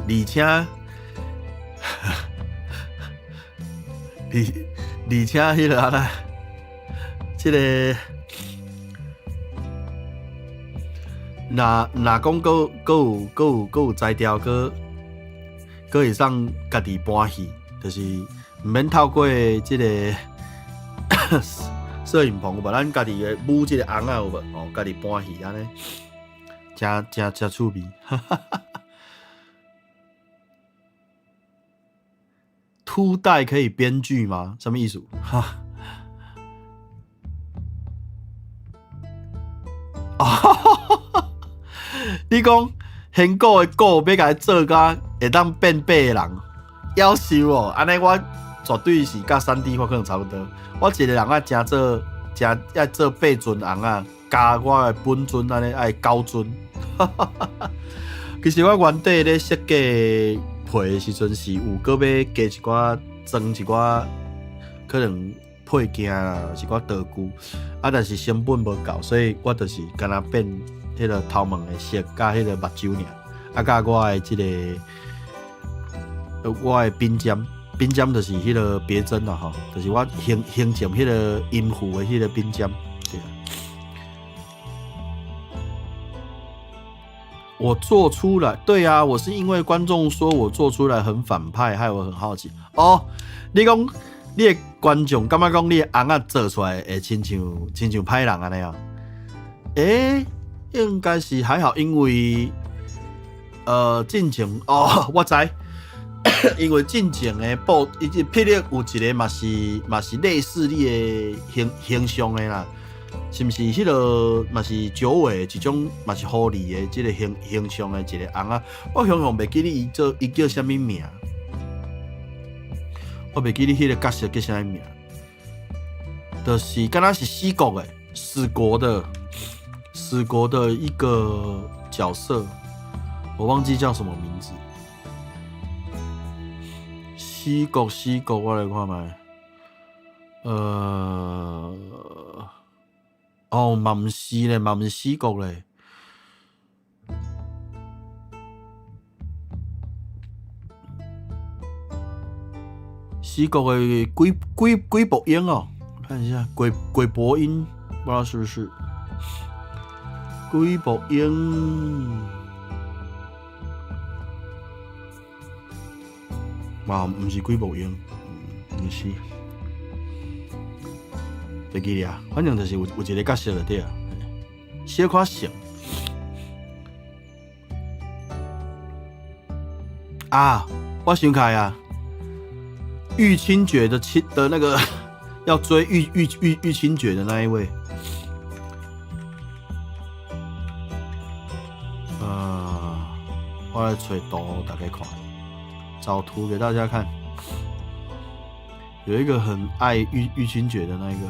而且，而且彼个按怎，這个若若講閣閣有閣有閣有才調，閣閣會當家己搬戲，就是毋免透過這个攝影棚有無？咱家己的舞這个尪仔有無？哦，家己搬戲按呢，誠誠誠趣味。初代可以編劇嗎？什麼意思？哈？哦，你講現古的古欲共伊做甲會當變八個人，夭壽哦！按呢我絕對是佮3D 我可能差不多。我一个人愛成做成愛做八尊尪仔，加我的本尊按呢愛九尊。其實我原底咧設計皮的時陣是有閣欲加一寡裝一寡可能配件啦，一寡道具，啊，但是成本無夠，所以我就是干焦變彼个頭毛的色，佮彼个目睭爾，啊，佮我的這个我的鬢針，鬢針就是彼个別針啦吼，就是我形形成彼个音符的彼个鬢針。對啊。我做出來，對啊，我是因為觀眾說我做出來很反派，害我很好奇。哦，你講你的觀眾感覺講你的尪仔做出來會親像親像歹人按呢啊？欸，應該是還好，因為進前哦，我知，因為進前的布，伊這霹靂有一个嘛是嘛是類似你的形形象的啦。是毋是彼个嘛是九尾一種嘛是狐狸的這个形形象的一个尪仔？我雄雄袂記得伊做伊叫啥物名，我袂記得彼个角色叫啥物名，就是敢若是死國的死國的死國的一個角色，我忘記叫什麼名字。死國死國，我來看覓。哦，嘛毋是咧，嘛毋是死國咧。死國的鬼鬼鬼博英哦，看一下鬼鬼博英，不知道是不是鬼博英。嘛，毋是鬼博英，毋是。袂記得啊，反正就是有有一个角色就對啊，小可像啊，我想起來啊，玉清訣的清的那個要追玉玉玉玉清訣的那一位，我來揣圖大家看，找圖給大家看，有一個很愛玉玉清訣的那一個。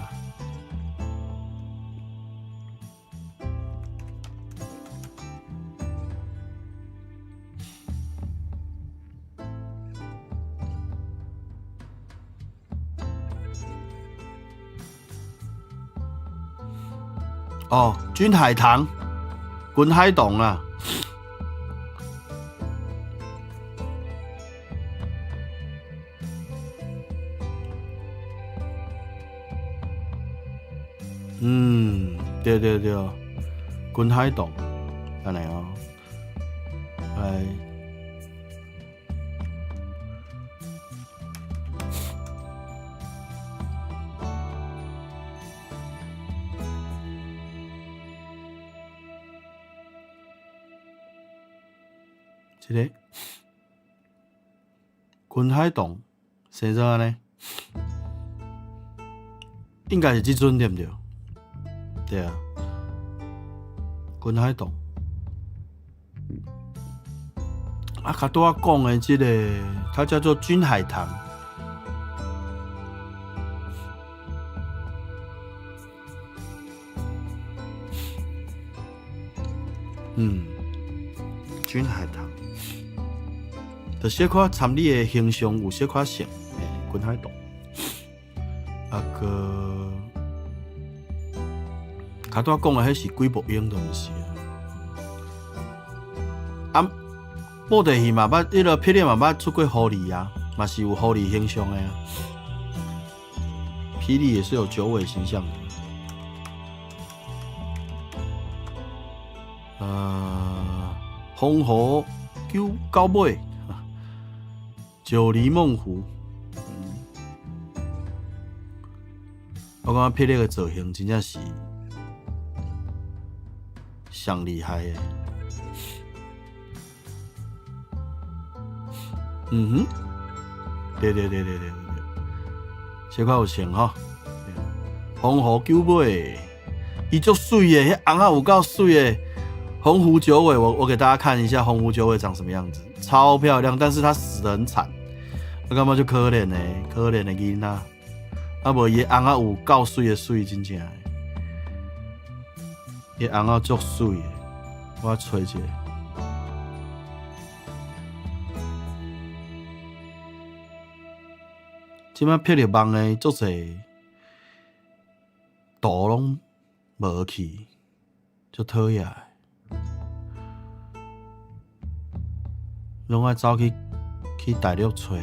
哦，君海棠，君海棠啊。嗯，對對對，君海棠，按呢哦，來。這个君海棠生做按呢，應該是這尊對毋對？對啊，君海棠。啊，較拄仔講的這個，它叫做君海棠。嗯，君海棠。就小可參你的形象有小可像，欸，軍海盜。啊閣，較拄仔講的彼是鬼木英，都毋是啊。啊，布袋戲嘛捌，彼个霹靂嘛捌出過狐狸啊，嘛是有狐狸形象的啊。霹靂也是有九尾形象的。紅猴九九尾，九狸夢虎。我感覺霹靂的造型真正是上厲害的。嗯哼，對對對對對對，小可有像吼。紅猴九尾，伊足媠的，彼尪仔有夠媠的。鴻鵠九尾，我給大家看一下鴻鵠九尾長什麼樣子，超漂亮，但是他死得很慘，我感覺就可憐的，可憐的囡仔，啊無伊尪仔有夠媠的媠，真正的，伊尪仔足媠的，我揣一下。這擺霹靂網的足濟圖攏無去，足討厭。攏愛走去大陸揣。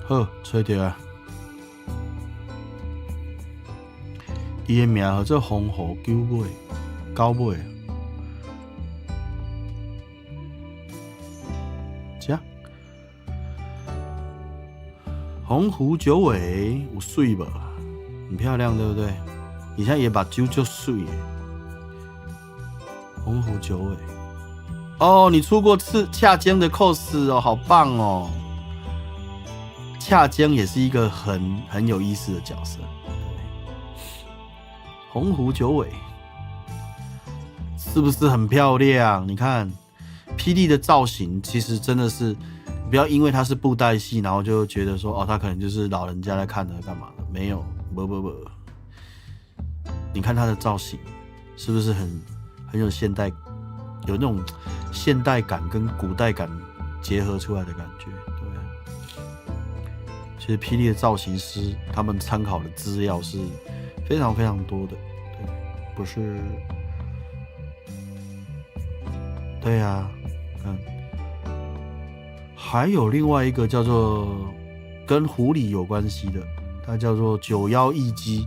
好，揣著啊！伊的名號做鴻鵠九尾，九尾。這鴻鵠九尾有媠無？很漂亮，對不對？而且伊的目睭足媠的。鴻鵠九尾，哦，你出過次恰精的 cos 哦，好棒哦！恰精也是一個很有意思的角色。對，鴻鵠九尾是不是很漂亮？你看霹靂的造型，其實真的是。不要因為他是布袋戲，然後就覺得說哦，他可能就是老人家在看的，幹嘛的？沒有，不不不。你看他的造型，是不是很有現代，有那種現代感跟古代感結合出來的感覺？對啊。其實霹靂的造型師他們參考的資料是非常非常多的，對，不是？對啊，嗯。還有另外一個叫做跟狐狸有關係的，它叫做九妖一雞，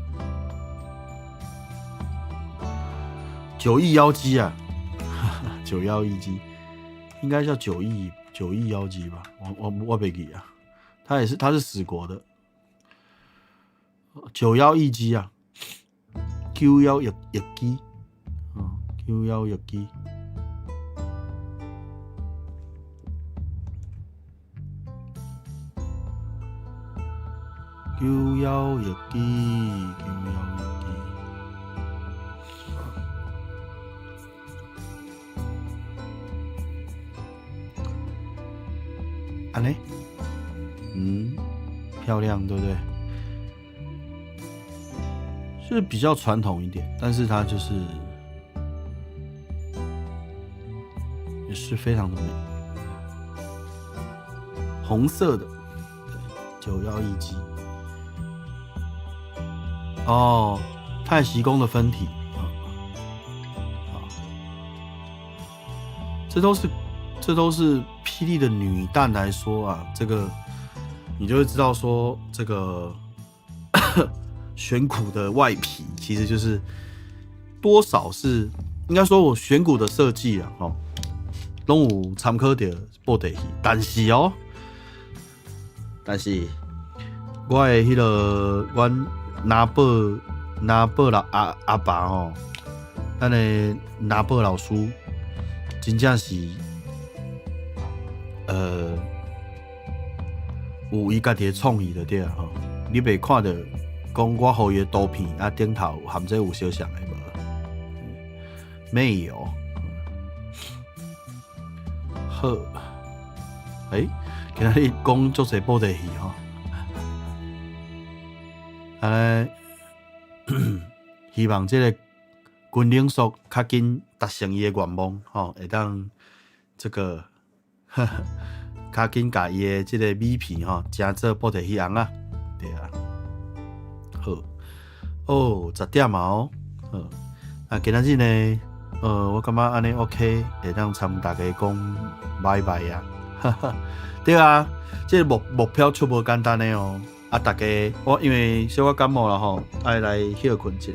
九翼妖姬啊，九妖一雞，應該叫九翼妖姬吧？我袂記啊，它也是，它是死國的九妖一雞啊，九妖一雞，九妖一雞。九妖一雞，九妖一雞。按呢？嗯，漂亮，對不對？是比較傳統一點，但是它就是也是非常的美，紅色的，九妖一雞。哦，太息宮的分體，好，這都是霹靂的女旦來說啊，這個你就會知道說，這個選骨的外皮其實就是多少是應該說我選骨的設計啊，吼，攏有參考著布袋戲，但是哦，但是我的彼個阮拿寶老阿爸吼，咱的拿寶老師真正是，有伊家己的創意就對啊吼。你袂看著講我予伊的圖片啊頂頭含這有相像的無？沒有。好，欸，今仔日講足濟布袋戲吼。按呢，希望這个軍領叔較緊達成伊的願望，吼，會當這個較緊共伊的這个米片吼，成做布袋戲尪仔，對啊。好，哦，10點啊哦，好，啊，今仔日呢，我感覺按呢 OK，會當參大家講拜拜啊，哈哈，對啊，這个目標出無簡單的哦。啊，大家，我因為小可感冒啦吼，愛來歇睏一下。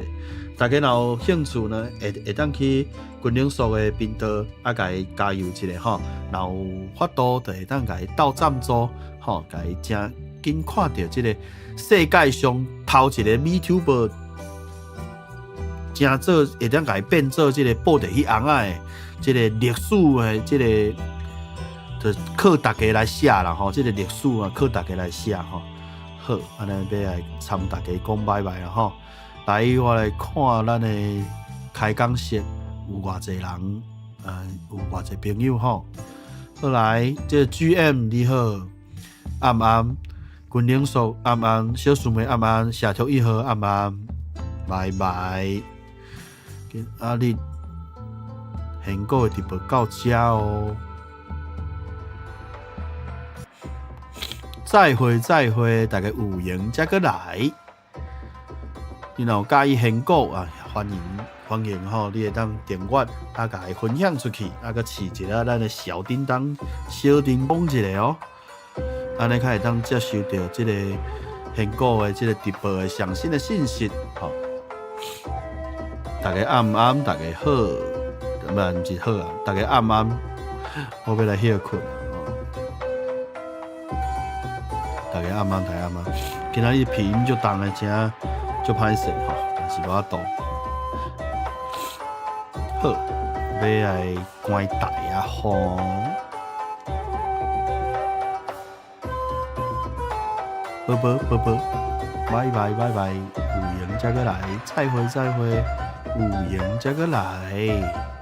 大家若有興趣呢，會當去軍領叔的頻道啊，共伊加油一下吼。若有法度，就會當共伊鬥贊助吼，共伊誠緊看著這个世界上頭一个 VTuber，成做會當共伊變做這个布袋戲尪仔的這个歷史的這个，就靠大家來寫啦吼。這个歷史啊，靠大家來寫吼。好，按呢欲來參大家講拜拜啦吼。來，我來看咱的開講室有偌濟人，有偌濟朋友吼。好來，這個 GM 你好，暗暗，軍領叔暗暗，小師妹暗暗，社畜一號暗暗，拜拜。啊，你現果的直播到這哦。再會再會，大家有閒才閣來。你若有佮意現果啊，歡迎歡迎吼，你會當訂閱啊，共伊分享出去，啊，閣飼一下咱的小叮當、小叮當一下哦。按呢較會當接收著這个現果的這个直播的上新的信息吼。大家暗暗，大家好，毋是好啊，大家暗暗，我欲來歇睏。大家暗暗，大家暗暗。今仔日鼻音足重的，真足歹勢吼，但是無法度。好，欲來關台啊吼！啵啵啵啵，拜拜拜拜，有閒才閣來，再會再會，有閒才閣來。